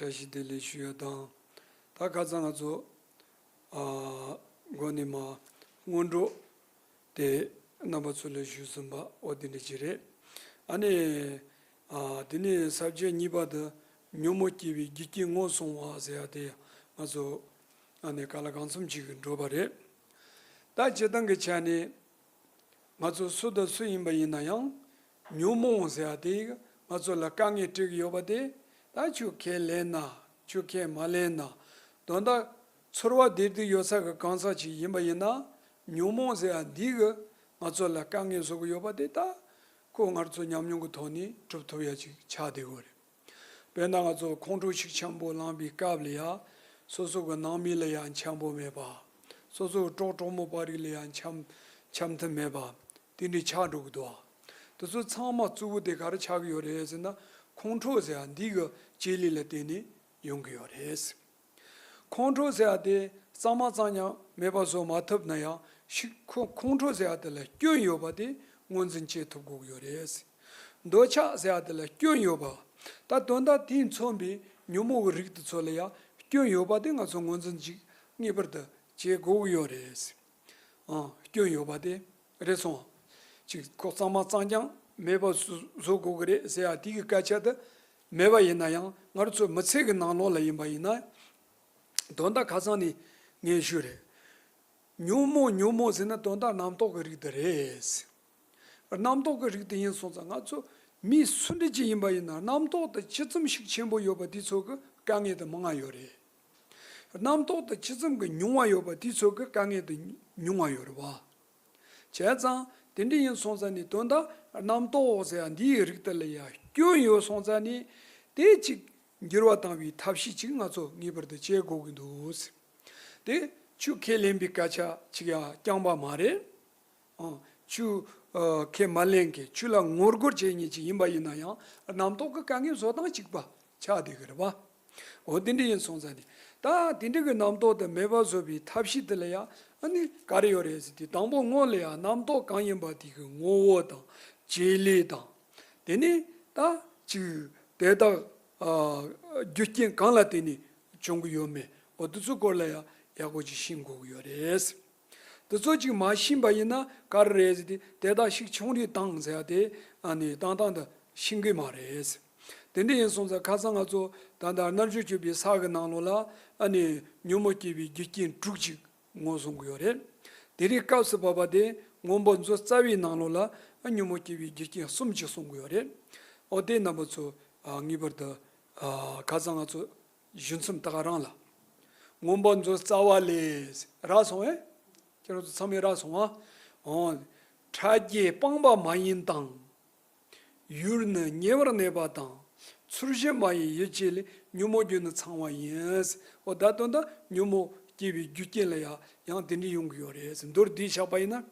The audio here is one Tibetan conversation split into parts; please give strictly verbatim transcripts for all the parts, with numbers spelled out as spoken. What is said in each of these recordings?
བཀྲ་ཤིས་བདེ་ལེགས་ཞུ་ཡ་དང་། ད་ཁ་སང་ང་ཚོ་ཨ་འགོ་ནས་མར་སྔོན་འགྲོ་དེ་རྣམ་པ་ཚོ་ལ་ཞུས་ཟིན་པ་འོ་དེ་འདྲ་ཅིག་རེད། ཨ་ནི་ཨ་དེ་ནས་ས་བཅད་གཉིས་པ་དེ་ཉོན་མོངས་སྐྱེ་བའི་རྒྱུ་རྐྱེན་ངོས་བཟུང་བ་ཟེར་ཡ་དེ་ང་ཚོ་ཨ་ནི་ག་ལ་གང་འཚམ་ཅིག་འགྲོ་བ་རེད། ད་སྤྱིར་བཏང་གི་ཆ་ནས། ང་ཚོ་སུ་དང་སུ་ཡིན་པ་ཡིན་ན་ཡང་། ཉོན་མོངས་ཟེར་ཡ་དེ་ང་ཚོ་ལ་དཀའ་ངལ་སྤྲད་ཀྱི་ཡོད་པ་དེ། ད་ཁྱོད་ཁས་ལེན་ན། ཁྱོད་ཁས་མ་ལེན་ན། དོན་དག་ཚོར་བ་བདེ་སྡུག་ཡོད་ས་གི་གང་ཟག་ཅིག་ཡིན་པ་ཡིན་ན། ཉོན་མོངས་ཟེར་ཡ་འདི་གི་ང་ཚོ་ལ་དཀའ་ངལ་བཟོ་གི་ཡོད་པ་དེ། ད་ཁོ་ང་ཚོ་ཉམས་མྱོང་གི་ཐོག་ནས་གྲུབ་ཐུབ་ཡ་ཅིག་ཆགས་བསྡད་ཡོད་རེད། དཔེར་ན་ང་ཚོ་ཁོང་ཁྲོ་ཤུགས་ཆེན་པོ་ལངས་པའི་སྐབས་ལ་ཡ། སོ་སོ་གི་ནང་མི་ལ་ཡ་འཆམ་པོ་མེད་པ། སོ་སོ་གི་གྲོགས་གྲོགས་མོ་བར་རིགས་ལ་ཡ་འཆམ་འཆམ་མཐུན་མེད་པ། དེ་འདྲའི་ཆགས་འགྲོ་གི་འདུག་ཨ། དེ་ཚོ་ཚང་མ་གཙོ་བོ་དེ་ག་རེ་ཆགས་ཀྱི་ཡོད་རེད་ཟེར་ན། ཁོང་ཁྲོ་ཟེར་ཡ་འདི་གི་བྱེད་ལས་ལ་བརྟེན་ནས་ཡོང་གི་ཡོད་རེད། ཁོང་ཁྲོ་ཟེར་ཡ་དེ་གཙང་མ་གཙང་རྐྱང་མེད་པ་བཟོ་མ་ཐུབ་ན་ཡང་ཤིག་ཁོ་ཁོང་ཁྲོ་ཟེར་ཡ་དེ་ལ་སྐྱོན་ཡོད་པ་དེ་ངོས་འཛིན་བྱེད་ཐུབ་དགོས་ཀྱི་ཡོད་རེད། འདོད་ཆགས་ཟེར་ཡ་དེ་ལ་སྐྱོན་ཡོད་པ། ད་དོན་དག་དེས་མཚོན་པའི་ཉོན་མོངས་ཀྱི་རིགས་དེ་ཚོ་ལ་ཡང་སྐྱོན་ཡོད་པ་དེ་ང་ཚོ་ངོས་འཛིན་ཅིག་ངེས་པར་དུ་བྱེད་དགོས་ཀྱི་ཡོད་རེད། ཨང་། སྐྱོན་ཡོད་པ་དེ་རེད་སོང་། ཅིག་ཁོ་གཙང་མ་གཙང་རྐྱང་མེད་པ་བཟོ་བཟོ་དགོས་ཀྱི་རེད་ཟེར་ཡ་དེ་གི་སྐད་ཆ་དེ་མེད་པ་ཡིན་ན་ཡང་། ང་རང་ཚོའི་མི་ཚེ་གི་ནང་ལོགས་ལ་ཡིན་པ་ཡིན་ན། དོན་དག་ཁ་སང་ནས་ངས་ཞུས་རེད། ཉོན་མོངས་ཉོན་མོངས་ཟེར་ན་དོན་དག་རྣམ་རྟོག་གི་རིགས་དེ་རེད། རྣམ་རྟོག་གི་རིགས་དེ་ཡིན་སོང་ཙང་། ང་ཚོ་མི་སུ་འདྲ་ཅིག་ཡིན་པ་ཡིན་ན། རྣམ་རྟོག་དེ་ཅི་ཙམ་ཤུགས་ཆེན་པོ་ཡོད་པ་དེ་ཚོ་གི་དཀའ་ངལ་དེ་མང་ང་ཡོད་རེད། རྣམ་རྟོག་དེ་ཅི་ཙམ་གི་ཉུང་བ་ཡོད་པ་དེ་ཚོ་གི་དཀའ་ངལ་དེ་ཉུང་བ་ཡོད་རེད་བ། བྱས་ཙང་དེ་འདྲ་ཡིན་སོང་ཙང་ནི། དོན་དག་རྣམ་རྟོག་ཟེར་ཡ་འདིའི་རིགས་དེ་ལ་ཡ་སྐྱོན་ཡོད་སོང་ཙང་ནི། དེ་ཅིག་འགྱུར་བ་བཏང་བའི་ཐབས་ཤེས་ཅིག་ང་ཚོ་ངེས་པར་དུ་བྱེད་དགོས་ཀྱི་འདུག། དེ་ཁྱོད་ཁས་ལེན་པའི་སྐད་ཆ་ཅིག་ཡང་རྐྱང་པ་མ་རེད། ཨང་། ཁྱོད་ཨ་ཁས་མ་ལེན་མཁན། ཁྱོད་ལ་ངོ་རྒོལ་བྱེད་མཁན་ཅིག་ཡིན་པ་ཡིན་ན་ཡང་། རྣམ་རྟོག་གི་དཀའ་ངལ་བཟོ་སྟངས་གཅིག་པ་ཆགས་བསྡད་ཀྱི་རེད་བ། འོ་དེ་འདྲ་ཡིན་སོང་ཙང་ནི། ད་དེ་འདྲ་གི་རྣམ་རྟོག་དེ་མེད་པ་བཟོ་བའི་ཐབས་ཤེས་དེ་ལ་ཡང་ཨ་ནི་ག་རེ་ཡོད་རེད་ཟེར་དུས། དང་པོ་སྔོན་ལ་ཡང་རྣམ་རྟོག་གང་ཡིན་པ་དེ་གི་ངོ་བོ་དང་བྱེད་ལས་དང་། དེ་ནས་ད་ཅིག་དེ་དག་ཨ་རྒྱུ་རྐྱེན་གང་ལ་བརྟེན་ནས་བྱུང་གི་ཡོད་མེད། འོ་དེ་ཚོའི་སྐོར་ལ་ཡང་ཡག་པོ་ཅིག་ཤེས་དགོས་ཀྱི་ཡོད་རེད། དེ་ཚོ་ཅིག་མ་ཤེས་པ་ཡིན་ན་ག་རེ་རེད་ཟེར་དུས། དེ་དག་ཤུགས་ཆུང་རུ་བཏང་ཟེར་ཡ་དེ་ཨ་ནི་ཏན་ཏན་དུ་ཤེས་ཀྱི་མ་རེད། དེ་འདྲ་ཡིན་སོང་ཙང་ཁ་སང་ང་ཚོ་ད་ལྟ་རྣལ་འབྱོར་སྤྱོད་པའི་ས་གི་ནང་ལོགས་ལ་ཨ་ནི་ཉོན་མོངས་སྐྱེ་བའི་རྒྱུ་རྐྱེན་དྲུག་ཅིག་ངོས་བཟུང་གི་ཡོད་རེད། དེ་རིང་སྐབས་སུ་བབ་པ་དེ་མངོན་པ་མཛོད་རྩ་བའི་ནང་ལོགས་ལ་ཨ་ཉོན་མོངས་སྐྱེ་བའི་རྒྱུ་རྐྱེན་གསུམ་ཅིག་གསུང་གི་ཡོད་རེད། འོ་དེ་རྣམ་པ་ཚོ་ཨ་ངེས་པར་དུ་ཨ་ཁ་སང་ང་ཚོ་ཞུ་མཚམས་ད་ག་རང་ལ། མངོན་པ་མཛོད་རྩ་བ་ལས། རག་སོང་ངས། ཁྱེད་རང་ཚོ་ཚང་མས་རག་སོང་ཨ། འོ། ཕྲ་རྒྱས་སྤངས་པ་མ་ཡིན་དང་། ཡུལ་ནི་ཉེ་བར་གནས་པ་དང་། ཚུལ་བཞིན་མ་ཡིན་ཡིད་བྱེད་ལས། ཉོན་མོངས་རྒྱུ་ནི་ཚང་བ་ཡིན། འོ་ད་དོན་དག་ཉོན་མོངས་སྐྱེ་བའི་རྒྱུ་རྐྱེན་ལ་ཡང་ཡང་དེ་འདྲ་ཡོང་གི་ཡོད་རེད། མདོར་བསྡུས་བཞག་པ་ཡིན་ན།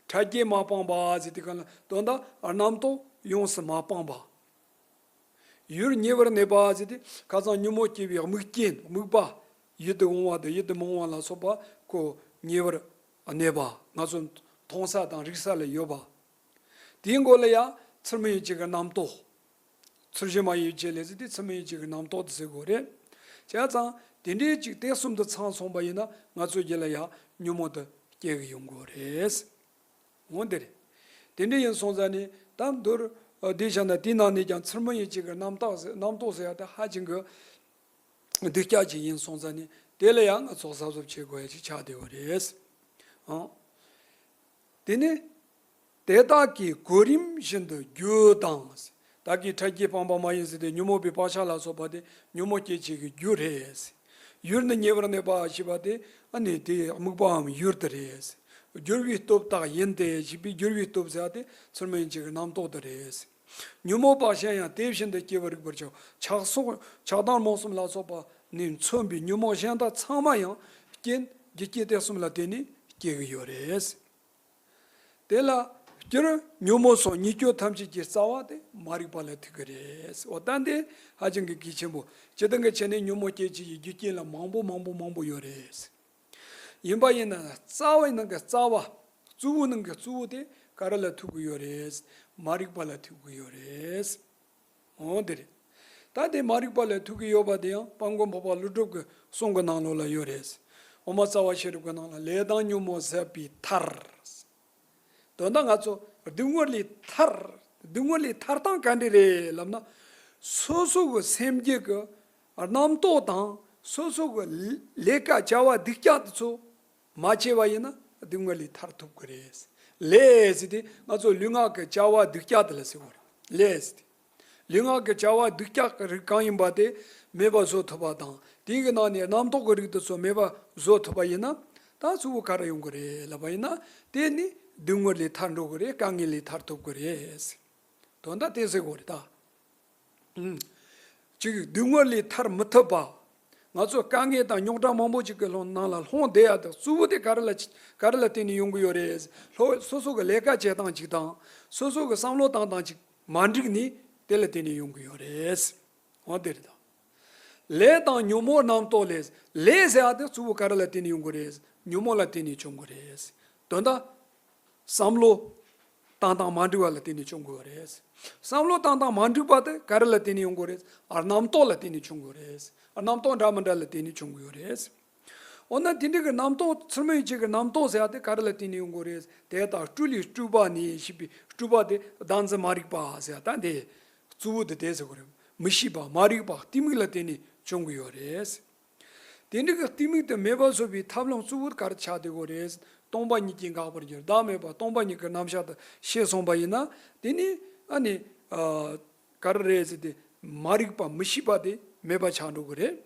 ཕྲ་རྒྱས་མ་སྤངས་པ་ཟེར་དུས་ག་ལ་དོན་དག་རྣམ་རྟོག་ཡོངས་སུ་མ་སྤངས་པ། ཡུལ་ཉེ་བར་གནས་པ་ཟེར་དུས་ཁ་སང་ཉོན་མོངས་སྐྱེ་བའི་དམིགས་རྐྱེན། དམིགས་པ། ཡིད་དུ་འོང་བ་དང་ཡིད་དུ་མི་འོང་བ་ལ་སོགས་པ་ཁོ་ཉེ་བར་གནས་པ། ང་ཚོ་མཐོང་ས་དང་རིག་ས་ལ་ཡོད་པ། དེའི་མགོ་ལ་ཡང་ཚུལ་མིན་ཡིད་བྱེད་ཀྱི་རྣམ་རྟོག། ཚུལ་བཞིན་མ་ཡིན་ཡིད་བྱེད་ལས་ཟེར་དུས་ཚུལ་མིན་ཡིད་བྱེད་ཀྱི་རྣམ་རྟོག་དེ་ཟེར་དགོས་རེད། བྱས་ཙང་དེ་འདྲའི་ཅིག་དེ་གསུམ་དུ་ཚང་སོང་པ་ཡིན་ན་ང་ཚོ་རྒྱུད་ལ་ཡང་ཉོན་མོངས་དེ་སྐྱེ་གི་ཡོང་གི་རེད། འོ་དེ་རེད། དེ་འདྲ་ཡིན་སོང་ཙང་ནི་ད་མདོར་བསྡུས་བཞག་ན། དེའི་ནང་ནས་ཀྱང་ཚུལ་མིན་ཡིད་བྱེད་ཀྱི་རྣམ་རྟོག་ཟེར། རྣམ་རྟོག་ཟེར་ཡ་དེ་ཧ་ཅང་གི་སྡུག་ཅག་ཅིག་ཡིན་སོང་ཙང་ནི་དེ་ལ་ཡང་ང་ཚོ་གཟབ་གཟབ་བྱེད་དགོས་ཡ་ཅིག་ཆགས་བསྡད་ཡོད་རེད། ཨང་། དེ་ནི་དེ་དག་གི་གོ་རིམ་བཞིན་དུ་རྒྱུ་དང་། བདག་གིས་ཕྲ་རྒྱས་སྤངས་པ་མ་ཡིན་ཟེར་དུས་ཉོན་མོངས་པའི་བག་ཆགས་ལ་སོགས་པ་དེ་ཉོན་མོངས་སྐྱེད་བྱེད་ཀྱི་རྒྱུ་རེད། ཡུལ་ནི་ཉེ་བར་གནས་པ་ཞེས་པ་དེ་ཨ་ནི་དེའི་དམིགས་པའམ་ཡུལ་དེ་རེད། སྦྱོར་བའི་སྟོབས་དག་ཡིན་ཏེ་ཞེས་པའི་སྦྱོར་བའི་སྟོབས་ཟེར་བ་དེ་ཚུལ་མིན་ཡིད་བྱེད་ཀྱི་རྣམ་རྟོག་དེ་རེད། ཉོན་མོངས་པ་གཞན་ཡང་དེ་བཞིན་དུ་སྐྱེ་བར་རིགས་པར་བྱའོ། ཆགས་སོགས་ཆགས་སྡང་རྨོངས་གསུམ་ལ་སོགས་པ་ནས་མཚོན་པའི་ཉོན་མོངས་གཞན་དག་ཚང་མ་ཡང་རྐྱེན་རྒྱུ་རྐྱེན་དེ་གསུམ་ལ་བརྟེན་ནས་སྐྱེ་གི་ཡོད་རེད། དེ་ལ་སྤྱིར་ཉོན་མོངས་སོགས་ཉེས་སྤྱོད་ཐམས་ཅད་ཀྱི་རྩ་བ་དེ་མ་རིག་པ་ལ་ཐུག་གི་རེད། འོ་ད་འདི་ཧ་ཅང་གི་གལ་ཆེན་པོ། སྤྱིར་བཏང་གི་ཆ་ནས་ཉོན་མོངས་སྐྱེད་བྱེད་ཀྱི་རྒྱུ་རྐྱེན་ལ་མང་པོ་མང་པོ་མང་པོ་ཡོད་རེད། ཡིན་པ་ཡིན་ན་རྩ་བའི་ནང་གི་རྩ་བ། གཙོ་བོའི་ནང་གི་གཙོ་བོ་དེ་ག་རེ་ལ་ཐུག་གི་ཡོད་རེད། མ་རིག་པ་ལ་ཐུག་གི་ཡོད་རེད། འོ་དེ་རེད། ད་དེ་མ་རིག་པ་ལས་ཐུག་གི་ཡོད་པ་དེ་ཡང་དཔལ་མགོན་འཕགས་པ་ཀླུ་སྒྲུབ་ཀྱི་གསུང་གི་ནང་ལོགས་ལ་ཡོད་རེད། འོག་མ་རྩ་བ་ཤེས་རབ་ཀྱི་ནང་ལ་ལས་དང་ཉོན་མོངས་ཟད་པའི་མཐར། དོན་དག་ང་ཚོ་སྡུག་བསྔལ་ལས་ཐར། སྡུག་བསྔལ་ལས་ཐར་སྟངས་ག་འདྲ་རེད་ལབ་ན། སོ་སོ་གི་སེམས་རྒྱུད་ཀྱི་རྣམ་རྟོག་དང་སོ་སོ་གི་ལས་ཀ་བྱ་བ་སྡུག་ཅག་དེ་ཚོ་མ་བྱས་པ་ཡིན་ན་སྡུག་བསྔལ་ལས་ཐར་ཐུབ་ཀྱི་རེད། ལས་ཟེར་དེ་ང་ཚོ་ལུས་ངག་གི་བྱ་བ་སྡུག་ཅག་དེ་ལ་ཟེར་བ་རེད། ལས་ཟེར་དེ། ལུས་ངག་གི་བྱ་བ་སྡུག་ཅག་གི་རིགས་གང་ཡིན་པ་དེ་མེད་པ་བཟོ་ཐུབ་པ་དང་། དེའི་གི་ནང་ནས་རྣམ་རྟོག་གི་རིགས་དེ་ཚོ་མེད་པ་བཟོ་ཐུབ་པ་ཡིན་ན། ད་གཙོ་བོ་ག་རེ་ཡོང་གི་རེད་ལབ་པ་ཡིན་ན། དེ་ནི་སྡུག་བསྔལ་ལས་ཐར་འགྲོ་གི་རེད། དཀའ་ངལ་ལས་ཐར་ཐུབ་ཀྱི་རེད། དོན་དག་དེ་ཟེར་དགོས་རེད་ད། ཨུམ། གཅིག་སྡུག་བསྔལ་ལས་ཐར་མི་ཐུབ་པ། ང་ཚོ་དཀའ་ངལ་དང་རྙོག་དྲ་མང་པོ་ཅིག་གི་ལྷོང་ནང་ལ་ལྷུང་བསྡད་ཡ་དང་གཙོ་བོ་དེ་ག་རེ་ལ་ག་རེ་ལ་བརྟེན་ནས་ཡོང་གི་ཡོད་རེད། ལྷོ་སོ་སོ་གི་ལས་ཀ་བྱེད་སྟངས་ཅིག་དང་སོ་སོ་གི་བསམ་བློ་བཏང་སྟངས་ཅིག་མ་འགྲིག་ནས་དེ་ལ་བརྟེན་ནས་ཡོང་གི་ཡོད་རེད། འོ་དེ་རེད་ད། ལས་དང་ཉོན་མོངས་རྣམ་རྟོག་ལས། ལས་ཟེར་ཡ་དེ་གཙོ་བོ་ག་རེ་ལ་བརྟེན་ནས་ཡོང་གི་རེད། ཉོན་མོངས་ལ་བརྟེན་ནས་བྱུང་གི་རེད། དོན་དག་བསམ་བློ་བཏང་སྟངས་མ་འགྲིག་པ་ལ་བརྟེན་ནས་བྱུང་དགོས་རེད། བསམ་བློ་བཏང་སྟངས་མ་འགྲིག་པ་དེ་ག་རེ་ལ་བརྟེན་ནས་ཡོང་དགོས་རེད། ཨ་རྣམ་རྟོག་ལ་བརྟེན་ནས་བྱུང་དགོས་རེད། ཨ་རྣམ་རྟོག་འདྲ་མི་འདྲ་ལ་བརྟེན་ནས་བྱུང་དགོས་རེད། འོ་ན་དེ་འདྲ་གི་རྣམ་རྟོག་ཚུལ་མིན་ཡིད་བྱེད་ཀྱི་རྣམ་རྟོག་ཟེར་ཡ་དེ་ག་རེ་ལ་བརྟེན་ནས་ཡོང་དགོས་རེད། དེ་དག་སྤྲུལ་ལས་སྤྲུལ་པ་ནི་ཞེས་པའི་སྤྲུལ་པ་དེ་བདག་འཛིན་མ་རིག་པ་ཟེར་ཡ་ད་འདི་གཙོ་བོ་དེ་དེ་ཟེར་དགོས་རེད། མི་ཤེས་པ་མ་རིག་པ་གཏི་མུག་ལ་བརྟེན་ནས་བྱུང་གི་ཡོད་རེད། དེ་འདྲ་གི་གཏི་མུག་དེ་མེད་པ་བཟོ་བའི་ཐབས་ལམ་གཙོ་བོ་ག་རེ་ཆགས་བསྡད་ཡོད་རེད། སྟོང་པ་ཉིད་ཀྱིས་འགག་པར་འགྱུར། བདག་མེད་པ་སྟོང་པ་ཉིད་ཀྱི་རྣམ་གཞག་དེ་ཤེས་སོང་པ་ཡིན་ན། དེ་ནི་ཨ་ནི་ཨ་ག་རེ་རེད་ཟེར་ཏེ་མ་རིག་པ་མི་ཤེས་པ་དེ་མེད་པ་ཆགས་འགྲོ་གི་རེད།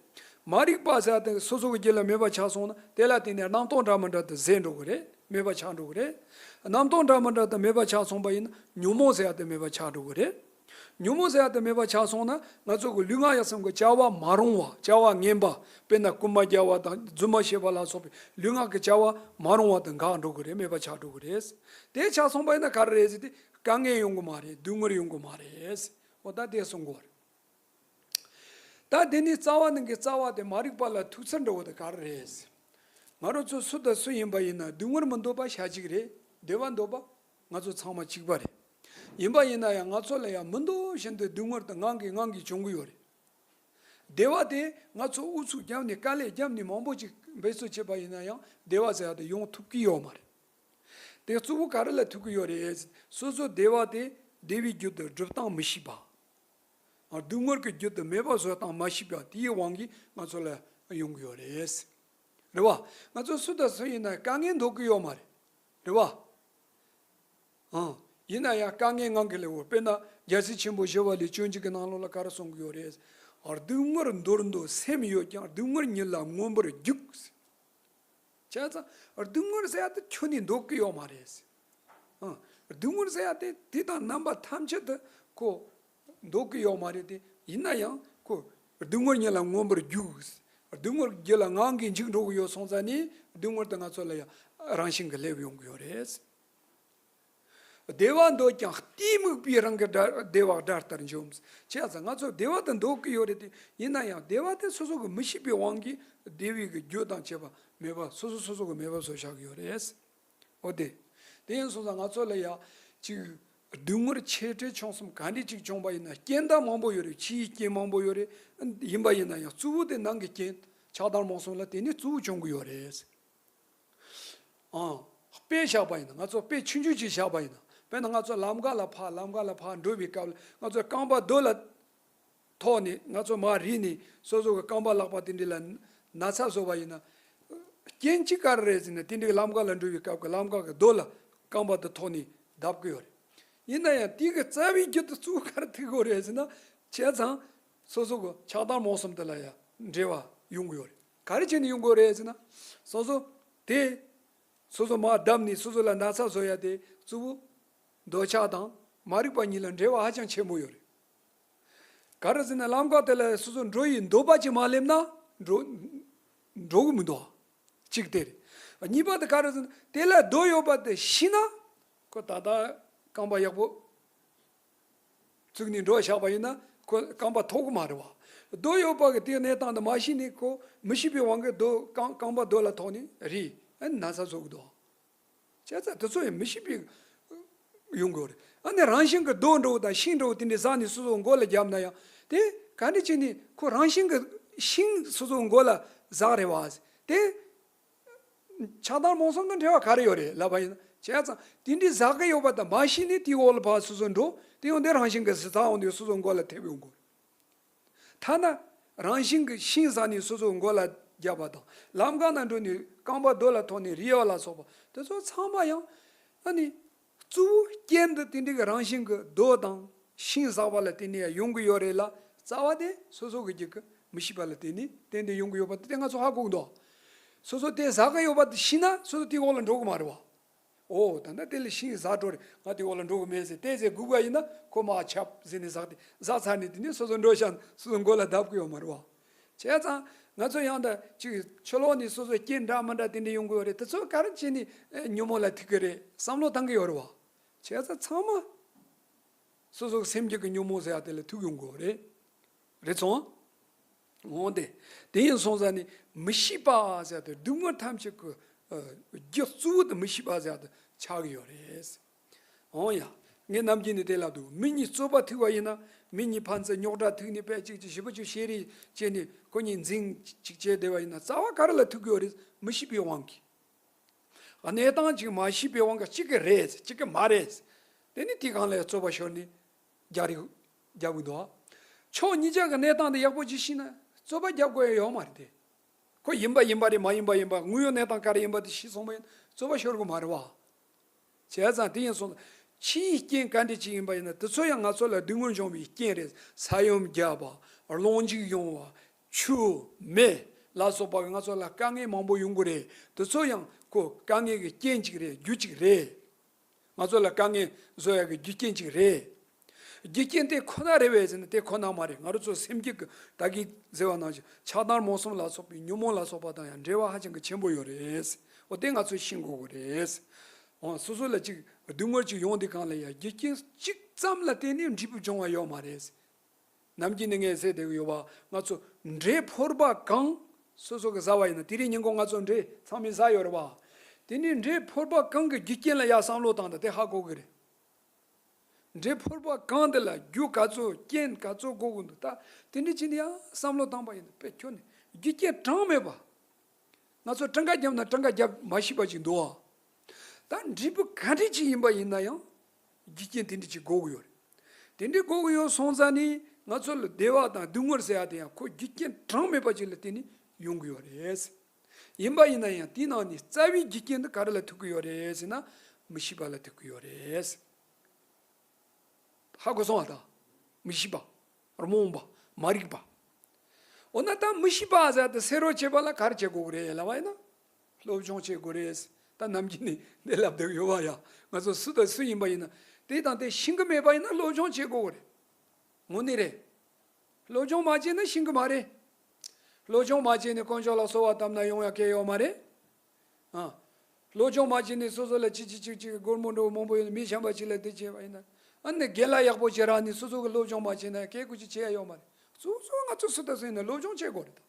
མ་རིག་པ་ཟེར་དེ་སོ་སོ་གི་རྒྱུད་ལ་མེད་པ་ཆགས་སོང་ན་དེ་ལ་བརྟེན་ནས་རྣམ་རྟོག་འདྲ་མི་འདྲ་དེ་ཟད་འགྲོ་གི་རེད། མེད་པ་ཆགས་འགྲོ་གི་རེད། རྣམ་རྟོག་འདྲ་མི་འདྲ་དེ་མེད་པ་ཆགས་སོང་པ་ཡིན་ན་ཉོན་མོངས་ཟེར་ཡ་དེ་མེད་པ་ཆགས་འགྲོ་གི་རེད། ཉོན་མོངས་ཟེར་ཡ་དེ་མེད་པ་ཆགས་སོང་ན་ང་ཚོ་གི་ལུས་ངག་ཡིད་གསུམ་གི་བྱ་བ་མ་རུང་བ། བྱ་བ་ངན་པ། དཔེར་ན་རྐུན་མ་རྒྱག་པ་དང་རྫུན་མ་བཤད་པ་ལ་སོགས་པའི་ལུས་ངག་གི་བྱ་བ་མ་རུང་བ་དེ་འགག་འགྲོ་གི་རེད། མེད་པ་ཆགས་འགྲོ་གི་རེད། དེ་ཆགས་སོང་པ་ཡིན་ན་ག་རེ་རེད་ཟེར་ཏེ་དཀའ་ངལ་ཡོང་གི་མ་རེད། སྡུག་བསྔལ་ཡོང་གི་མ་རེད། འོ་ད་དེ་གསུང་གི་ཡོད་རེད། ད་དེ་ནི་རྩ་བ་ནང་གི་རྩ་བ་དེ་མ་རིག་པ་ལ་ཐུག་ཚར་འགྲོ་བ་དེ་ག་རེ་རེད། ང་རང་ཚོ་སུ་དང་སུ་ཡིན་པ་ཡིན་ན་སྡུག་བསྔལ་མི་འདོད་པ་ཞེ་གཅིག་རེད། བདེ་བ་འདོད་པ་ང་ཚོ་ཚང་མ་གཅིག་པ་རེད། ཡིན་པ་ཡིན་ན་ཡང་ང་ཚོ་ལ་ཡང་མི་འདོད་བཞིན་དུ་སྡུག་བསྔལ་དེ་ངང་གིས་ངང་གིས་བྱུང་གི་ཡོད་རེད། བདེ་བ་དེ་ང་ཚོ་ཨུ་ཚུགས་བརྒྱབ་ནས་དཀའ་ལས་བརྒྱབ་ནས་མང་པོ་ཅིག་འབད་རྩོལ་བྱས་པ་ཡིན་ན་ཡང་བདེ་བ་ཟེར་ཡ་དེ་ཡོང་ཐུབ་ཀྱི་ཡོད་མ་རེད། དེ་གཙོ་བོ་ག་རེ་ལ་ཐུག་གི་ཡོད་རེད། སོ་སོ་བདེ་བ་དེ་བདེ་བའི་རྒྱུ་དེ་སྒྲུབ་སྟངས་མི་ཤེས་པ། སྡུག་བསྔལ་གྱི་རྒྱུ་དེ་མེད་པ་བཟོ་སྟངས་མ་ཤེས་པ་དེའི་དབང་གིས་ང་ཚོ་ལ་ཡོང་གི་ཡོད་རེད། རེད་བ། ང་ཚོ་སུ་དང་སུ་ཡིན་ན་དཀའ་ངལ་འདོད་ཀྱི་ཡོད་མ་རེད། རེད་བ། ཨང་། ཡིན་ན་ཡང་དཀའ་ངལ་ངང་གིས་སླེབས་ཡོད། དཔེར་ན་རྒྱལ་སྲས་ཆེན་པོ་ཞི་བ་ལྷས་སྤྱོད་འཇུག་གི་ནང་ལོགས་ལ་ག་རེ་གསུང་གི་ཡོད་རེད། སྡུག་བསྔལ་འདོར་འདོད་སེམས་ཡོད་ཀྱང་སྡུག་བསྔལ་ཉིད་ལ་མངོན་པར་རྒྱུག་བྱས་ཙང་སྡུག་བསྔལ་ཟེར་ཡ་དེ་ཁྱོན་ནས་འདོད་ཀྱི་ཡོད་མ་རེད། ཨང་། སྡུག་བསྔལ་ཟེར་ཡ་དེ་དེ་དང་རྣམ་པ་ཐམས་ཅད་དུ་ཁོ་འདོད་ཀྱི་ཡོད་མ་རེད་དེ། ཡིན་ན་ཡང་ཁོ་སྡུག་བསྔལ་ཉིད་ལ་མངོན་པར་རྒྱུག་སྡུག་བསྔལ་རྒྱུད་ལ་ངང་གིས་འཇུག་འགྲོ་གི་ཡོད་སོང་ཙང་ནི་སྡུག་བསྔལ་དེ་ང་ཚོ་ལ་ཡང་རང་བཞིན་གྱིས་སླེབས་ཡོང་གི་ཡོད་རེད། བདེ་བ་འདོད་ཀྱང་གཏི་མུག་པས་རང་གི་དགྲ་བདེ་བ་དགྲ་ལྟར་འཇོམས། བྱས་ཙང་ང་ཚོ་བདེ་བ་དེ་འདོད་ཀྱི་ཡོད་རེད་དེ། ཡིན་ན་ཡང་བདེ་བ་དེ་སོ་སོ་གི་མི་ཤེས་པའི་དབང་གིས་བདེ་བའི་གི་རྒྱུ་དང་བཅས་པ་མེད་པ་སོ་སོ་སོ་སོ་གི་མེད་པ་བཟོས་བཞག་གི་ཡོད་རེད། འོ་དེ། དེ་ཡིན་སོང་ཙང་ང་ཚོ་ལ་ཡང་ཅིག་སྡུག་བསྔལ་ཆེ་འབྲིང་ཆུང་གསུམ་ག་འདྲ་ཅིག་བྱུང་བ་ཡིན་ན་རྐྱེན་དང་མང་པོ་ཡོད་རེད། ཕྱིའི་རྐྱེན་མང་པོ་ཡོད་རེད། ཡིན་པ་ཡིན་ན་ཡང་གཙོ་བོ་དེ་ནང་གི་རྐྱེན་ཆགས་སྡང་རྨོངས་གསུམ་ལ་བརྟེན་ནས་གཙོ་བོ་བྱུང་གི་ཡོད་རེད། ཨང་། དཔེ་བཞག་པ་ཡིན་ན། ང་ཚོ་དཔེ་ཆུང་ཆུང་ཅིག་བཞག་པ་ཡིན་ན། དཔེར་ན་ང་ཚོ་ལམ་ཁ་ལ་ཕར་ལམ་ཁ་ལ་ཕར་འགྲོ་བའི་སྐབས་ལ་ང་ཚོ་རྐང་པ་རྡོ་ལ་ཐོགས་ནས་ང་ཚོ་མར་རིལ་ནས་སོ་སོ་གི་རྐང་པ་ལག་པ་དེ་འདྲ་ལ་ན་ཚ་བཟོ་བ་ཡིན་ན། རྐྱེན་གཅིག་ག་རེ་རེད་ཟེར་ན་དེ་འདྲའི་ལམ་ཁ་ལ་འགྲོ་བའི་སྐབས་ཀྱི་ལམ་ཁ་གི་རྡོ་ལ་རྐང་པ་དེ་ཐོགས་ནས་བརྡབ་ཀྱི་ཡོད་རེད། ཡིན་ན་ཡང་དེ་གི་རྩ་བའི་རྒྱུ་དེ་གཙོ་བོ་ག་རེ་ཐུག་གི་ཡོད་རེད་ཟེར་ན། བྱས་ཙང་སོ་སོ་གི་ཆགས་སྡང་རྨོངས་གསུམ་དེ་ལ་ཡང་འབྲེལ་བ་ཡོང་གི་ཡོད་རེད། ག་རེ་བྱས་ནས་ཡོང་གི་ཡོད་རེད་ཟེར་ན། སོ་སོ་དེ་སོ་སོ་མར་བརྡབས་ནས་སོ་སོ་ལ་ན་ཚ་བཟོ་ཡ་དེ་གཙོ་བོ་འདོད་ཆགས་དང་མ་རིག་པ་གཉིས་ལ་འབྲེལ་བ་ཧ་ཅང་ཆེན་པོ་ཡོད་རེད། ག་རེ་ཟེར་ན་ལམ་ཁ་དེ་ལ་སོ་སོ་འགྲོ་ཡི་འདོད་པ་ཅིག་མ་སླེབས་ན་འགྲོ་འགྲོ་གི་མི་འདུག་གཅིག་དེ་རེད། གཉིས་པ་དེ་ག་རེ་ཟེར་ན་དེ་ལ་རྡོ་ཡོད་པ་དེ་ཤེས་ན་ཁོ་ད་ལྟ་རྐང་པ་ཡག་པོ་བཙུགས་ནས་འགྲོ་བཞག་པ་ཡིན་ན་ཁོ་རྐང་པ་ཐོགས་གི་མ་རེད་བ། རྡོ་ཡོད་པ་གི་དེའི་གནས་སྟངས་དེ་མ་ཤེས་ནས་ཁོ་མི་ཤེས་པའི་དབང་གིས་རྡོ་རྐང་རྐང་པ་རྡོ་ལ་ཐོགས་ནས་རིལ་ཨ་ནི་ན་ཚ་བཟོ་གི་འདུག་བྱས་ཙང་དེ་ཚོ་ཡང་མི་ཤེས་པའི་ཡོང་གི་ཡོད་རེད། ཨ་ནི་རང་བཞིན་གྱི་རྡོ་འདྲ་བོ་དང་ཤིང་འདྲ་བོ་དེ་འདྲའི་ཟགས་ནས་སོ་སོ་མགོ་ལ་བརྒྱབ་ན་ཡང་དེ་ ག་འདྲ་བྱས་ནས་ཁོ་རང་བཞིན་གྱི་ཤིང་སོ་སོའི་མགོ་ལ་ཟག་རེད་བ། དེ་ཆགས་སྡང་རྨོངས་གསུམ་དང་འབྲེལ་བ་ག་རེ་ཡོད་རེད་ལབ་པ་ཡིན་ན། བྱས་ཙང་དེ་འདྲའི་ཟག་གི་ཡོད་པ་དང་མ་ཤེས་ནས་དེའི་འོག་ལ་ཕར་སོ་སོ་འགྲོ། དེ་ཡོང་དུས་རང་བཞིན་གྱིས་ཟག་འོང་དུས་སོ་སོའི་མགོ་ལ་ཐེབས་ཡོང་གི་རེད། ཐ་ན་རང་བཞིན་གྱིས་ཤིང་ཟག་ནས་སོ་སོའི་མགོ་ལ་བརྒྱབ་པ་དང་། ལམ་ཁ་ན་འགྲོ་ནས་རྐང་པ་རྡོ་ལ་ཐོགས་ནས་རེག་པ་ལ་སོགས་པ་དེ་ཚོ་ཚང་མ་ཡང་ཨ་ནི་གཙོ་བོ་རྐྱེན་དེ་དེ་འདྲའི་གི་རང་བཞིན་གྱིས་རྡོ་དང་ཤིང་ཟག་པ་ལ་བརྟེན་ནས་ཡང་ཡོང་གི་ཡོད་རེད་ལ། རྩ་བ་དེ་སོ་སོ་གི་རྒྱུད་ཀྱི་མི་ཤེས་པ་ལ་བརྟེན་ནས་བརྟེན་ཏེ་ཡོང་གི་ཡོད་པ་དེ་ང་ཚོ་ཧ་གོ་གི་འདུག། སོ་སོ་དེ་ཟག་གི་ཡོད་པ་དེ་ཤེས་ན་སོ་སོ་དེའི་འོག་ལ་འགྲོ་གི་མ་རེད་བ། ཨོ་ད་ལྟ་དེ་ལ་ཤིང་ཟག་འགྲོ་རེད། ང་དེའི་འོག་ལ་འགྲོ་གི་མེད་ཟེར་བལྟས་ཟེར་སྒུག་པ་ཡིན་ན་ཁོ་མར་ཆབ་ཟེར་ནས་ཟག་སྟེ་ཟག་ཚར་ནས་དེ་ནས་སོ་སོ་འགྲོ་ཤག་སོ་སོ་མགོ་ལ་བརྡབ་གི་ཡོད་མ་རེད་བ། བྱས་ཙང་ང་ཚོ་ཡང་ད་ཅིག་ཕྱི་ལོགས་ནས་སོ་སོ་རྐྱེན་འདྲ་མི་འདྲ་དེ་འདྲ་ཡོང་གི་ཡོད་རེད། དེ་ཚོ་ག་རེ་བྱས་ནས་ཨེ་ཉོན་མོངས་ལ་ཐུག་གི་རེད་བསམ་བློ་བཏང་གི་ཡོད་རེད་བ། བྱས་ཙང་ཚང་མ་སོ་སོ་སེམས་རྒྱུད་ཀྱི་ཉོན་མོངས་ཟེར་ཡ་དེ་ལ་ཐུག་ཡོང་གི་ཡོད་རེད། རེད་སོང་། འོང་སྟེ། དེ་ཡིན་སོང་ཙང་ནི་མི་ཤེས་པ་ཟེར་ཏེ་སྡུག་བསྔལ་ཐམས་ཅད་ཀྱི་ཨ་རྒྱུ་གཙོ་བོ་དེ་མི་ཤེས་པ་ཟེར་ཏེ་ཆགས་ཀྱི་ཡོད་རེད། འོང་ཡ། ངས་ནམ་རྒྱུན་ནས་དེ་ལབ་འདུག། མི་གཉིས་རྩོད་པ་ཐུག་པ་ཡིན་ན། མི་གཉིས་ཕན་ཚུན་རྙོག་དྲ་ཐུག་ནས་དཔེ་གཅིག་གཅིག་ཞེ་པོ་ཅིག་ཤེས་རིག་བྱས་ནས་ཁོ་གཉིས་འཛིང་གཅིག་བྱས་བསྡད་པ་ཡིན་ན་རྩ་བ་ག་རེ་ལ་ཐུག་གི་ཡོད་རེད། མི་ཤེས་པའི་དབང་གིས། གནས་སྟངས་ཅིག་མ་ཤེས་པའི་དབང་གིས་གཅིག་གི་རེད་གཅིག་གི་མ་རེད། དེ་ནི་དེ་གང་ལ་རྩོད་པ་ཤོར་ནས་རྒྱག་རེས་རྒྱག་གི་འདུག། ཕྱོགས་གཉིས་ཆ་གི་གནས་སྟངས་དེ་ཡག་པོ་ཅིག་ཤེས་ན་རྩོད་པ་རྒྱབ་དགོས་ཡ་ཡོད་མ་རེད་དེ། ཁོ་ཡིན་པ་ཡིན་པ་རེད། མ་ཡིན་པ་ཡིན་པ། དངོས་ཡོད་གནས་སྟངས་ག་རེ་ཡིན་པ་དེ་ཤེས་སོང་བ་ཡིན་རྩོད་པ་ཤོར་གི་མ་རེད་བ། བྱས་ཙང་དེ་ཡིན་སོང་། ཕྱིའི་རྐྱེན་ག་འདྲ་ཅིག་ཡིན་པ་ཡིན་ན་དེ་ཚོ་ཡང་ང་ཚོ་ལ་སྡུག་བསྔལ་འབྱུང་བའི་རྐྱེན་རེད། ས་ཡོམ་བརྒྱབ་པ། རླུང་འཇིག་ཡོང་བ། ཆུ། མེ་ལ་སོགས་པ་ང་ཚོ་ལ་དཀའ་ངལ་མང་པོ་ཡོང་གི་རེད། དེ་ཚོ་ཡང་ཁོ་དཀའ་ངལ་གྱི་རྐྱེན་ཅིག་རེད། རྒྱུ་ཅིག་རེད། ང་ཚོ་ལ་དཀའ་ངལ་བཟོ་ཡག་གི་རྒྱུ་རྐྱེན་ཅིག་རེད། རྒྱུ་རྐྱེན་དེ་ཁོ་ན་རེད་པས་ཟེར་ན་དེ་ཁོ་ན་མ་རེད། ང་རང་ཚོ་སེམས་རྒྱུད་ཀྱི་ད་གིན་ཟེར་བ་ནང་བཞིན་ཆགས་སྡང་རྨོངས་གསུམ་ལ་སོགས་པའི་ཉོན་མོངས་ལ་སོགས་པ་དང་ཡང་འབྲེལ་བ་ཧ་ཅང་གི་ཆེན་པོ་ཡོད་རེད། འོ་དེ་ང་ཚོས་ཤེས་དགོས་ཀྱི་རེད། འོ་སོ་སོ་ལ་ཅིག་སྡུག་བསྔལ་ཅིག་ཡོང་དུས་གང་ལ་ཡང་རྒྱུ་རྐྱེན་གཅིག་ཙམ་ལ་བརྟེན་ནས་འབྲས་བུ་འབྱུང་བ་ཡོད་མ་རེད། ནམ་རྒྱུན་ནས་ངས་ཟེར་བསྡད་ཀྱི་ཡོད་པ། ང་ཚོ་འབྲས་ཕོར་པ་གང་སོ་སོ་གི་ཟ་བ་ཡིན་ན། དེ་རིང་ཉིན་གུང་ང་ཚོ་འབྲས་ཚང་མས་ཟ་ཡོད་རེད་བ། དེ་ནས་འབྲས་ཕོར་པ་གང་གི་རྒྱུ་རྐྱེན་ལ་ཡ་བསམ་བློ་བཏང་དང་དེ་ཧ་གོ་གི་རེད། འབྲས་ཕོར་པ་གང་དེ་ལ་རྒྱུ་ག་ཚོད་རྐྱེན་ག་ཚོད་དགོས་ཀྱི་འདུག། ད་དེ་འདྲ་བྱས་ནས་ཡང་བསམ་བློ་བཏང་པ་ཡིན་ན་དཔེ་ཁྱོན་ནས་རྒྱུ་རྐྱེན་གྲངས་མེད་པ། ང་ཚོ་གྲངས་ཀ་བརྒྱབ་ན་གྲངས་ཀ་བརྒྱབ་མ་ཤེས་པ་ཅིག་འདུག་ཨ། ད་འབྲས་བུ་ག་འདྲ་ཅིག་ཡིན་པ་ཡིན་ན་ཡང་རྒྱུ་རྐྱེན་དེ་འདྲ་ཅིག་དགོས་ཀྱི་ཡོད་རེད། དེ་འདྲ་དགོས་ཀྱི་ཡོད་སོང་ཙང་ནི་ང་ཚོ་ལ་བདེ་བ་དང་སྡུག་བསྔལ་ཟེར་ཡ་དེ་ཡང་ཁོ་རྒྱུ་རྐྱེན་གྲངས་མེད་པ་ཅིག་ལ་བརྟེན་ནས་ཡོང་གི་ཡོད་རེད། ཡིན་པ་ཡིན་ན་ཡང་དེའི་ནང་ནས་རྩ་བའི་རྒྱུ་རྐྱེན་དེ་ག་རེ་ལ་ཐུག་གི་ཡོད་རེད་ཟེར་ན། མི་ཤེས་པ་ལ་ཐུག་གི་ཡོད་རེད། ཧ་གོ་སོང་བ་དང་། མི་ཤེས་པ། རྨོངས་པ། མ་རིག་པ། འོ་ན་ད་མི་ཤེས་པ་ཟེར་ཏེ་སེལ་རོགས་བྱེད་པ་ལ་ག་རེ་བྱེད་དགོས་རེད་ལབ་པ་ཡིན་ན། སློབ་སྦྱོང་བྱེད་དགོས་རེད། ད་ནམ་རྒྱུན་ནས་འདི་ལབ་བསྡད་ཡོད་པ་ཡ། ང་ཚོ་སུ་དང་སུ་ཡིན་པ་ཡིན་ན། དེ་དང་དེ་ཤེས་ཀྱི་མེད་པ་ཡིན་ན་སློབ་སྦྱོང་བྱེད་དགོས་རེད། དངོས་གནས་རེད། སློབ་སྦྱོང་མ་བྱས་ན་ཤེས་ཀྱི་མ་རེད། སློབ་སྦྱོང་མ་བྱས་ནས་དཀོན་མཆོག་ལ་གསོལ་བ་བཏབ་ན་ཡོང་ཡ་གང་ཡང་ཡོད་མ་རེད། ཨ། སློབ་སྦྱོང་མ་བྱས་ནས་སོ་སོ་ལ་ཅི་ཅི་ཅི་ཅི་སྒོར་མོ་འདྲ་བོ་མང་པོ་ཡོད་ན་མི་གཞན་པ་ཅིག་ལ་དེ་བྱས་པ་ཡིན་ན། ཨ་ནི་རྒན་ལགས་ཡག་པོ་བྱེད་རག་ནས་སོ་སོ་གི་སློབ་སྦྱོང་མ་བྱས་ན་སྐད་ཀུ་ཅི་བྱེད་ཡ་ཡོད་མ་རེད། སོ་སོ་ང་ཚོ་སུ་དང་སུ་ཡིན་ན་སློབ་སྦྱོང་བྱེད་དགོས་རེད་ད།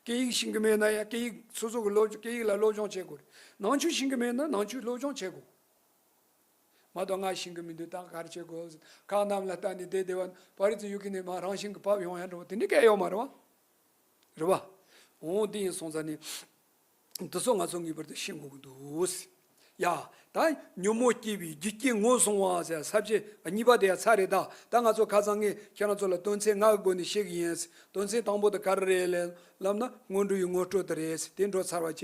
སྐད་ཡིག་ཤེས་ཀྱི་མེད་ན་ཡང་སྐད་ཡིག་སོ་སོ་གི་སློབ་སྐད་ཡིག་ལ་སློབ་སྦྱོང་བྱེད་དགོས་རེད། ནང་ཆོས་ཤེས་ཀྱི་མེད་ན་ནང་ཆོས་སློབ་སྦྱོང་བྱེད་དགོས། མ་གཏོགས་ང་ཤེས་ཀྱི་མི་འདུག་ད་ག་རེ་བྱེད་དགོས། ཁ་གནམ་ལ་བལྟས་ནས་བསྡད་བསྡད་པ་ཕ་རི་ཙི་ཡུ་གི་ནས་མ་རང་བཞིན་གྱི་བབས་ཡོང་ཡ་འགྲོ་བ་དེ་འདྲ་གང་ཡང་ཡོད་མ་རེད་བ། རེད་བ། འོང་དེ་ཡིན་སོང་ཙང་ནི། འདི་ཚོ་ང་ཚོ་ངེས་པར་དུ་ཤེས་དགོས་ཀྱི་འདུག། ཡ། ད་ཉོན་མོངས་སྐྱེ་བའི་རྒྱུ་རྐྱེན་ངོས་བཟུང་བ་ཟེར་ས་བཅད་གཉིས་པ་དེ་ཡང་ཚར་རེད་ད། ད་ང་ཚོ་ཁ་སང་ངས་ཁྱེད་རང་ཚོ་ལ་དོན་ཚན་ལྔ་གི་སྒོ་ནས་བཤད་ཀྱི་ཡིན། དོན་ཚན་དང་པོ་དེ་ག་རེ་རེད་ལབ་ན་སྔོན་འགྲོ་ཡི་ངོ་སྤྲོད་དེ་རེད། དེ་འགྲོ་ཚར་བ་བྱས།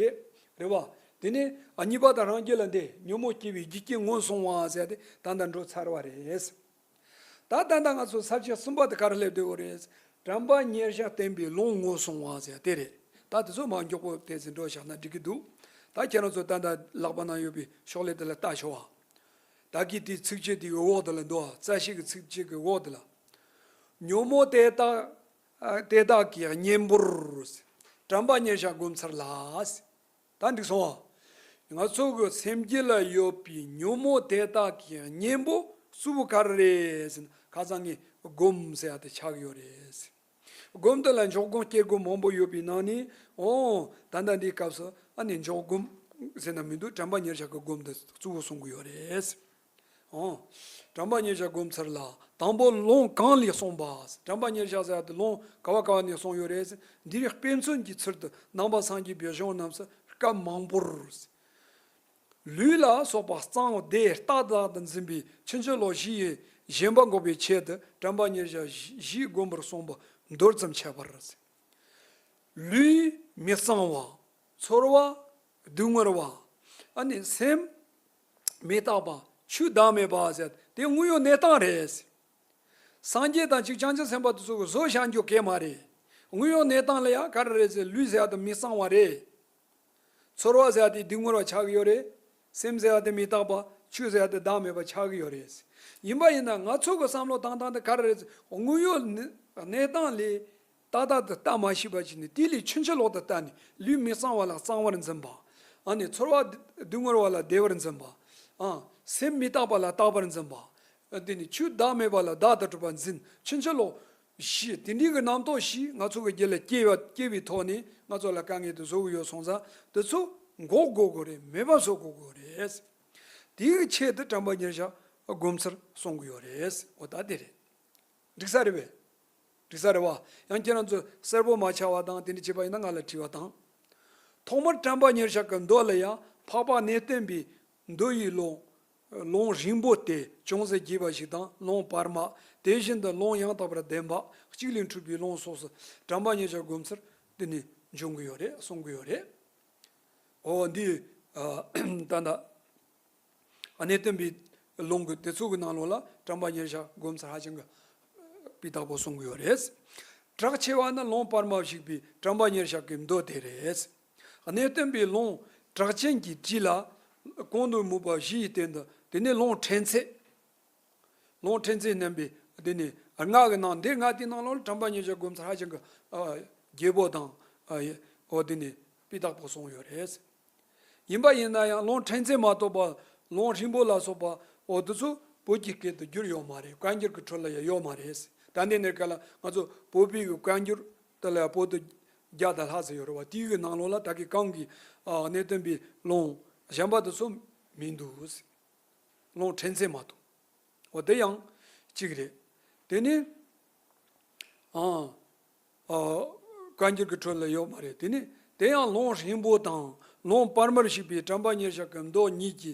རེད་བ། དེ་ནས་ཨ་གཉིས་པ་དང་རང་རྒྱུད་ལ་འདི་ཉོན་མོངས་སྐྱེ་བའི་རྒྱུ་རྐྱེན་ངོས་བཟུང་བ་ཟེར་དེ་ད་ལྟ་འགྲོ་ཚར་བ་རེད། ད་ད་ལྟ་ང་ཚོ་ས་བཅད་གསུམ་པ་དེ་ག་རེ་སླེབས་བསྡད་ཡོད་རེད། དྲན་པ་ཉེར་བཞག་བསྟན་པའི་ལུང་ངོས་བཟུང་བ་ཟེར་དེ་རེད། ད་དེ་ཚོ་མར་མགྱོགས་པོ་ཏོག་ཙམ་འགྲོ་བཞག་ན་འགྲིག་གི་འདུག། ད་ཁྱེད་རང་ཚོ་ད་ལྟ་ལག་པ་ན་ཡོད་པའི་ཤོག་ལྷེ་དེ་ལ་ལྟ་ཤོག་ཨ། ད་གི་དེ་ཚིགས་བཅད་དེ་གི་འོག་དེ་ལ་འདུག་ཨ། རྩ་ཤེ་གི་ཚིགས་བཅད་ཀྱི་འོག་དེ་ལ། ཉོན་མོངས་དེ་དག་ཨ་དེ་དག་གི་གཉེན་པོར། དྲན་པ་ཉེར་བཞག་སྒོམ་ཚར་ལ། ད་འགྲིག་སོང་ཨ། ང་ཚོ་གི་སེམས་རྒྱུད་ལ་ཡོད་པའི་ཉོན་མོངས་དེ་དག་གི་གཉེན་པོ་གཙོ་བོ་ག་རེ་རེད་ཟེར་ན་ཁ་སང་ངས་སྒོམ་ཟེར་ཡ་དེ་ཆགས་ཡོད་རེད། སྒོམ་དེ་ལ་འཇོག་སྒོམ་སྐྱེ་སྒོམ་མང་པོ་ཡོད་པའི་ནང་ནས་འོ་ད་ལྟ་འདིའི་སྐབས་སུ་ཨ་ནི་འཇོག་སྒོམ་ཟེར་ན་མི་འདུག། དྲན་པ་ཉེར་བཞག་གི་སྒོམ་དེ་གཙོ་བོ་གསུང་གི་ཡོད་རེད། ཨང་། དྲན་པ་ཉེར་བཞག་སྒོམ་ཚུལ་ལ། དང་པོ་ལུང་གང་ལས་གསུངས་པ། དྲན་པ་ཉེར་བཞག་ཟེར་ཡ་དེ་ལུང་ག་བ་ག་བ་ནས་གསུངས་ཡོད་རེད། འདི་རིགས་དཔེ་མཚོན་གྱི་ཚུལ་དུ་ནང་པ་སངས་རྒྱས་པའི་གཞུང་རྣམས་སུ་སྐབས་མང་པོར། ལུས་ལ་སོགས་པ་གཙང་བདེ་རྟག་ཏུ་འཛིན་པའི་ཕྱིན་ཅི་ལོག་བཞི་ཡི་ཞེན་པ་འགོག་པའི་ཆེད་དུ་དྲན་པ་ཉེར་བཞག་བཞི་བཞི་བསྒོམ་པར་གསུངས་པ་མདོར་ཙམ་འཆད་པར། ལུས་མི་གཙང་བ། ཚོར་བ་སྡུག་བསྔལ་བ། ཨ་ནི་སེམས་མི་རྟག་པ། ཆོས་བདག་མེད་པ་ཟེར་དེ་དངོས་ཡོད་གནས་སྟངས་རེད། སངས་རྒྱས་དང་གཅིག་བྱང་ཆུབ་སེམས་དཔའ་དེ་ཚོ་གི་བཟོ་བཞག་རྒྱུ་གས་མ་རེད། དངོས་ཡོད་གནས་སྟངས་ལ་ཡང་ག་རེ་རེད་ཟེར། ལུས་ཟེར་ཡ་དེ་མི་གཙང་བ་རེད། ཚོར་བ་ཟེར་ཡ་དེ་སྡུག་བསྔལ་བ་ཆགས་ཀྱི་ཡོད་རེད། སེམས་ཟེར་ཡ་དེ་མི་རྟག་པ། ཆོས་ཟེར་ཡ་དེ་བདག་མེད་པ་ཆགས་ཀྱི་ཡོད་རེད། ཡིན་པ་ཡིན་ན་ང་ཚོ་གི་བསམ་བློ་བཏང་སྟངས་དེ་ག་རེ་རེད་ཟེར། དངོས་ཡོད་གནས་སྟངས་ལས། ཏག་ཏག་ཏུ་ལྟ་མ་ཤེས་པ་ཅིག་ནི་དེ་ལས་ཕྱིན་ཅི་ལོག་ཏུ་ལྟ་ནས། ལུས་མི་གཙང་བ་ལ་གཙང་བར་འཛིན་པ། ཨ་ནི་ཚོར་བ་སྡུག་བསྔལ་བ་ལ་བདེ་བར་འཛིན་པ། ཨ། སེམས་མི་རྟག་པ་ལ་རྟག་པར་འཛིན་པ། ཨ། དེ་ནི་ཆོས་བདག་མེད་པ་ལ་བདག་ཏུ་གྲུབ་པར་འཛིན། ཕྱིན་ཅི་ལོག་བཞི་དེ་འདྲའི་གི་རྣམ་རྟོག་བཞི་ང་ཚོ་གི་རྒྱུད་ལ་སྐྱེ་བ་སྐྱེ་བའི་ཐོག་ནས་ང་ཚོ་ལ་དཀའ་ངལ་དེ་བཟོ་གི་ཡོད་སོང་ཙང་། དེ་ཚོ་འགོག་དགོས་དགོས་རེད། མེད་པ་བཟོ་དགོས་དགོས་རེད། དེའི་ཆེད་དུ་དྲན་པ་ཉེར་བཞག་སྒོམ་ཚུལ་གསུང་གི་ཡོད་རེད། འོ་ད་དེ་རེད། འགྲིག་ས་རེད་པས། འགྲིག་ས་རེད་བ། ཡང་ཁྱེད་རང་ཚོ་གསལ་པོ་མ་ཆགས་པ་དང་དེ་འདྲ་བྱས་པ་ཡིན་ན་ང་ལ་དྲི་བ་དང་། ཐོག་མར་དྲན་པ་ཉེར་བཞག་གི་མདོ་ལ་ཡང་འཕགས་པ་གནས་བརྟན་པའི་མདོ་ཡི་ལུང་། ལུང་རིང་པོ་སྟེ་ཅུང་ཟད་རྒྱས་པ་ཞིག་དང་། ལུང་བར་མ། དེ་བཞིན་དུ་ལུང་ཡང་དག་པར་ལྡན་པ་གཅིག་ལས་འཕྲོས་པའི་ལུང་སོགས་སུ་དྲན་པ་ཉེར་བཞག་སྒོམ་ཚུལ་འདི་ནི་འབྱུང་གི་ཡོད་རེད། གསུང་གི་ཡོད་རེད། འོ་འདི། ཨ། ད་ལྟ། གནས་བརྟན་པའི་ལུང་གི་དེ་ཚོ་གི་ནང་ལོགས་ལ་དྲན་པ་ཉེར་བཞག་སྒོམ་ཚུལ་ཧ་ཅང་གི་སྤུས་དག་པོ་གསུང་གི་ཡོད་རེད། གྲགས་ཆེ་བ་ནི་ལུང་བར་མ་ཞིག་པའི་དྲན་པ་ཉེར་བཞག་གི་མདོ་དེ་རེད། གནས་བརྟན་པའི་ལུང་གྲགས་ཅན་གྱི་བྲིས་ལ་གོང་དུ་སྨོས་པ་བཞི་ཡི་སྟེང་དུ། དེ་ནས་ལུང་ཕྲན་ཚེགས། ལུང་ཕྲན་ཚེགས་བསྣན་པའི་དེ་ནས་ལྔ་གི་ནང་། འདི་ལྔ་དེའི་ནང་ལོགས་ལ་དྲན་པ་ཉེར་བཞག་སྒོམ་ཚུལ་ཧ་ཅང་གི། ཨ། རྒྱས་པོ་དང་། ཨ། འོ་དེ་ནས་སྤུས་དག་པོ་གསུངས་ཡོད་རེད། ཡིན་པ་ཡིན་ན་ཡང་ལུང་ཕྲན་ཚེགས་མ་གཏོགས་པ་ལུང་རིང་པོ་ལ་སོགས་པ་འོ་དེ་ཚོ་བོད་ཀྱི་སྐད་དུ་བསྒྱུར་ཡོད་མ་རེད། བཀའ་འགྱུར་གྱི་ཁྲོད་ལ་ཡང་ཡོད་མ་རེད། ད་ལྟའི་གནས་སྐབས་ལ་ང་ཚོ་བོད་པའི་གི་བཀའ་འགྱུར་དེ་ལ་ཡང་པོ་ཏི་བརྒྱ་དང་ལྷག་ཙམ་ཡོད་རེད་བ། དེའི་གི་ནང་ལོགས་ལ་ད་གིན་གོང་གི། ཨ། གནས་བརྟན་པའི་ལུང་གཞན་པ་དེ་ཚོ་མི་འདུག། ལུང་ཕྲན་ཚེགས་མ་གཏོགས། འོ་དེ་ཡང་གཅིག་རེད། དེ་ནི། ཨ། ཨ། བཀའ་འགྱུར་གྱི་ཁྲོད་ལ་ཡོད་མ་རེད། དེ་ནི་དེ་ཡང་ལུང་རིང་པོ་དང་ལུང་བར་མར་ཞུགས་པའི་དྲན་པ་ཉེར་བཞག་གི་མདོ་གཉིས་ཀྱི་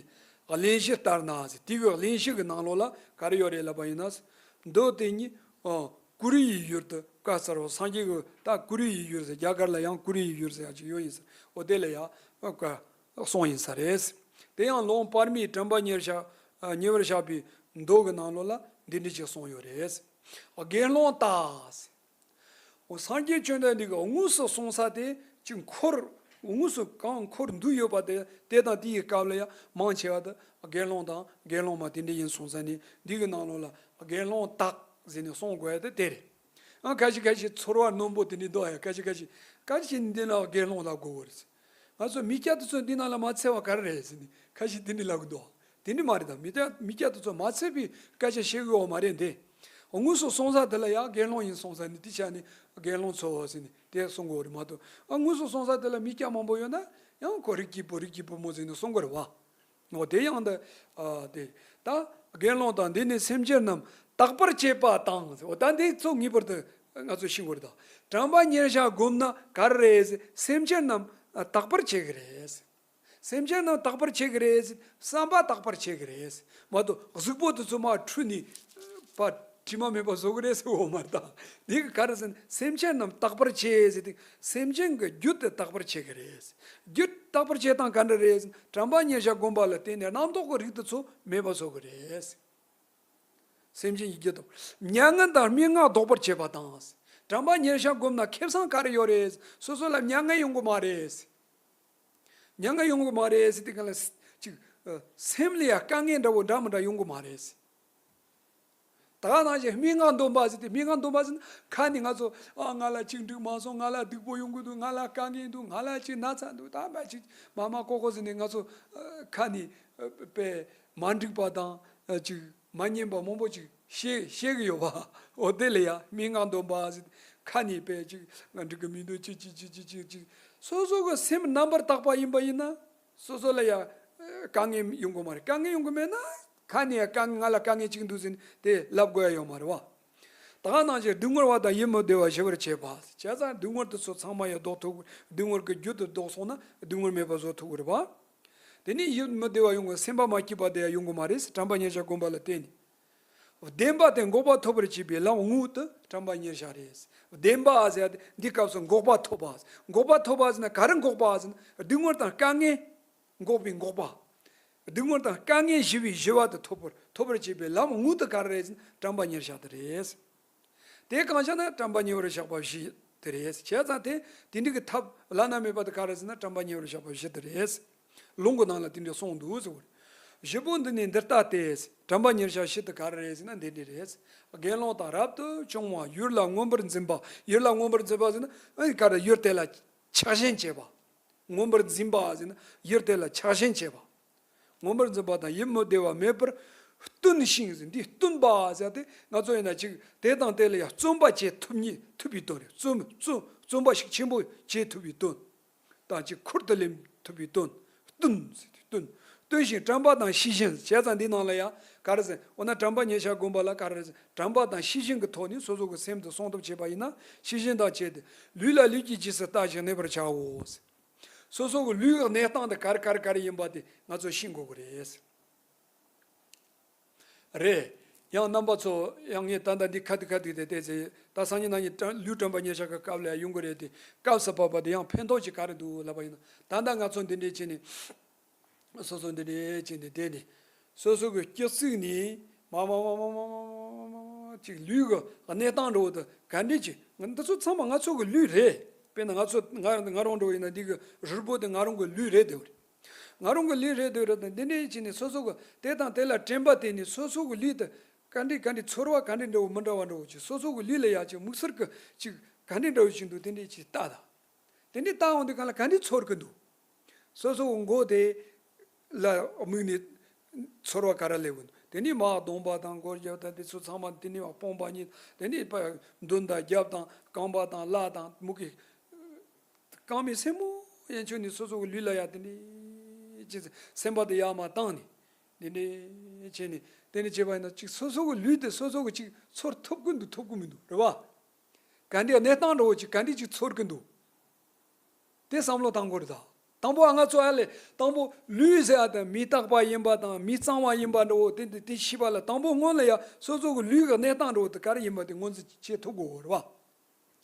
གླེང་གཞི་ལྟར་ན་ཟེར། དེ་གི་གླེང་གཞི་གི་ནང་ལོགས་ལ་ག་རེ་ཡོད་རེད་ལབ་པ་ཡིན་ན། མདོ་དེ་གཉིས། ཨ། ཀུ་རི་ཡི་ཡུལ་དུ་བཀའ་སྩལ་བ། སངས་རྒྱས་ཀྱི་ད་ཀུ་རི་ཡི་ཡུལ་ཟེར། རྒྱ་གར་ལ་ཡང་ཀུ་རི་ཡི་ཡུལ་ཟེར་ཡ་ཅིག་ཡོད་ཡིན་ཟེར། འོ་དེ་ལ་ཡང་བཀའ་གསུངས་ཡིན་ས་རེད། དེ་ཡང་ལུང་བར་མའི་དྲན་པ་ཉེར་བཞག་ཨ། ཉེ་བར་བཞག་པའི་མདོ་གི་ནང་ལོགས་ལ་འདི་འདྲ་ཅིག་གསུངས་ཡོད་རེད། དགེ་སློང་དག། འོ་སངས་རྒྱས་བཅོམ་ལྡན་འདས་ཀྱིས་དངོས་སུ་གསུངས་ས་དེ་ཅིག་འཁོར། དངོས་སུ་གང་འཁོར་འདུས་ཡོད་པ་དེ། དེ་དང་དེའི་སྐབས་ལ་ཡང་མང་ཆེ་བ་དེ་དགེ་སློང་དང་དགེ་སློང་མ་དེ་འདྲ་ཡིན་སོང་ཙང་ནི། འདི་གི་ནང་ལོགས་ལ་དགེ་སློང་དག་ཟེར་ནས་གསུང་དགོས་ཡ་དེ་དེ་རེད། ཨ། ཁ་ཤས་ཁ་ཤས་ཚོར་བ་རྣོན་པོ་དེ་འདྲ་འདུག་ཡ། ཁ་ཤས་ཁ་ཤས་ག་རེ་བྱས་ནས་འདི་ལ་དགེ་སློང་ལབ་དགོས་པ་རེད། ང་ཚོ་མི་སྐྱ་དེ་ཚོ་འདི་ནང་ལ་མ་ཚུད་པ་ག་རེ་རེད་ཟེར་ནས་ཁ་ཤས་དེ་འདྲ་ལབ་གི་འདུག། དེ་འདྲ་མ་རེད་ད། མི་སྐྱ་མི་སྐྱ་དེ་ཚོ་མ་ཚུད་པའི་སྐད་ཆ་བཤད་གི་ཡོད་མ་རེད་དེ། དངོས་སུ་གསུངས་ས་དེ་ལ་ཡང་དགེ་སློང་ཡིན་སོང་ཙང་ནི་དེ་ཆ་ནས་དགེ་སློང་ཚོ་ཟེར་ནས་དེ་གསུང་གི་ཡོད་རེད་མ་གཏོགས། ཨ། དངོས་སུ་གསུངས་ས་དེ་ལ་མི་སྐྱ་མང་པོ་ཡོད་ན་ཡང་ཁོ་རིགས་ཀྱི་བུ་རིགས་ཀྱི་བུ་མོ་ཟེར་ནས་གསུང་གི་རེད་བ། འོ་དེ་ཡང་འདི། ཨ། དེ་ད་དགེ་སློང་དག། འདི་ནི་སེམས་ཅན་རྣམས་དག་པར་བྱེད་པ་དང་། འོ་ད་འདི་ཚོ་ངེས་པར་དུ་ང་ཚོས་ཤེས་དགོས་རེད་ད། དྲན་པ་ཉེར་བཞག་བསྒོམས་ན་ག་རེ་རེད་ཟེར། སེམས་ཅན་རྣམས་དག་པར་བྱེད་ཀྱི་རེད། སེམས་ཅན་རྣམས་དག་པར་བྱེད་ཀྱི་རེད་ཟེར། བསམ་པ་དག་པར་བྱེད་ཀྱི་རེད་མ་གཏོགས། གཟུགས་པོ་དེ་ཚོ་མར་འཁྲུད་ནས་པ་དྲི་མ་མེད་པ་བཟོ་གི་རེད་ཟེར་འོ་མ་རེད་ད། འདི་གི་ག་རེ་ཟེར་ན། སེམས་ཅན་རྣམས་དག་པར་བྱེད་ཟེར་དུས་སེམས་ཅན་གྱི་རྒྱུད་དེ་དག་པར་བྱེད་ཀྱི་རེད། རྒྱུད་དག་པར་བྱེད་སྟངས་ག་འདྲ་རེད་ཟེར་ན། དྲན་པ་ཉེར་བཞག་བསྒོམས་པ་ལ་བརྟེན་ནས་རྣམ་རྟོག་གི་རིགས་དེ་ཚོ་མེད་པ་བཟོ་གི་རེད། སེམས་ཅན་གྱི་རྒྱུད་དང་མྱ་ངན་དང་སྨྲེ་སྔགས་ཟློག་པར་བྱེད་པ་དང་། དྲན་པ་ཉེར་བཞག་བསྒོམས་ན་ཁེ་བཟང་ག་རེ་ཡོད་རེད། སོ་སོ་ལ་མྱ་ངན་ཡོང་གི་མ་རེད། མྱ་ངན་ཡོང་གི་མ་རེད་ཟེར་དུས་གང་ལ་ཅིག། ཨ། སེམས་ལ་ཡང་དཀའ་ངལ་འདྲ་བོ་འདྲ་མི་འདྲ་ཡོང་གི་མ་རེད། ད་ག་ནང་བཞིན་སྨྲེ་སྔགས་འདོན་པ་ཟེར་དུས། སྨྲེ་སྔགས་འདོན་པ་ཟེར་ན་ཁ་ནས་ང་ཚོ། ཨ། ང་ལ་ཅིག་འགྲིག་མ་སོང་། ང་ལ་སྡུག་པོ་ཡོང་གི་འདུག། ང་ལ་དཀའ་ངལ་འདུག། ང་ལ་ཅིག་ན་ཚ་འདུག། ད་མ་ཅིག་མ་མ་ཀོ་ཀོ་ཟེར་ནས་ང་ཚོ། ཨ། ཁ་ནས། ཨ། པའི་མ་འགྲིག་པ་དང་། ཨ། ཅིག་མ་སྙན་པ་མང་པོ་ཅིག་བཤད་བཤད་གི་ཡོད་པ། འོ་དེ་ལ་ཡང་སྨྲེ་སྔགས་འདོན་པ་ཟེར། ཁ་ནས་པའི་ཅིག་ང་འགྲིག་གི་མི་འདུག། ཅིག་ཅིག་ཅིག་ཅིག་ཅིག། སོ་སོ་གི་སེམས་རྣམ་པར་དག་པ་ཡིན་པ་ཡིན་ན་སོ་སོ་ལ་ཡང་དཀའ་ངལ་ཡོང་གི་མ་རེད། དཀའ་ངལ་ཡོང་གི་མེད་ན་ ཁ་ནས་ཡང་དཀའ་ངལ་ང་ལ་དཀའ་ངལ་གཅིག་འདུག་ཟེར་ནས་དེ་ལབ་དགོས་ཡ་ཡོད་མ་རེད་བ། ད་ག་ནང་བཞིན་སྡུག་བསྔལ་བ་དང་ཡིད་མི་བདེ་བ་ཞི་བར་བྱེད་པ། བྱས་ཙང་སྡུག་བསྔལ་དེ་ཚོ་ཚང་མ་ཡང་ལྡོག་ཐུབ། སྡུག་བསྔལ་གྱི་རྒྱུ་དེ་ལྡོག་སོང་ན་སྡུག་བསྔལ་མེད་པ་བཟོ་ཐུབ་ཀྱི་རེད་བ། དེ་ནས་ཡིད་མི་བདེ་བ་ཡོང་གི། སེམས་པ་མ་སྐྱིད་པ་དེ་ཡང་ཡོང་གི་མ་རེད། དྲན་པ་ཉེར་བཞག་སྒོམ་པ་ལ་བརྟེན་ནས། བདེན་པ་དེ་འགོག་པ་ཐོབ་པར་བྱེད་པའི་ལམ་དངོས་དེ་དྲན་པ་ཉེར་བཞག་རེད། བདེན་པ་ཟེར་ཡ་དེ་འདི་སྐབས་སུ་འགོག་པ་ཐོབ་པ། འགོག་པ་ཐོབ་པ་ཟེར་ན་ག་རེ་འགོག་པ་ཟེར་ན། སྡུག་བསྔལ་དང་དཀའ་ངལ་འགོག་པའི་འགོག་པ། སྡུག་བསྔལ་དང་དཀའ་ངལ་ཞི་བའི་ཞི་བ་དེ་ཐོབ་པར་ཐོབ་པར་བྱེད་པའི་ལམ་དངོས་དེ་ག་རེ་རེད་ཟེར་ན་དྲན་པ་ཉེར་བཞག་དེ་རེད། དེ་གང་ཤར་ན་དྲན་པ་ཉེ་བར་བཞག་པ་བཞི་དེ་རེད། བྱས་ཙང་དེ་དེ་འདྲ་གི་ཐབས་བླ་ན་མེད་པ་དེ་ག་རེ་ཟེར་ན་དྲན་པ་ཉེ་བར་བཞག་པ་བཞི་དེ་རེད། ལུང་གི་ནང་ལ་དེ་འདྲ་གསུངས་འདུག་ཟེར་བ་རེད། བཞི་པོ་འདི་ནི་འདི་ལྟ་སྟེ། དྲན་པ་ཉེར་བཞག་བཞི་དེ་ག་རེ་རེད་ཟེར་ན་འདི་འདྲ་རེད། དགེ་སློང་དང་རབ་ཏུ་བྱུང་བ། ཡུལ་ལ་མངོན་པར་འཛིན་པ། ཡུལ་ལ་མངོན་པར་འཛིན་པ་ཟེར་ན་ཨ་ནི་ག་རེ། ཡུལ་དེ་ལ་ཆགས་ཞེན་བྱེད་པ། མངོན་པར་འཛིན་པ་ཟེར་ན་ཡུལ་དེ་ལ་ཆགས་ཞེན་བྱེད་པ། མངོན་པར་འཛིན་པ་དང་ཡིད་མི་བདེ་བ་མེད་པར་བརྟུན་ཞིང་ཟེར། འདི་བརྟུན་པ་ཟེར་དེ་ང་ཚོ་ཡིན་ན་ཅིག་དེ་དང་དེ་ལ་ཡང་བརྩོན་པ་བྱེད་ཐུབ་ཉིད་ཐུབ་པའི་དོན་རེད། བརྩོན་བརྩོན་བརྩོན་པ་ཤུགས་ཆེན་པོ་བྱེད་ཐུབ་པའི་དོན་དང་ཅིག་ཁུར་དུ་ལེན་ཐུབ་པའི་དོན། བརྟུན་ཟེར་དེ་བརྟུན། བརྟུན་ཞིང་དྲན་པ་དང་ཤེས་བཞིན་བྱས་ཙང་འདི་ནང་ལ་ཡང་ག་རེ་ཟེར། འོ་ན་དྲན་པ་ཉེར་བཞག་སྒོམ་པ་ལ་ག་རེ་ཟེར། དྲན་པ་དང་ཤེས་བཞིན་གྱི་ཐོག་ནས་སོ་སོ་གི་སེམས་དེ་སྲུང་ཐབས་བྱེད་པ་ཡིན་ན་ཤེས་བཞིན་དང་བཅས་ཏེ་ལུས་ལ་ལུས་ཀྱིས་རྗེས་སུ་ལྟ་ཞིང་གནས་པར་བྱའོ། སོ་སོ་གི་ལུས་ཀྱི་གནས་སྟངས་དེ་ག་རེ་ག་རེ་ག་རེ་ཡིན་པ་དེ་ང་ཚོ་ཤེས་དགོས་ཀྱི་རེད། རེད། ཡང་རྣམ་པ་ཚོ་ཡང་ངས་ད་ལྟ་འདི་ཁ་ཐུག་ཁ་ཐུག་དེ་བལྟས་ཚེ་ད་སང་ཉིན་གནངས་ཉིན་དྲན་ལུས་དྲན་པ་ཉེར་བཞག་གི་སྐབས་ལ་ཡང་ཡོང་གི་རེད་དེ། སྐབས་སུ་བབ་པ་དེ་ཡང་ཕན་ཐོགས་ཅིག་ག་རེ་འདུག་ལབ་པ་ཡིན་ན། ད་ལྟ་ང་ཚོ་འདི་འདྲས་བྱས་ནས། སོ་སོ་འདི་འདྲས་བྱས་ནས་བསྡད་ནས། སོ་སོ་གི་སྐྱེ་ཚིག་ནས་མ་མ་མ་མ་མ་མ་མ་མ་ཅིག་ལུས་ཀྱི་གནས་སྟངས་འདྲ་བོ་དེ་ག་འདྲས་ཅིག་འདི་ཚོ་ཚང་མ་ང་ཚོ་གི་ལུས་རེད། དཔེར་ན་ང་ཚོ་ང་ང་རང་འདྲ་བོ་ཡིན་ན་འདི་གི་རུས་པོ་དེ་ང་རང་གི་ལུས་རེད་དེ་བ་རེད། ང་རང་གི་ལུས་རེད་དེ་བ་རེད་དེ། འདི་འདྲས་བྱས་ནས་སོ་སོ་གི་དེ་དང་དེ་ལ་དྲན་པ་བསྟེན་ནས་སོ་སོ་གི་ལུས་དེ་ག་འདྲས་ག་འདྲས་ཚོར་བ་ག་འདྲས་འདྲ་བོ་མི་འདྲ་བ་འདྲ་བོ་ཅིག་སོ་སོ་གི་ལུས་ལ་ཡ་ཅིག་དམིགས་བསལ་གི་ཅིག་ག་འདྲས་འདྲ་བོ་ཅིག་འདུག་དེ་འདྲས་ཅིག་ལྟ་དང་། དེ་འདྲའི་ལྟ་འོང་དུས་གང་ལ་ག་འདྲའི་ཚོར་གི་འདུག་སོ་སོའི་མགོ་དེ་ལ་དམིགས་ནས་ཚོར་བ་ག་རེ་སླེབས་ཀྱི་འདུག་དེ་ནས་མར་གདོང་པ་དང་མགོ་རྒྱབ་དང་དེ་ཚོ་ཚང་མ། དེ་ནས་མར་དཔུང་པ་གཉིས། དེ་ནས་མདུན་དང་རྒྱབ་དང་རྐང་པ་དང་ལག་དང་མུ་གེ། རྐང་མའི་སེན་མོ་ཡན་ཆོད་ནས་སོ་སོ་གི་ལུས་ལ་ཡ་དེ་འདྲའི་ཅི་སེམས་པ་དེ་ཡར་མར་བཏང་ནས་དེ་འདྲའི་བྱས་ནས་དེ་འདྲ་བྱས་པ་ཡིན་ན་ཅིག་སོ་སོ་གི་ལུས་དེ་སོ་སོ་གི་ཅིག་ཚོར་ཐུབ་ཀྱི་འདུག་ཐུབ་ཀྱི་མི་འདུག་རེད་བ། ག་འདྲའི་གནས་སྟངས་འདྲ་བོ་ཅིག་ག་འདྲའི་ཅིག་ཚོར་གྱི་འདུག་དེ་བསམ་བློ་བཏང་དགོས་རེད་ད། དང་པོ་ང་ཚོ་ཨ་ལས་དང་པོ་ལུས་ཟེར་ཡ་དེ་མི་རྟག་པ་ཡིན་པ་དང་མི་གཙང་བ་ཡིན་པ་འདྲ་བོ་དེ་འདི་དེ་ཤེས་པ་ལ་དང་པོ་སྔོན་ལ་ཡ་སོ་སོ་གི་ལུས་ཀྱི་གནས་སྟངས་འདྲ་བོ་དེ་ག་རེ་ཡིན་པ་དེ་ངོས་འཛིན་བྱེད་ཐུབ་དགོས་རེད་བ།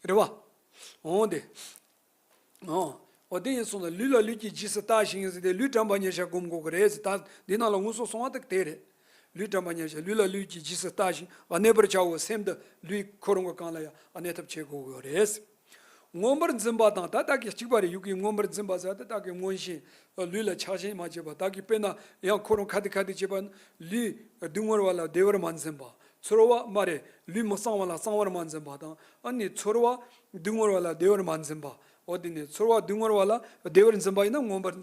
རེད་བ། འོང་དེ། འོ། འོ་དེ་ཡིན་སོང་ན་ལུས་ལ་ལུས་ཀྱིས་རྗེས་སུ་ལྟ་ཞིང་ཟེར་ཏེ་ལུས་དྲན་པ་ཉེར་བཞག་སྒོམ་དགོས་ཀྱི་རེད་ཟེར། ད་འདི་ནང་ལ་དངོས་སུ་གསུངས་པ་དེ་དེ་རེད། ལུས་དྲན་པ་ཉེར་བཞག་ལུས་ལ་ལུས་ཀྱིས་རྗེས་སུ་ལྟ་ཞིང་གནས་པར་བྱའོ། སེམས་འདི་ལུས་ཁོ་རང་གི་སྒང་ལ་ཡང་གནས་ཐབས་བྱེད་དགོས་ཀྱི་རེད། མངོན་པར་འཛིན་པ་དང་ད་ལྟ་གི་གཅིག་པ་རེད། ཡུལ་གྱི་མངོན་པར་འཛིན་པ་ཟེར་ཏེ་ད་གི་མངོན་ཞེན། ལུས་ལ་ཆགས་ཞེན་མ་བྱེད་པ། ད་གི་དཔེར་ན་ཡང་ཁོ་རང་ཁ་ཏི་ཁ་ཏི་བྱེད་པ། ལུས་སྡུག་བསྔལ་བ་ལ་བདེ་བར་མ་འཛིན་པ། ཚོར་བ་མ་རེད། ལུས་མི་གཙང་བ་ལ་གཙང་བར་མ་འཛིན་པ་དང་། ཨ་ནི་ཚོར་བ་སྡུག་བསྔལ་བ་ལ་བདེ་བར་མ་འཛིན་པ། འོ་དེ་ནི་ཚོར་བ་སྡུག་བསྔལ་བ་ལ་བདེ་བར་འཛིན་པ་ཡིན་ན་མངོན་པར་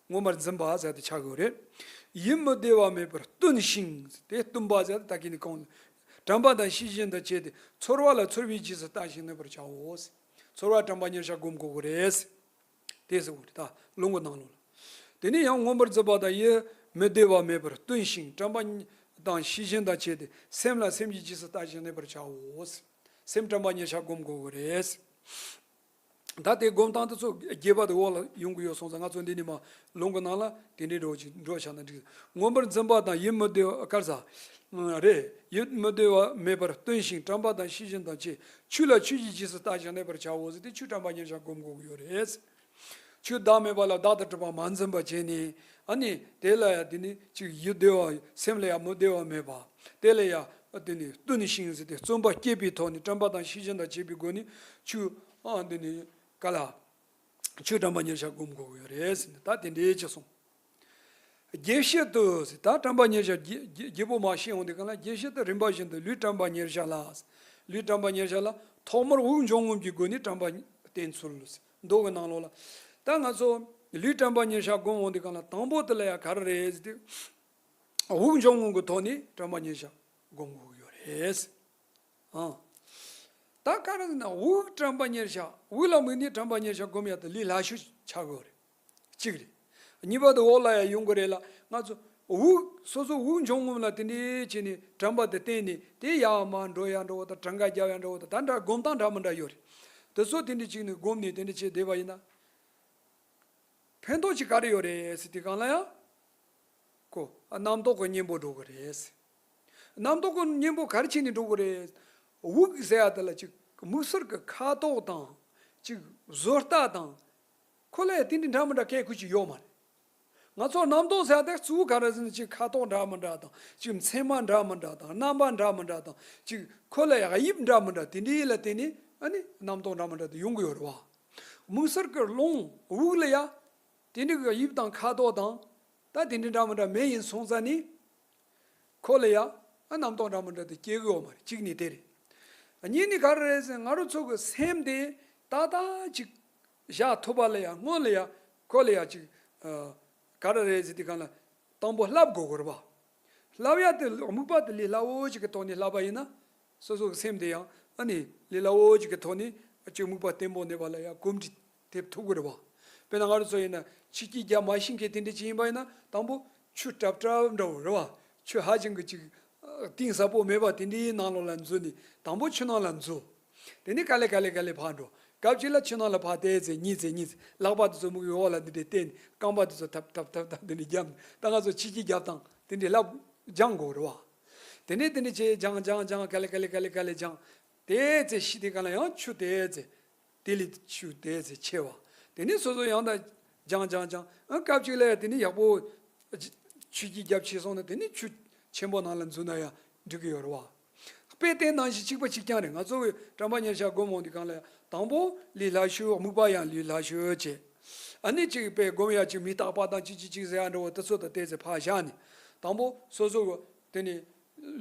མངོན་པར་འཛིན་པ་ཟེར་ཏེ་ཆགས་དགོས་རེད། ཡིད་མི་བདེ་བ་མེད་པར་བརྟུན་ཞིང་། དེ་བརྟུན་པ་ཟེར་ཏེ་ད་གིན་ནི་གོང་དྲན་པ་དང་ཤེས་བཞིན་དུ་བྱས་ཏེ་ཚོར་བ་ལ་ཚོར་བའི་རྗེས་སུ་ལྟ་ཞིང་གནས་པར་བྱའོ། ཚོར་བ་དྲན་པ་ཉེར་བཞག་སྒོམ་དགོས་ཀྱི་རེད། དེ་ཟེར་བ་རེད་ད་ལུང་གི་ནང་ལོགས་ལ། དེ་ནས་ཡང་མངོན་པར་འཛིན་པ་དང་ཡིད་མི་བདེ་བ་མེད་པར་བརྟུན་ཞིང་དྲན་པ་དང་ཤེས་བཞིན་དང་བཅས་ཏེ་སེམས་ལ་སེམས་ཀྱི་རྗེས་སུ་ལྟ་ཞིང་གནས་པར་བྱའོ། སེམས་དྲན་པ་ཉེར་བཞག་སྒོམ་དགོས་ཀྱི་རེད། ད་དེ་སྒོམ་སྟངས་དེ་ཚོ་རྒྱས་པ་དེ་འོག་ལ་ཡོང་གི་ཡོད་སོང་ཙང་ང་ཚོ་འདི་ནས་མར་ལུང་གི་ནང་ལ་དེ་འདྲའི་འགྲོ་ཅིག་འགྲོ་བྱ་ན་འགྲིག་མངོན་པར་འཛིན་པ་དང་ཡིད་མི་བདེ་བ་དཀར་ཟ། རེད། ཡིད་མི་བདེ་བ་མེད་པར་བརྟུན་ཞིང་དྲན་པ་དང་ཤེས་བཞིན་དང་བཅས་ཆོས་ལ་ཆོས་ཀྱི་རྗེས་སུ་ལྟ་ཞིང་གནས་པར་བྱའོ་ཟེར་ཏེ་ཆོས་དྲན་པ་ཉེར་བཞག་སྒོམ་དགོས་ཀྱི་ཡོད་རེད། ཆོས་བདག་མེད་པ་ལ་བདག་ཏུ་གྲུབ་པ་མ་འཛིན་པ་བྱས་ནས། ཨ་ནི་དེ་ལ་ཡང་དེ་ནི་ཅིག་ཡིད་བདེ་བ་སེམས་ལ་ཡང་མི་བདེ་བ་མེད་པ། དེ་ལ་ཡང་དེ་ནི་བརྟུན་ཞིང་ཟེར་ཏེ་བརྩོན་པ་བསྐྱེད་པའི་ཐོག་ནས་དྲན་པ་དང་ཤེས་བཞིན་དང་བཅས་པའི་སྒོ་ནས་ཆོས་ཨ་དེ་ནི་ག་ལ། ཆོས་དྲན་པ་ཉེར་བཞག་སྒོམ་དགོས་ཀྱི་ཡོད་རེད་ཟེར་ནས་ད་དེ་འདྲའི་ཅིག་གསུངས། དགེ་བཤེས་དུ་ཟེར་ད་དྲན་པ་ཉེར་བཞག་རྒྱས་རྒྱས་རྒྱས་པོ་མ་བཤད་འོང་དུས་གང་ལ་དགེ་བཤེས་དུ་རིམ་པ་བཞིན་དུ་ལུས་དྲན་པ་ཉེར་བཞག་ལ། ལུས་དྲན་པ་ཉེར་བཞག་ལ་ཐོག་མར་དབུགས་འབྱུང་རྔུབ་ཀྱི་སྒོ་ནས་དྲན་པ་བསྟེན་ཚུལ། མདོ་གི་ནང་ལོགས་ལ། ད་ང་ཚོ་ལུས་དྲན་པ་ཉེར་བཞག་སྒོམ་འོང་དུས་གང་ལ་དང་པོ་དེ་ལ་ཡང་ག་རེ་རེད་ཟེར་དུས། དབུགས་འབྱུང་རྔུབ་ཀྱི་ཐོག་ནས་དྲན་པ་ཉེར་བཞག་སྒོམ་དགོས་ཀྱི་ཡོད་རེད། ཨང་། ད་ག་རེ་ཟེར་ན་དབུགས་དྲན་པ་ཉེར་བཞག་དབུགས་ལ་དམིགས་ནས་དྲན་པ་ཉེར་བཞག་སྒོམ་ཡ་དེ་ལས་སླ་ཤོས་ཆགས་ཀྱི་ཡོད་རེད། གཅིག་རེད། གཉིས་པ་དེ་འོག་ལ་ཡང་ཡོང་གི་རེད་ལ། ང་ཚོ་ དབུགས་སོ་སོ་དབུགས་འབྱུང་ངོམ་ལ་དེ་འདྲའི་བྱས་ནས་དྲན་པ་དེ་བསྟེན་ནས་དེ་ཡར་མར་འགྲོ་ཡ་འགྲོ་བ་དང་གྲངས་ཀ་རྒྱབ་ཡ་འགྲོ་བ་དང་ད་འདྲ་སྒོམ་སྟངས་འདྲ་མི་འདྲ་ཡོད་རེད། དེ་ཚོ་དེ་འདྲ་བྱས་ནས་སྒོམ་ནས་དེ་འདྲ་བྱས་བསྡད་པ་ཡིན་ན། ཕན་ཐོགས་ཅིག་ག་རེ་ཡོད་རེད་ཟེར་དུས་སྒང་ལ་ཡང་། ཁོ་རྣམ་རྟོག་གི་གཉེན་པོ་འགྲོ་གི་རེད། རྣམ་རྟོག་གི་གཉེན་པོ་ག་རེ་བྱས་ནས་འགྲོ་གི་རེད། དབུགས་ཟེར་ཡ་དེ་ལ་ཅིག་དམིགས་བསལ་གྱི་ཁ་དོག་དང་། ཅིག་བཟོ་ལྟ་དང་། ཁོ་ལ་ཡང་དེ་འདྲའི་འདྲ་མི་འདྲ་སྐད་ཁུ་ཅིག་ཡོད་མ་རེད། ང་ཚོ་རྣམ་རྟོག་ཟེར་ཡ་དེ་གཙོ་བོ་ག་རེ་ཟེར་ན་ཅིག་ཁ་དོག་འདྲ་མི་འདྲ་དང་། ཅིག་མཚན་མ་འདྲ་མི་འདྲ་དང་། རྣམ་པ་འདྲ་མི་འདྲ་དང་། ཅིག་ཁོ་ལ་ཡང་དབྱིབས་འདྲ་མི་འདྲ་དེ་འདྲའི་ལ་བརྟེན་ནས་ཨ་ནི་རྣམ་རྟོག་འདྲ་མི་འདྲ་དེ་ཡོང་གི་ཡོད་རེད་བ། དམིགས་བསལ་གྱི་རླུང་དབུགས་ལ་ཡ། དེ་འདྲ་གི་དབྱིབས་དང་ཁ་དོག་དང་། ད་དེ་འདྲ་འདྲ་མི་འདྲ་མེད་ཡིན་སོང་ཙང་ནི། ཁོ་ལ་ཡ། ཨ་རྣམ་རྟོག་འདྲ་མི་འདྲ་དེ་སྐྱེ་གི་ཡོད་མ་རེད། གཅིག་ནི་དེ་རེད། གཉིས་ནི་ག་རེ་རེད་ཟེར་ང་རང་ཚོ་གི་སེམས་དེ་ཏག་ཏག་ཅིག་བཞག་ཐུབ་པ་ལ་ཡ་སྔོན་ལ་ཡ་ཁོ་ལ་ཡ་ཅིག་ཨ། ག་རེ་རེད་ཟེར་དུས་སྒང་ལ་དང་པོ་བསླབ་དགོས་གི་རེད་པ། བསླབ་ཡ་དེ་དམིགས་པ་དེ་ལས་སླ་བོ་ཅིག་གི་ཐོག་ནས་བསླབ་པ་ཡིན་ན། སོ་སོ་གི་སེམས་དེ་ཡང་ཨ་ནི་ལས་སླ་བོ་ཅིག་གི་ཐོག་ནས་ཅིག་དམིགས་པ་བརྟན་པོ་གནས་པ་ལ་ཡང་གོམས་འདྲིས་ཐེབས་ཐུབ་ཀྱི་རེད་བ། དཔེར་ན་ང་རང་ཚོ་ཡིན་ན་ཆུ་སྐྱེས་རྒྱབ་མ་ཤེས་མཁན་དེ་འདྲ་ཅིག་ཡིན་པ་ཡིན་ན་དང་པོ་ཆུ་ཀྲབ་ཀྲབ་འདྲ་བོ་རེད་བ། ཆུ་ཧ་ཅང་གི་ཅིག་གཏིང་ཟབ་པོ་མེད་པ་དེ་འདྲའི་ནང་ལོགས་ལ་འཛུལ་ནས་དང་པོ་ཆུ་ནང་ལ་འཛུལ། དེ་ནས་ག་ལེ་ག་ལེ་ག་ལེ་ཕར་འགྲོ། སྐབས་གཅིག་ལ་ཆུ་ནང་ལ་ཕར་བལྟས་ཚེ་གཉིད་ཚེ་གཉིད་ཚེ་ལག་པ་དེ་ཚོ་མུ་གེ་འོག་ལ་འདི་འདྲའི་བལྟས་ནས་རྐང་པ་དེ་ཚོ་ཐབ་ཐབ་ཐབ་ཐབ་འདི་འདྲའི་རྒྱབ་ནས་ད་ང་ཚོ་ཆུ་སྐྱེས་རྒྱབ་སྟངས་དེ་འདྲའི་ལབ་སྦྱང་དགོས་རེད་བ། དེ་ནས་དེ་འདྲ་བྱས་སྦྱང་སྦྱང་སྦྱང་ག་ལེ་ག་ལེ་ག་ལེ་ག་ལེ་སྦྱང་། དེ་ཚེ་ཤི་དེ་ག་ལ་ཡང་ཆུ་དེ་ཚེ། དེ་ལས་ཆུ་དེ་ཚེ་ཆེ་བ། དེ་ནས་སོ་སོ་ཡང་དང་སྦྱང་སྦྱང་སྦྱང་ཨ་སྐབས་གཅིག་ལ་ཡང་དེ་ནས་ཡག་པོ། ཆུ་སྐྱེས་རྒྱབ་ཆེ་སོང་ན་དེ་ནས་ཆུ་ཆེན་པོ་ནང་ལ་འཛུལ་ན་ཡང་འགྲིག་གི་ཡོད་རེད་བ། དཔེ་དེ་ནང་བཞིན་གཅིག་པ་གཅིག་རྐྱང་རེད། ང་ཚོ་གི་དྲན་པ་ཉེར་བཞག་སྒོམ་འོང་དུས་སྒང་ལ་ཡང་དང་པོ་ལས་སླ་ཤོས་དམིགས་པ་ཡང་ལས་སླ་ཤོས་བྱས། ཨ་ནི་གཅིག་དཔེ་སྒོམ་ཡ་གཅིག་མི་རྟག་པ་དང་གཅིག་གཅིག་གཅིག་ཟེར་ཡ་འདྲ་བོ་དེ་ཚོ་དང་བལྟས་ཚེ་ཕར་བཞག་ནས། དང་པོ་སོ་སོ་གི་དེ་ནས་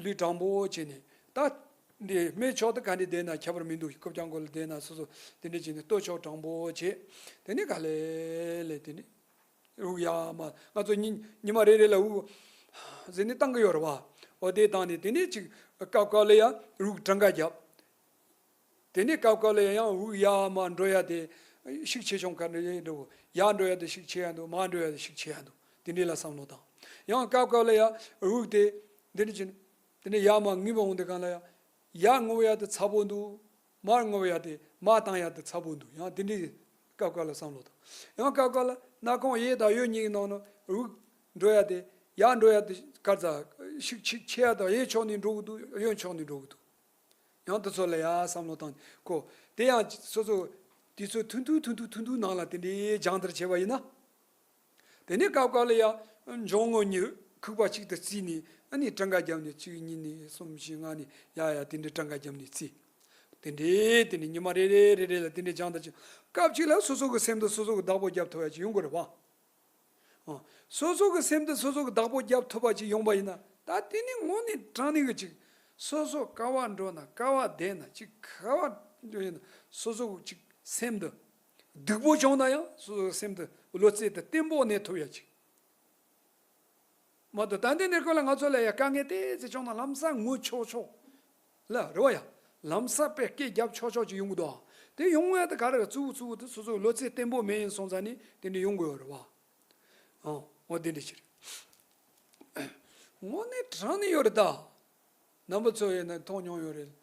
ལུས་དྲང་པོ་བྱས་ནས་ད། འདི་སྨད་ཕྱོགས་དུ་ག་འདྲ་བསྡད་ན་ཁྱད་པར་མི་འདུག་རྐུབ་བཀྱག་མགོ་ལ་བསྡད་ན་སོ་སོ་དེ་འདྲ་བྱས་ནས་སྟོད་ཕྱོགས་དྲང་པོ་བྱས། དེ་ནས་ག་ལེ་ལེ་དེ་ནས། དབུགས་ཡར་མར་ང་ཚོ་ཉི་ཉི་མ་རེ་རེ་ལ་དབུགས་ཟེར་ནས་བཏང་གི་ཡོད་རེད་བ། འོ་དེ་བཏང་ནས་དེ་ནས་ཅིག་སྐབས་སྐབས་ལ་ཡང་དབུགས་གྲངས་ཀ་བརྒྱབ། དེ་ནས་སྐབས་སྐབས་ལ་ཡང་དབུགས་ཡར་མར་འགྲོ་ཡ་དེ་ཤུགས་ཆེ་ཆུང་ག་འདྲ་ཡིན་འགྲོ། ཡར་འགྲོ་ཡ་དེ་ཤུགས་ཆེ་ཡ་འདུག་མར་འགྲོ་ཡ་དེ་ཤུགས་ཆེ་ཡ་འདུག་དེ་འདྲ་ལ་བསམ་བློ་བཏང་། ཡང་སྐབས་སྐབས་ལ་ཡང་དབུགས་དེ་འདི་འདྲ་བྱས་ནས་དེ་ནས་ཡར་མར་ངུས་པ་འོང་དུས་སྒང་ལ་ཡང་། ཡར་རྔུབ་ཡ་དེ་ཚ་པོ་འདུག་མར་རྔུབ་ཡ་དེ་མར་བཏང་ཡ་དེ་ཚ་པོ་འདུག་ཡང་དེ་འདྲའི་སྐབས་སྐབས་ལ་བསམ་བློ་བཏང་། ཡང་སྐབས་སྐབས་ལ་སྣ་ཁུང་གཡས་དང་གཡོན་གཉིས་ཀྱི་ནང་ན་དབུགས་འགྲོ་ཡ་དེ་ཡར་འགྲོ་ཡ་དེ་ག་ཚ་ཤུགས་ཆེ་ཆེ་ཡ་དང་གཡས་ཕྱོགས་ནས་འགྲོ་གི་འདུག་གཡོན་ཕྱོགས་ནས་འགྲོ་གི་འདུག་ཡང་དེ་ཚོ་ལ་ཡ་བསམ་བློ་བཏང་གོ། དེ་ཡང་སོ་སོ་དུས་ཚོད་ཐུང་ཐུང་ཐུང་ཐུང་ཐུང་ཐུང་ནང་ལ་དེ་འདྲའི་སྦྱང་བརྡར་བྱས་པ་ཡིན་ན། དེ་ནས་སྐབས་སྐབས་ལ་ཡ། འབྱུང་རྔུབ་གཉིས་ཁུག་པ་གཅིག་ཏུ་བརྩིས་ནས་ཨ་ནི་གྲངས་ཀ་བརྒྱབ་ནས་གཅིག་གཉིས་ནས་གསུམ་བཞི་ལྔ་ནས་ཡ་ཡ་དེ་འདྲའི་གྲངས་ཀ་བརྒྱབ་ནས་བརྩི། དེ་འདྲའི་དེ་ནས་ཉི་མ་རེ་རེ་རེ་རེ་ལ་དེ་འདྲའི་སྦྱང་བརྡར་བྱས། སྐབས་གཅིག་ལ་སོ་སོ་གི་སེམས་དུ་སོ་སོ་གི་བདག་པོ་རྒྱབ་ཐུབ་ཡ་ཅིག་ཡོང་དགོས་རེད་བ། ཨ། སོ་སོ་གི་སེམས་དུ་སོ་སོ་གི་བདག་པོ་རྒྱབ་ཐུབ་པ་ཅིག་ཡོང་པ་ཡིན་ན་ད་དེ་ནི་དངོས་གནས་དྲང་གནས་གི་ཅིག་སོ་སོ་དཀའ་བ་འགྲོ་ན་དཀའ་བ་བསྡད་ན་ཅིག་དཀའ་བ་འགྲོ་ཡིན་ན་སོ་སོ་གི་ཅིག་སེམས་དུ་སྡུག་པོ་བྱུང་ན་ཡང་སོ་སོ་གི་སེམས་དུ་བློ་རྩེ་དུ་བརྟན་པོ་གནས་ཐུབ་ཡ་ཅིག་མ་གཏོགས་ད་ལྟའི་གནས་སྐབས་ལ་ང་ཚོ་ལ་ཡ་དཀའ་ངལ་ཏོག་ཙམ་བྱུང་ན་ལམ་སང་ངུ་ཆོག་ཆོག་ལ་རེད་བ་ཡ། ལམ་སང་དཔེ་སྐད་རྒྱབ་ཆོག་ཆོག་ཅིག་ཡོང་གི་འདུག་དེ་ཡོང་ཡ་དེ་ག་རེ་གཙོ་བོ་གཙོ་བོ་དེ་སོ་སོ་བློ་རྩེ་བརྟན་པོ་མེད་ཡིན་སོང་ཙང་ནི་དེ་འདྲ་ཡོང་གི་ཡོད་རེད་བ། ཨ། འོ་དེ་འདྲ་ཅིག་རེད། དངོས་གནས་དྲང་གནས་ཡོད་རེད་ད། རྣམ་པ་ཚོ་ཡིན་ན་མཐོང་མྱོང་ཡོད་རེད།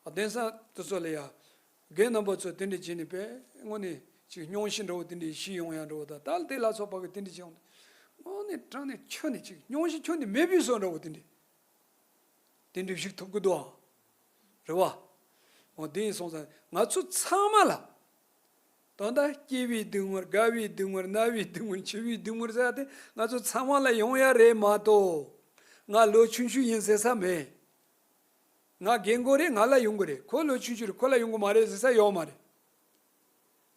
ཨ། གདན་ས་དེ་ཚོ་ལ་ཡ། རྒན་རྣམ་པ་ཚོ་དེ་འདྲ་བྱས་ནས་དཔེ་དངོས་གནས་ཅིག་སྙུང་གཞི་འདྲ་བོ་དེ་འདྲ་ཞིག་ཡོང་ཡ་འདྲ་བོ་དང་ད་དེ་ལ་སོགས་པ་གི་དེ་འདྲ་བྱས་ཡོང་དུས་དངོས་གནས་དྲང་གནས་ཁྱོན་ནས་ཅིག་སྙུང་གཞི་ཁྱོན་ནས་མེད་པའི་བཟོ་འདྲ་བོ་དེ་འདྲ་དེ་འདྲ་བཞུགས་ཐུབ་ཀྱི་འདུག་ཨ། རེད་བ། འོ་དེ་ཡིན་སོང་ཙང་ང་ཚོ་ཚང་མ་ལ། ད་ལྟ་སྐྱེ་བའི་སྡུག་བསྔལ་དགའ་བའི་སྡུག་བསྔལ་ན་བའི་སྡུག་བསྔལ་འཆི་བའི་སྡུག་བསྔལ་ཟེར་ཡ་དེ་ང་ཚོ་ཚང་མ་ལ་ཡོང་ཡ་རེད་མ་གཏོགས། ང་ལོ་ཆུང་ཆུང་ཡིན་ཟེར་ས་མེད། ང་རྒན་གོག་རེད། ང་ལ་ཡོང་གི་རེད། ཁོ་ལོ་ཆུང་ཆུང་རེད། ཁོ་ལ་ཡོང་གི་མ་རེད་ཟེར་ས་ཡོད་མ་རེད།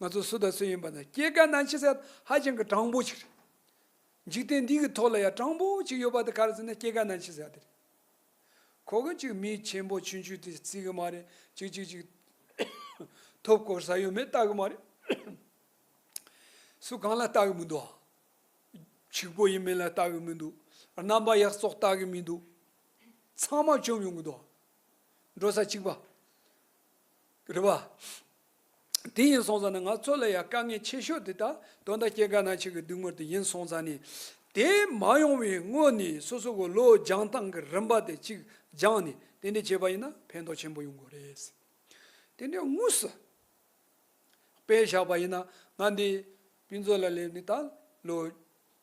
ང་ཚོ་སུ་དང་སུ་ཡིན་པ་ན་སྐྱེ་རྒ་ན་འཆི་ཟེར་ཧ་ཅང་གི་དྲང་པོ་ཅིག་རེད། འཇིག་རྟེན་འདི་གི་ཐོག་ལ་ཡ་དྲང་པོ་ཅིག་ཡོད་པ་དེ་ག་རེ་ཟེར་ན་སྐྱེ་རྒ་ན་འཆི་ཟེར་ཡ་དེ་རེད། ཁོ་གི་ཅིག་མི་ཆེན་པོ་ཆུང་ཆུང་དེ་བརྩི་གི་མ་རེད། ཅིག་ཅིག་ཅིག་ཐོབ་གོ་ས་ཡོད་མེད་ལྟ་གི་མ་རེད། སུ་གང་ལ་ལྟ་གི་མི་འདུག་ཨ། ཕྱུག་པོ་ཡིན་མིན་ལ་ལྟ་གི་མི་འདུག་རྣམ་པ་ཡག་བཙོག་ལྟ་གི་མི་འདུག་ཚང་མ་བཅོམ་ཡོང་གི་འདུག་འགྲོ་ས་གཅིག་པ། རེད་བ། དེ་ཡིན་སོང་ཙང་ནི་ང་ཚོ་ལ་ཡ་དཀའ་ངལ་ཆེ་ཤོས་དེ་ད་དོན་དག་སྐྱེ་རྒ་ན་འཆི་གི་སྡུག་བསྔལ་དེ་ཡིན་སོང་ཙང་ནི། དེ་མ་ཡོང་བའི་སྔོན་ནས་སོ་སོ་གི་བློ་སྦྱང་སྟངས་ཀྱི་རིམ་པ་དེ་གཅིག་སྦྱངས་ནས་དེ་འདྲ་བྱས་པ་ཡིན་ན་ཕན་ཐོགས་ཆེན་པོ་ཡོང་གི་རེད། དེ་འདྲ་དངོས་སུ་དཔེ་བཞག་པ་ཡིན་ན། ང་འདི་ཕུན་ཚོགས་ལ་སླེབས་ནས་ད་ལོ་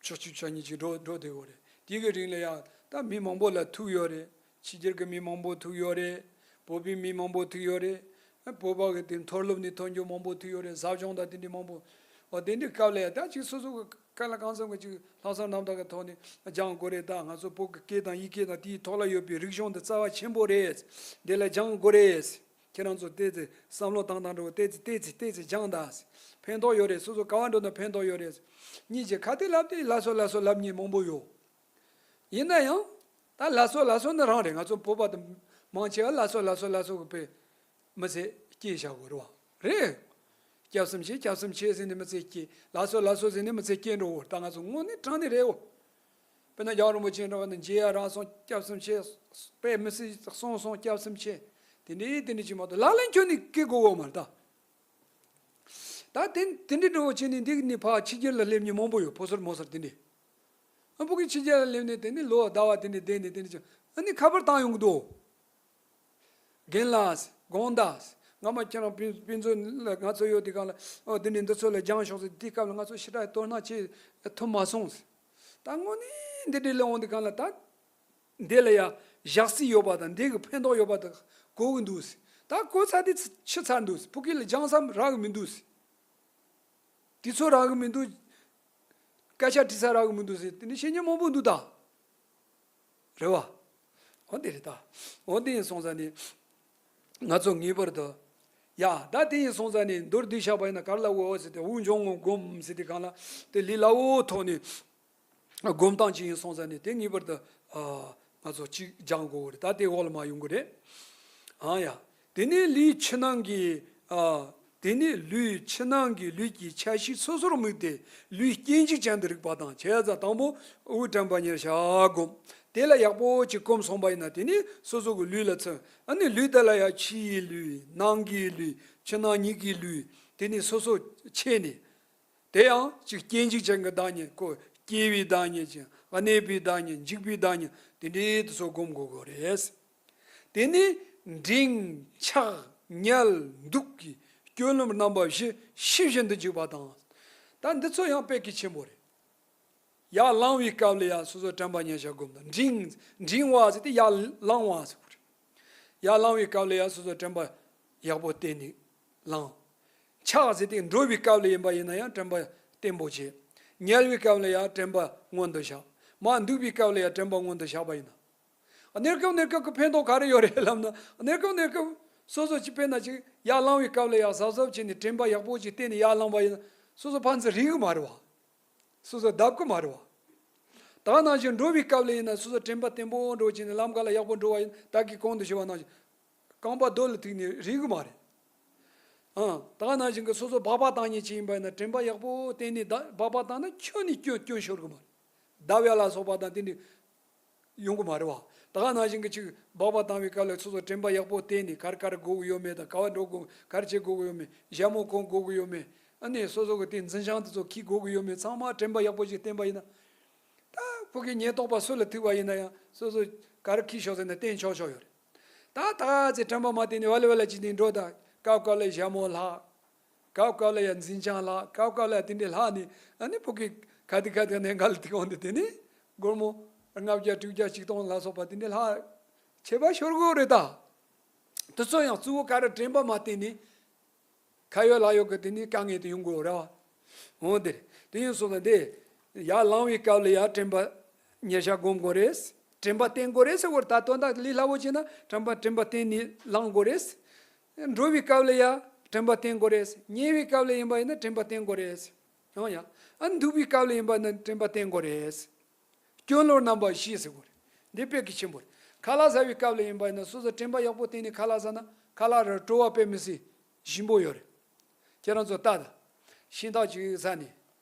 བཅུ་གཅིག་བཅུ་གཉིས་ཅིག་འགྲོ་འགྲོ་བསྡད་ཡོད་རེད། དེ་གི་རིང་ལ་ཡང་ད་མི་མང་པོ་ལ་ཐུག་ཡོད་རེད། ཕྱི་རྒྱལ་གྱི་མི་མང་པོ་ཐུག་ཡོད་རེད། བོད་པའི་མི་མང་པོ་ཐུག་ཡོད་རེད། བོད་པ་གི་དེ་མཐོ་སློབ་ནས་ཐོན་རྒྱུ་མང་པོ་ཐུག་ཡོད་རེད། ཟབ་སྦྱོང་དང་དེ་འདྲའི་མང་པོ། འོ་དེ་འདྲའི་སྐབས་ལ་ཡང་ད་ཅིག་སོ་སོ་གི་ག་ལ་གང་འཚམ་གི་ཅིག་ལྷག་བསམ་རྣམ་དག་གི་ཐོག་ནས་སྦྱང་དགོས་རེད། ད་ང་ཚོ་བོད་ཀྱི་སྐད་དང་ཡི་གེ་དང་དེའི་ཐོག་ལ་ཡོད་པའི་རིག་གཞུང་འདི་རྩ་བ་ཆེན་པོ་རེད། འདི་ལ་སྦྱང་དགོས་རེད། ཁྱེད་རང་ཚོ་བལྟས་ཚེ་བསམ་བློ་བཏང་བཏང་འགྲོ། བལྟས་ཚེ་བལྟས་ཚེ་བལྟས་ཚེ་སྦྱང་དང་། ཕན་ཐོགས་ཡོད་རེད། སོ་སོ་ག་བ་འགྲོ་ན་ཕན་ཐོགས་ཡོད་རེད། གཉིས་ཀྱི་ཁ་ཏེ་ལབ་སྟེ་ལ་སོ་ལ་སོ་ལབ་མཁན་མང་པོ་ཡོད། ཡིན་ན་ཡང་ད་ལ་སོ་ལ་སོ་ནི་རང་རེད། ང་ཚོ་བོད་པ་དང་མང་ཆེ་བ་ལ་སོ་ལ་སོ་ལ་སོ་གི་དཔེ་མི་ཚེ་སྐྱེལ་བཞག་གི་རེད་བ། རེད། སྐྱབས་སུ་མཆི། སྐྱབས་སུ་མཆི་ཟེར་ནས་མི་ཚེ་སྐྱེལ། ལ་སོ་ལ་སོ་ཟེར་ནས་མི་ཚེ་སྐྱེལ་འགྲོ་གི་རེད། ད་ང་ཚོ་དངོས་གནས་དྲང་གནས་རེད་འོ། དཔེར་ན་རྒྱལ་བ་རིན་པོ་ཆེ་འདྲ་བ་ནི་མཇལ་ཡ་རག་སོང་སྐྱབས་སུ་མཆི། དཔེ་མི་སྲིད་གསུངས་སོང་སྐྱབས་སུ་མཆི། དེ་འདྲའི་དེ་འདྲའི་ཅིག་མ་གཏོགས་ལག་ལེན་ཁྱོན་ནས་བཀལ་དགོས་གོ་མ་རེད་ད། ད་དེ་དེ་འདྲའི་འགྲོ་བ་བྱས་ནས་འདི་ནས་ཕར་ཕྱི་རྒྱལ་ལ་སླེབས་མཁན་མང་པོ་ཡོད། ཕོ་གསར་མོ་གསར་དེ་འདྲའི། ཨ་ཕྲུ་གུ་ཕྱི་རྒྱལ་ལ་སླེབས་ནས་དེ་ནས་ལོ་ཟླ་བ་དེ་འདྲའི་བསྡད་ནས་དེ་འདྲའི་ཅིག་ཨ་ནི་ཁ་པར་བཏང་ཡོང་གི་འདུག་རྒན་ལགས། དགོངས་དག་སྔ་མ་ཁྱེད་རང་ཕུན་ཕུན་ཚོགས་ལ་ང་ཚོ་ཡོད་དུས་སྒང་ལ། ཨོ་དེ་ནས་འདི་ཚོ་ལ་སྦྱང་ཤོག་ཟེར། དེའི་སྐབས་ལ་ང་ཚོ་ཞེ་དྲག་དོ་སྣང་བྱེད་ཐུབ་མ་སོང་། ད་དངོས་གནས་འདི་འདྲའི་ལས་འོང་དུས་སྒང་ལ་ད་འདི་ལ་ཡ་ཞག་རྩིས་ཡོད་པ་དང་འདི་གི་ཕན་ཐོགས་ཡོད་པ་དང་གོ་གི་འདུག་ད་གོ་ཚར་དུས་ཕྱི་ཚར་འདུག་ཕྲུ་གུ་ལ་སྦྱང་བསམ་རག་གི་མི་འདུག་དུས་ཚོད་རག་གི་མི་འདུག་སྐད་ཆ་དྲི་ས་རག་གི་མི་འདུག་ཟེར་དེ་འདྲ་བཤད་མཁན་མང་པོ་འདུག་ད། རེད་བ། འོ་དེ་རེད་ད། འོ་དེ་ཡིན་སོང་ཙང་ནི། ང་ཚོ་ངེས་པར་དུ། ཡ་ད་དེ་ཡིན་སོང་ཙང་ནི་མདོར་བསྡུས་བཞག་པ་ཡིན་ན་ག་རེ་ལབ་དགོས་ཟེར་ཏེ། དབུགས་འབྱུང་རྔུབ་སྒོམ་ཟེར་དུས་སྒང་ལ་དེ་ལས་སླ་བོ་ཐོག་ནས་སྒོམ་སྟངས་ཅིག་ཡིན་སོང་ཙང་ནི་དེ་ངེས་པར་དུ། ཨ། ང་ཚོ་གཅིག་སྦྱང་དགོས་རེད། ད་དེ་འོག་ལ་མར་ཡོང་གི་རེད། ཨང་ཡ། དེ་ནས་ལུས་ཕྱི་ནང་གི། ཨ། དེ་ནས་ལུས་ཕྱི་ནང་གི་ལུས་ཀྱི་ཆ་ཤས་སོ་སོར་དམིགས་ཏེ་ལུས་སྐྱེ་འཇིག་ཅན་དུ་རིག་པ་དང་། བྱས་ཙང་དང་པོ་དབུགས་དྲན་པ་ཉེར་བཞག་སྒོམ། དེ་ལ་ཡག་པོ་ཅིག་གོམས་སོང་པ་ཡིན་ན་དེ་ནས་སོ་སོ་གི་ལུས་ལ་ཚུད། ཨ་ནི་ལུས་དེ་ལ་ཡང་ཕྱིའི་ལུས། ནང་གི་ལུས། ཕྱི་ནང་གཉིས་ཀྱི་ལུས། དེ་ནས་སོ་སོ་ཕྱེ་ནས། དེ་ཡང་ཅིག་སྐྱེ་འཇིག་ཅན་གྱི་བདག་ཉིད། ཁོ་སྐྱེ་བའི་བདག་ཉིད་ཅིང་གནས་པའི་བདག་ཉིད། འཇིག་པའི་བདག་ཉིད། དེ་འདྲའི་དེ་ཚོ་སྒོམ་དགོས་དགོས་རེད། དེ་ནི་འབྲིང་ཆགས་ཉལ་འདུག་གི་སྐྱོན་ལམ་རྣམ་པ་བཞི་ཕྱི་བཞིན་དུ་འཇུག་པ་དང་། ད་འདི་ཚོ་ཡང་དཔེ་གལ་ཆེན་པོ་རེད། ཡར་ལངས་པའི་སྐབས་ལ་ཡང་སོ་སོ་དྲན་པ་ཉེར་བཞག་སྒོམ་དང་། འབྲིང་འབྲིང་བ་ཟེར་ཏེ་ཡར་ལངས་པ་ཟེར་དགོས་རེད། ཡར་ལངས་པའི་སྐབས་ལ་ཡང་སོ་སོ་དྲན་པ་ཡག་པོ་བསྟེན་ནས་ལངས། ཆགས་ཟེར་ཏེ་འགྲོ་བའི་སྐབས་ལ་ཡིན་པ་ཡིན་ན་ཡང་དྲན་པ་བརྟན་པོ་བྱེད། ཉལ་བའི་སྐབས་ལ་ཡང་དྲན་པ་སྔོན་དུ་བཞག་མར་འདུག་པའི་སྐབས་ལ་ཡང་དྲན་པ་སྔོན་དུ་བཞག་པ་ཡིན་ན། གནས་སྐབས་གནས་སྐབས་ཀྱི་ཕན་ཐོགས་ག་རེ་ཡོད་རེད་ལབ་ན། གནས་སྐབས་གནས་སྐབས་སོ་སོ་གཅིག་དཔེར་ན་ཅིག་ཡར་ལངས་པའི་སྐབས་ལ་ཡང་གཟབ་གཟབ་བྱས་ནས་དྲན་པ་ཡག་པོ་ཅིག་བསྟེན་ནས་ཡར་ལངས་པ་ཡིན་ན་སོ་སོ་ཕན་ཚུན་རིག་གི་མ་རེད་བ། སོ་སོ་བརྡབ་ཀྱི་མ་རེད་བ། ད་ག་ནང་བཞིན་འགྲོ་བའི་སྐབས་ལ་ཡིན་ན་སོ་སོ་དྲན་པ་བརྟན་པོ་འགྲོ་བྱས་ནས་ལམ་ཁ་ལ་ཡག་པོ་འགྲོ་བ་ཡིན། ད་གིན་གོང་དུ་ཞུས་པ་ནང་བཞིན་རྐང་པ་རྡོ་ལ་ཐུག་ནས་རིག་གི་མ་རེད། ཨང་། ད་ག་ནང་བཞིན་གྱི་སོ་སོ་སྦག་སྦག་བཏང་མཁན་ཅིག་ཡིན་པ་ཡིན་ན་དྲན་པ་ཡག་པོ་བསྟེན་ནས་ད་སྦག་སྦག་བཏང་ན་ཁྱོན་ནས་སྐྱོན་སྐྱོན་ཤོར་གི་མ་རེད། བརྡབ་ཡ་ལ་སོགས་པ་དང་དེ་འདྲ་ཡོང་གི་མ་རེད་བ། ད་ག་ནང་བཞིན་གྱི་ཅིག་སྦག་སྦག་བཏང་བའི་སྐབས་ལ་སོ་སོ་དྲན་པ་ཡག་པོ་བསྟེན་ནས་ག་རེ་ག་རེ་དགོས་ཀྱི་ཡོད་མེད་དང་། ག་བ་འགྲོ་དགོས། ག་རེ་བྱེད་དགོས་ཀྱི་ཡོད་མེད། ཞྭ་མོ་གོན་དགོས་ཀྱི་ཡོད་མེད། ཨ་ནི་སོ་སོ་གི་དེ་འཛིན་བྱང་དེ་ཚོ་འཁྱེར་དགོས་ཀྱི་ཡོད་མེད་ཚང་མ་དྲན་པ་ཡག་པོ་ཞིག་བསྟེན་པ་ཡིན་ན། ད་ཕ་གི་ཉེན་རྟོག་པ་སུ་ལ་ཐུག་པ་ཡིན་ན་ཡང་སོ་སོ་ག་རེ་འཁྱེར་ཤོག་ཟེར་ན་བསྟན་ཆོག་ཆོག་ཡོད་རེད། ད་ད་ཚེ་དྲན་པ་མ་བསྟེན་ནས་ཝ་ལེ་ཝ་ལེ་བྱས་ནས་འགྲོ་ད། སྐབས་སྐབས་ལ་ཞྭ་མོ་ལྷག་སྐབས་སྐབས་ལ་ཡང་འཛིན་བྱང་ལྷག་སྐབས་སྐབས་ལ་དེ་འདྲའི་ལྷག་ནས་ཨ་ནི་ཕ་གི་ག་དེ་ག་དེ་གནད་འགག་ལ་ཐུག་འོང་དུས་དེ་ནི་སྒོར་མོ་ལྔ་བརྒྱ་དྲུག་བརྒྱ་ཆིག་སྟོང་ལ་སོགས་པ་དེ་འདྲའི་ལྷག་ཆད་པ་ཤོར་གི་རེད་ད། དེ་ཚོ་ཡང་གཙོ་བོ་ག་རེ་དྲན་པ་མ་བསྟེན་ནས། ཁ་ཡོད་ལག་ཡོད་ཀྱི་དེ་ནི་དཀའ་ངལ་དེ་ཡོང་གི་ཡོད་རེད་བ། འོ་དེ་རེད། དེ་ཡིན་སོང་ཙང་དེ་ཡར་ལངས་པའི་སྐབས་ལ་ཡང་དྲན་པ་ཉེར་བཞག་སྒོམ་དགོས་རེད། དྲན་པ་བསྟེན་དགོས་རེད་ཟེར་བར་ད་དོན་དག་ལས་སླ་བོ་བྱས་ན་དྲན་པ་དྲན་པ་བསྟེན་ནས་ལངས་དགོས་རེད། འགྲོ་བའི་སྐབས་ལ་ཡང་དྲན་པ་བསྟེན་དགོས་རེད། ཉལ་བའི་སྐབས་ལ་ཡིན་པ་ཡིན་ན་དྲན་པ་བསྟེན་དགོས་རེད། ཡང་ཡང་ཨ་འདུག་པའི་སྐབས་ལ་ཡིན་པ་ཡིན་ན་དྲན་པ་བསྟེན་དགོས་རེད། སྐྱོན་ལོག་རྣམ་པ་བཞི་ཟེར་དགོས་རེད། འདི་དཔེ་གལ་ཆེན་པོ་རེད། ཁ་ལག་ཟ་བའི་སྐབས་ལ་ཡིན་པ་ཡིན་ན་སོ་སོ་དྲན་པ་ཡག་པོ་བསྟེན་ནས་ཁ་ལག་ཟ་ན་ཁ་ལག་ར་བྲོ་བ་དཔེ་མི་སྲིད་ཞིམ་པོ་ཡོད་རེད། ཁྱེད་རང་ཚོ་ལྟ་དང་། ཤིང་ཏོག་ཅིག་ཟ་ནས།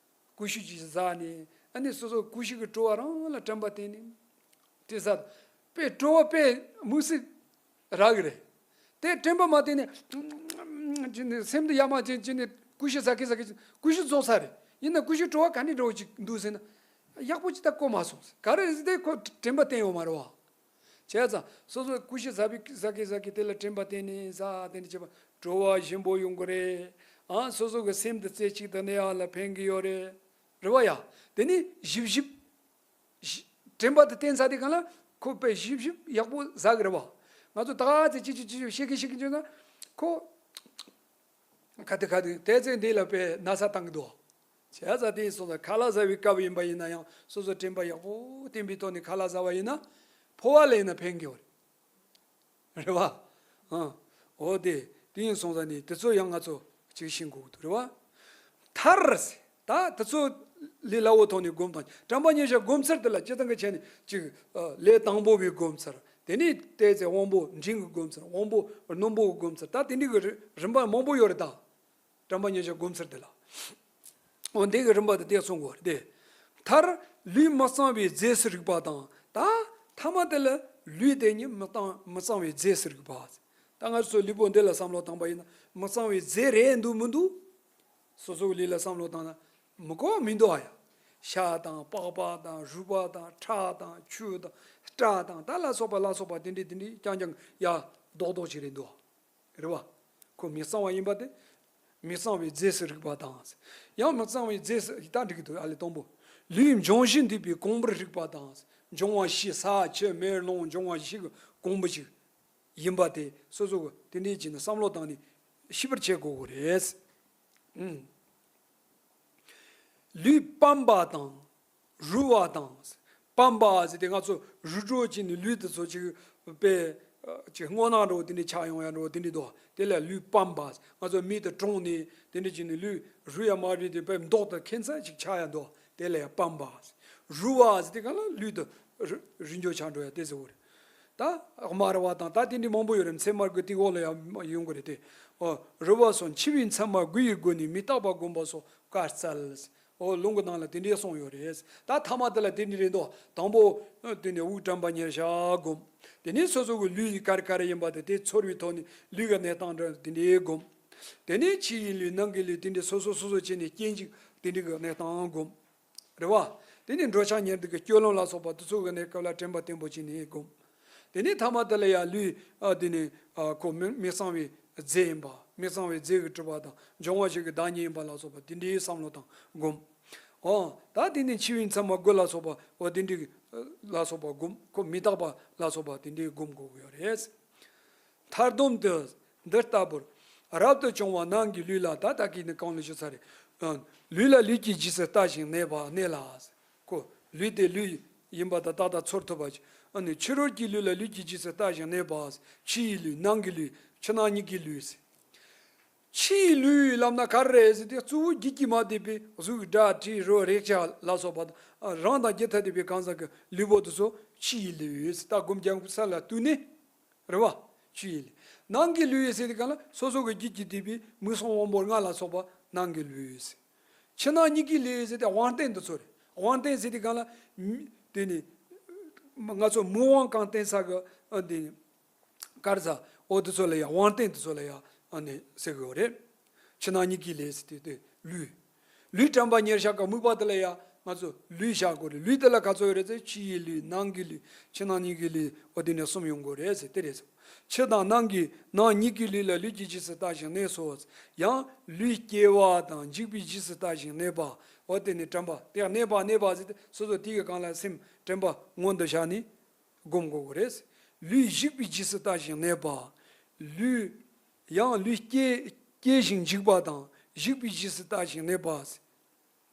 ཀུ་ཤུ་ཅིག་ཟ་ནས། ཨ་ནི་སོ་སོ་ཀུ་ཤུ་གི་བྲོ་བ་རང་ལ་དྲན་པ་བསྟེན་ནས། དེ་ཟ། དཔེ་བྲོ་བ་དཔེ་མི་སྲིད། རག་གི་རེད། དེ་དྲན་པ་མ་བསྟེན་ནས། ཅི་ནས་སེམས་འདི་ཡ་མ་ཅི་ཅི་ནས་ཀུ་ཤུ་ཟ་གི་ཟ་གི་ཀུ་ཤུ་རྫོགས་ས་རེད། ཡིན་ན་ཀུ་ཤུ་བྲོ་བ་ག་ནས་འགྲོ་ཅིག་འདུག་ཟེར་ན། ཡག་པོ་ཅིག་ད་གོ་མ་སོང་། ག་རེ་རེད་ཟེར་ཏེ་ཁོ་དྲན་པ་བསྟེན་ཡོད་མ་རེད་བ། བྱས་ཙང་སོ་སོ་ཀུ་ཤུ་ཟ་བའི་ཟ་གི་ཟ་གི་དེ་ལ་དྲན་པ་བསྟེན་ནས་ཟ་དེ་འདྲ་བྱས་པ་བྲོ་བ་ཞིམ་པོ་ཡོང་གི་རེད། ཨ་སོ་སོ་གི་སེམས་དེ་རྩེ་གཅིག་ཏུ་གནས་ཡག་ལ་ཕན་གི་ཡོད་རེད། རེད་བ་ཡ། དེ་ནི་ཞིབ་ཞིབ། ཞི་དྲན་པ་དེ་བསྟེན་ཚར་དུས་སྒང་ལ་ཁོ་དཔེ་ཞིབ་ཞིབ་ཡག་པོ་ཟ་གི་རེད་བ། ང་ཚོ་ད་ག་ཚོད་ཅི་ཅི་ཅི་ཅི་བཤད་གི་བཤད་གི་བྱས་ན་ཁོ། ག་དེ་ག་དེ་དེ་ཚོས་འདི་ལ་དཔེ་ན་ཚ་བཏང་གི་འདུག་བྱས་ཙང་དེ་སོང་ཙང་ཁ་ལག་ཟ་བའི་སྐབས་ཡིན་པ་ཡིན་ན་ཡང་སོ་སོ་དྲན་པ་ཡག་པོ་བསྟེན་པའི་ཐོག་ནས་ཁ་ལག་ཟ་བ་ཡིན་ན་ཕོ་བ་ལ་ཡིན་ན་ཕན་གི་ཡོད་རེད། རེད་བ། ཨང་། འོ་དེ་དེ་ཡིན་སོང་ཙང་ནི་དེ་ཚོ་ཡང་ང་ཚོ་ཅིག་ཤེས་དགོས་ཀྱི་འདུག་རེད་བ། མཐར། ད་དེ་ཚོ་ལས་སླ་བོ་ཐོག་ནས་སྒོམ་དང་དྲན་པ་ཉེར་བཞག་སྒོམ་ཚུལ་དེ་ལ་སྤྱིར་བཏང་གི་ཆ་ནས་ཅིག་ལས་དང་པོ་པའི་སྒོམ་ཚུལ། དེ་ནས་བལྟས་ཚེ་དབང་པོ་འབྲིང་གི་སྒོམ་ཚུལ། དབང་པོ་རྣོན་པོ་གི་སྒོམ་ཚུལ། ད་དེ་འདྲའི་གི་རི་རིམ་པ་མང་པོ་ཡོད་རེད་ད། དྲན་པ་ཉེར་བཞག་སྒོམ་ཚུལ་དེ་ལ། འོ་འདི་གི་རིམ་པ་དེ་དེ་གསུང་དགོས་རེད་དེ། མཐར་ལུས་མི་གཙང་བའི་རྫས་སུ་རིག་པ་དང་། ད་ཐ་མ་དེ་ལ་ལུས་དེ་ཉིད་མི་གཙང་མི་གཙང་བའི་རྫས་སུ་རིག་པ། ད་ང་ཚོ་ལུས་པོ་འདི་ལ་བསམ་བློ་བཏང་པ་ཡིན་ན་མི་གཙང་བའི་རྫས་རེད་འདུག་མི་འདུག་སོ་སོའི་ལུས་ལ་བསམ་བློ་བཏང་ན་མི་གོ་མི་འདུག་ཨ་ཡ། ཤ་དང་པགས་པ་དང་རུས་པ་དང་ཁྲག་དང་ཆུ་དང་སྐྲ་དང་ད་ལ་སོགས་པ་ལ་སོགས་པ་དེ་འདྲའི་དེ་འདྲའི་རྐྱང་རྐྱང་ཡ་རྡོག་རྡོག་ཅིག་རེད་འདུག་རེད་བ། ཁོ་མི་གཙང་བ་ཡིན་པ་དེ། མི་གཙང་བའི་རྫས་སུ་རིག་པ་དང་། ཡང་མི་གཙང་བའི་རྫས་སུ་ད་འགྲིག་གི་འདུག་ཨ་ལས་དང་པོ། ལུས་འབྱུང་བཞི་འདུས་པའི་གོང་བུར་རིག་པ་དང་། འབྱུང་བ་བཞི་ས་ཆུ་མེ་རླུང་འབྱུང་བ་བཞི་གི་གོང་བུ་ཞིག་ཡིན་པ་དེ་སོ་སོ་གི་དེ་འདྲའི་བྱས་ནས་བསམ་བློ་བཏང་ནས་ཤེས་པར་བྱེད་དགོས་ཀྱི་རེད། ཨུམ། ལུས་སྤམ་པ་དང་། རུལ་བ་དང་། སྤམ་པ་ཟེར་དེ་ང་ཚོ་རུལ་འགྲོ་བྱས་ནས་ལུས་དེ་ཚོ་ཅིག་དཔེ་ཅིག་སྔོ་ནག་འདྲ་བོ་དེ་འདྲ་ཆགས་ཡོང་ཡ་འདྲ་བོ་དེ་འདྲ་འདུག་དེ་ལ་ལུས་སྤམ་པ། ང་ཚོ་མེ་དེ་དྲངས་ནས་དེ་འདྲ་བྱས་ནས་ལུས་རུལ་ཡ་མ་རུལ་དེ་དཔེ་མདོག་དང་ཁྱད་མཚར་ཅིག་ཆགས་ཡ་འདུག་དེ་ལ་ཡ་སྤམ་པ། རུལ་བ་ཟེར་དེ་གང་ལ་ལུས་དེ་རུལ་རུལ་འགྱུར་ཆགས་འགྲོ་ཡ་དེ་ཟེར་བ་རེད། ད་དམར་བ་དང་ད་དེ་འདྲ་མང་པོ་ཡོད་རེད། མཚན་མ་དགུ་དེ་འོག་ལ་ཡང་ཡོང་གི་རེད་དེ། ཨོ། རུལ་བ་སོགས་འཆི་བའི་མཚན་མ་དགུ་ཡི་སྒོ་ནས་མི་རྟག་པ་བསྒོམ་པ་སོགས་བཀའ་སྩལ། ཨོ་ལུང་གི་ནང་ལ་དེ་འདྲའི་གསུངས་ཡོད་རེད། ད་ཐ་མ་དེ་ལ་དེ་འདྲ་རེད་འདུག་དང་པོ་དེ་ནས་དབུགས་དྲན་པ་ཉེར་བཞག་བསྒོམ། དེ་ནས་སོ་སོ་གི་ལུས་ག་རེ་ག་རེ་ཡིན་པ་དེ་དེ་ཚོར་བའི་ཐོག་ནས་ལུས་ཀྱི་གནས་སྟངས་འདྲ་དེ་འདྲའི་བསྒོམ། དེ་ནས་ཕྱི་ཡི་ལུས་ནང་གི་ལུས་དེ་འདྲའི་སོ་སོ་སོ་སོ་བྱས་ནས་སྐྱེ་འཇིག་དེ་འདྲའི་གི་གནས་སྟངས་བསྒོམ། རེད་བ། དེ་ནས་འགྲོ་འཆག་ཉལ་འདུག་གི་སྤྱོད་ལམ་ལ་སོགས་པ་དེ་ཚོ་གི་གནས་སྐབས་ལ་དྲན་པ་བརྟན་པོ་བྱས་ནས་བསྒོམ། དེ་ནས་ཐ་མ་དེ་ལ་ཡང་ལུས་ཨ་དེ་ནས་ཨ་ཁོ་མི་མི་གཙང་བའི་རྫས་ཡིན་པ། མི་གཙང་བའི་རྫས་ཀྱིས་གྲུབ་པ་དང་འབྱུང་བ་བཞི་གི་བདག་ཉིད་ཡིན་པ་ལ་སོགས་པ་དེ་འདྲའི་བསམ་བློ་དང་བསྒོམ། འོ་ད་དེ་ནས་འཆི་བའི་མཚན་མ་དགུ་ལ་སོགས་པ་འོ་དེ་འདྲའི་ལ་སོགས་པ་བསྒོམ། ཁོ་མི་རྟག་པ་ལ་སོགས་པ་དེ་འདྲའི་བསྒོམ་དགོས་ཀྱི་ཡོད་རེད། མཐར་སྡོམ་དུ་འདི་ལྟ་བུར། རབ་ཏུ་བྱུང་བ་ནང་གི་ལུས་ལ། ད་ལྟ་གི་ནི་གང་ལ་ཞུ་ཚར་རེད། ལུས་ལ་ལུས་ཀྱི་རྗེས་སུ་ལྟ་ཞིང་གནས་པ་གནས་ལ། ཁོ་ལུས་དེ་ལུས་ཡིན་པ་དང་ཏག་ཏག་ཚོར་ཐུབ་པ་ཅིག་ཨ་ནི་ཕྱི་རོལ་གྱི་ལུས་ལ་ལུས་ཀྱི་རྗེས་སུ་ལྟ་ཞིང་གནས་པ། ཕྱི་ཡི་ལུས་ནང་གི་ལུས་ཕྱི་ནང་གཉིས་ཀྱི་ལུས། ཕྱི་ཡི་ལུས་ལབ་ན་ག་རེ་རེད་ཟེར་ཏེ་གཙོ་བོ་རྒྱུད་ཀྱིས་མ་བསྡུས་པའི་གཟུགས་སྒྲ་དྲི་རོ་རེག་བྱ་ལ་སོགས་པ་དང་རང་དང་རྒྱུད་ཐ་དད་པའི་གང་ཟག་གི་ལུས་པོ་དེ་ཚོ་ཕྱི་ཡི་ལུས་ཟེར། ད་སྒོམ་རྒྱག་ས་ལ་བསྡུས་ནས། རེད་བ། ཆུ་ཡི་ལུས། ནང་གི་ལུས་ཟེར་དེ་གང་ལ་སོ་སོ་གི་རྒྱུད་ཀྱིས་བསྡུས་པའི་མིག་གསུམ་དབང་པོ་ལྔ་ལ་སོགས་པ་ནང་གི་ལུས། ཕྱི་ནང་གཉིས་ཀྱི་ལུས་ཟེར་དེ་དབང་རྟེན་དེ་ཚོ་རེད། དབང་རྟེན་ཟེར་དེ་གང་ལ་མི་དེ་ནི་ང་ཚོ་མིག་དབང་གང་བསྟན་ས་གི་ཨ་དེ་དཀར་ས་འོ་དེ་ཚོ་ལ་ཡང་དབང་རྟེན་དེ་ཚོ་ལ་ཡང་ཨ་ནི་ཟེར་གི་ཡོད་རེད། ཕྱི་ནང་གཉིས་ཀྱི་ལུས་ཟེར་དེ་དེ་ལུས། ལུས་དྲན་པ་ཉེར་བཞག་གི་དམིགས་པ་དེ་ལ་ཡང་ང་ཚོ་ལུས་བཞག་དགོས་རེད། ལུས་དེ་ལ་ག་ཚོད་ཡོད་རེད་ཟེར་ཕྱི་ཡི་ལུས་ནང་གི་ལུས་ཕྱི་ནང་གཉིས་ཀྱི་ལུས་འོ་དེ་ནས་གསུམ་ཡོང་དགོས་རེད་ཟེར་དེ་རེད། ཕྱི་དང་ནང་གི་ནང་གཉིས་ཀྱི་ལུས་ལ་ལུས་ཀྱི་རྗེས་སུ་ལྟ་ཞིང་གནས་སོ། ཡང་ལུས་སྐྱེ་བ་དང་འཇིག་པའི་རྗེས་སུ་ལྟ་ཞིང་གནས་པ། འོ་དེ་ནས་དྲན་པ་དེ་གནས་པ་གནས་པ་ཟེར་ཏེ་སོ་སོ་དེ་གི་སྒང་ལ་སེམས་དྲན་པ་མངོན་དུ་བཞག་ནས་སྒོམ་དགོས་ཀྱི་རེད། ལུས་ཞིག་པའི་རྗེས་སུ་ལྟ་ཞིང་གནས་པ། ལུས། ཡང་ལུས་སྐྱེ་སྐྱེ་ཞིང་འཇིག་པ་དང་ཞིག་པའི་རྗེས་སུ་ལྟ་ཞིང་གནས་པ།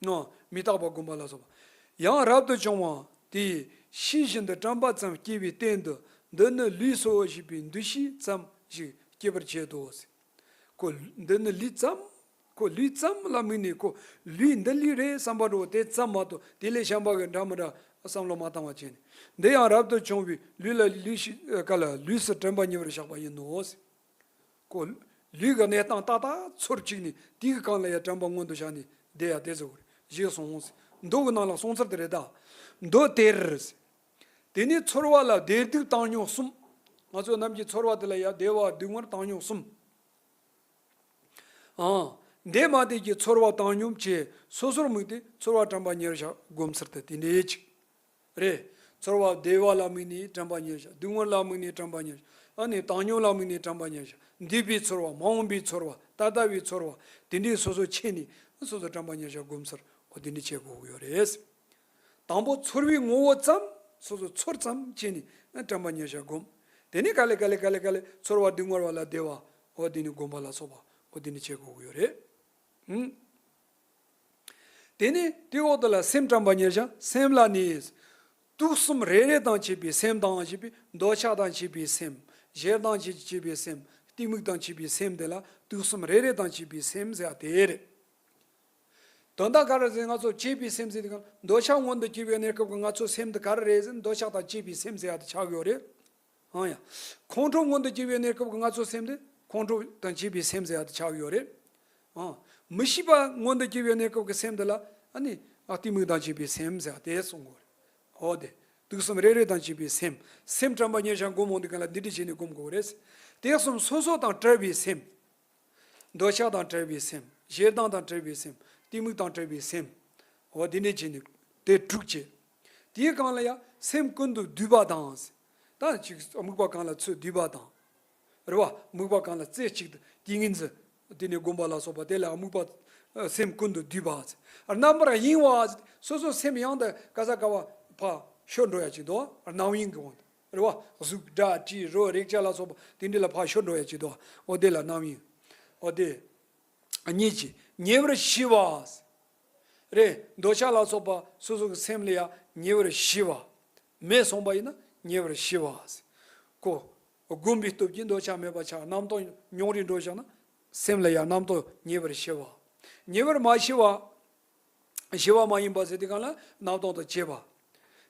ནོ། མི་རྟག་པ་བསྒོམ་པ་ལ་སོགས་པ། ཡང་རབ་ཏུ་བྱུང་བ་དེས་ཤེས་བཞིན་དུ་དྲན་པ་ཙམ་སྐྱེ་བའི་སྟེང་དུ་འདི་ནི་ལུས་སོ་ཞེས་པའི་འདུ་ཤེས་ཙམ་ཞིག་སྐྱེ་བར་བྱེད་དོ། ཁོ་འདི་ནི་ལུས་ཙམ། ཁོ་ལུས་ཙམ་ལ་དམིགས་ནས་ཁོ་ལུས་འདི་ལུས་རེད་བསམ་པ་འགྲོ་དེ་ཙམ་མ་གཏོགས་དེ་ལས་གཞན་པ་གི་འདྲ་མི་འདྲ་བསམ་བློ་མ་བཏང་བ་བྱས་ནས་འདི་ཡང་རབ་ཏུ་བྱུང་བའི་ལུས་ལ་ལུས་ཤིག་ག་ལ་ལུས་སུ་དྲན་པ་ཉེ་བར་བཞག་པ་ཡིན་ནོ། ཁོ་ལུས་ཀྱི་གནས་སྟངས་ཏག་ཏག་ཚོར་བཅུག་ནས་དེའི་སྒང་ལ་ཡང་དྲན་པ་མངོན་དུ་བྱས་ནས་བསྡད་ཡ་དེ་ཟེར་བ་རེད། ཞེས་གསུངས། མདོ་གི་ནང་ལ་གསུངས་ཚུལ་དེ་རེད་ད། མདོ་དེར། དེ་ནས་ཚོར་བ་ལ་བདེ་སྡུག་བཏང་སྙོམས་གསུམ། ང་ཚོ་རྣམས་ཀྱི་ཚོར་བ་དེ་ལ་ཡང་བདེ་བ་སྡུག་བསྔལ་བཏང་སྙོམས་གསུམ། ཨང་། འདས་མ་འདས་ཀྱི་ཚོར་བ་བཏང་སྙོམས་བཅས་སོ་སོར་དམིགས་ཏེ་ཚོར་བ་དྲན་པ་ཉེར་བཞག་སྒོམ་ཚུལ་དེ་དེ་འདྲའི་ཅིག་རེད། ཚོར་བ་བདེ་བ་ལ་དམིགས་ནས་དྲན་པ་ཉེར་བཞག་སྡུག་བསྔལ་ལ་དམིགས་ནས་དྲན་པ་ཉེར་བཞག་ཨ་ནི་བཏང་སྙོམས་ལ་དམིགས་ནས་དྲན་པ་ཉེར་བཞག་འདས་པའི་ཚོར་བ། མ་འོངས་པའི་ཚོར་བ། ད་ལྟ་བའི་ཚོར་བ། དེ་འདྲའི་སོ་སོ་ཕྱེ་ནས་སོ་སོ་དྲན་པ་ཉེར་བཞག་སྒོམ་ཚུལ་འོ་དེ་འདྲ་བྱེད་དགོས་ཀྱི་ཡོད་རེད། དང་པོ་ཚོར་བའི་ངོ་བོ་ཙམ། སོ་སོ་ཚོར་ཙམ་བྱས་ནས་དྲན་པ་ཉེར་བཞག་སྒོམ། དེ་ནས་ག་ལེ་ག་ལེ་ག་ལེ་ག་ལེ་ཚོར་བ་སྡུག་བསྔལ་བ་ལ་བདེ་བ། འོ་དེ་ནས་སྒོམ་པ་ལ་སོགས་པ་འོ་དེ་ནས་བྱེད་དགོས་ཀྱི་ཡོད་རེད། ཧུམ། དེ་ནས་དེའི་འོག་ཏུ་ལ་སེམས་དྲན་པ་ཉེར་བཞག་སེམས་ལ་ནི། དུག་གསུམ་རེ་རེ་དང་བཅས་པའི་སེམས་དང་ཞེས་པའི་འདོད་ཆགས་དང་བཅས་པའི་སེམས། ཞེ་སྡང་བཅས་བཅས་པའི་སེམས། གཏི་མུག་དང་བཅས་པའི་སེམས་དེ་ལ་དུག་གསུམ་རེ་རེ་དང་བཅས་པའི་སེམས་ཟེར་བ་དེ་རེད། དོན་དག་ག་རེ་ཟེར། ང་ཚོ་བཅས་པའི་སེམས་ཟེར་དུས་གང་འདོད་ཆགས་མངོན་དུ་གྱུར་པའི་གནས་སྐབས་ཀྱི་ང་ཚོ་སེམས་དེ་ག་རེ་རེད་ཟེར་ན་འདོད་ཆགས་དང་བཅས་པའི་སེམས་ཟེར་ཡ་དེ་ཆགས་ཡོད་རེད། ཨང་ཡ། ཁོང་ཁྲོ་མངོན་དུ་གྱུར་པའི་གནས་སྐབས་ཀྱི་ང་ཚོ་སེམས་དེ་ཁོང་ཁྲོ་དང་བཅས་པའི་སེམས་ཟེར་ཡ་དེ་ཆགས་ཡོད་རེད། ཨང་། མི་ཤེས་པ་མངོན་དུ་གྱུར་པའི་གནས་སྐབས་ཀྱི་སེམས་དེ་ལ་ཨ་ནི་ཨ་གཏི་མུག་དང་བཅས་པའི་སེམས་ཟེར་ཡ་དེ་གསུང་གི་ཡོད་རེད། འོ་དེ། དུག་གསུམ་རེ་རེ་དང་བཅས་པའི་སེམས། སེམས་དྲན་པ་ཉེར་བཞག་སྒོམ་འོང་དུས་གང་ལ་འདི་འདྲ་བྱས་ནས་སྒོམ་དགོས་རེད། དེ་གསུམ་སོ་སོ་དང་བྲལ་བའི་སེམས། འདོད་ཆགས་དང་བྲལ་བའི་སེམས། ཞེ་སྡང་དང་བྲལ་བའི་སེམས། གཏི་མུག་དང་བྲལ་བའི་སེམས། འོ་དེ་འདྲ་བྱས་ནས་དེ་དྲུག་བྱས། དེའི་སྒང་ལ་ཡང་སེམས་ཀུན་ཏུ་བསྡུས་པ་དང་། ད་ཅིག་དམིགས་པ་གང་ལ་ཚུར་བསྡུས་པ་དང་། རེད་བ། དམིགས་པ་གང་ལ་རྩེ་གཅིག་ཏུ་ཏིང་ངེ་འཛིན་དེ་ནས་སྒོམ་པ་ལ་སོགས་པ་དེ་ལ་དམིགས་པ་སེམས་ཀུན་ཏུ་བསྡུས་པ། རྣམ་པར་གཡེང་བ། སོ་སོ་སེམས་ཡང་དུ་ག་ས་ག་བ་ཕར་ཤོར་འགྲོ་ཡ་ཅིག་འདུག་རྣམ་གཡེང་གི་དབང་དུ། རེད་བ། གཟུགས་སྒྲ་དྲི་རོ་རེག་བྱ་ལ་སོགས་པ་དེ་འདྲ་ལ་ཕར་ཤོར་འགྲོ་ཡ་ཅིག་འདུག་འོ་དེ་ལ་རྣམ་གཡེང་། འོ་དེ། གཉིས་ཀྱིས་ཉེ་བར་ཞི་བ། རེད། འདོད་ཆགས་ལ་སོགས་པ་སོ་སོ་གི་སེམས་ལ་ཡང་ཉེ་བར་ཞི་བ། མེད་སོང་པ་ཡིན་ན་ཉེ་བར་ཞི་བ། ཁོ། སྒོམ་པའི་སྟོབས་ཀྱིས་འདོད་ཆགས་མེད་པ་ཆགས། རྣམ་རྟོག་ཉུང་རུ་འགྲོ་བཞག་ན་སེམས་ལ་ཡང་རྣམ་རྟོག་ཉེ་བར་ཞི་བ། ཉེ་བར་མ་ཞི་བ། ཞི་བ་མ་ཡིན་པ་ཟེར་དུས་གང་ལ་རྣམ་རྟོག་དང་བཅས་པ།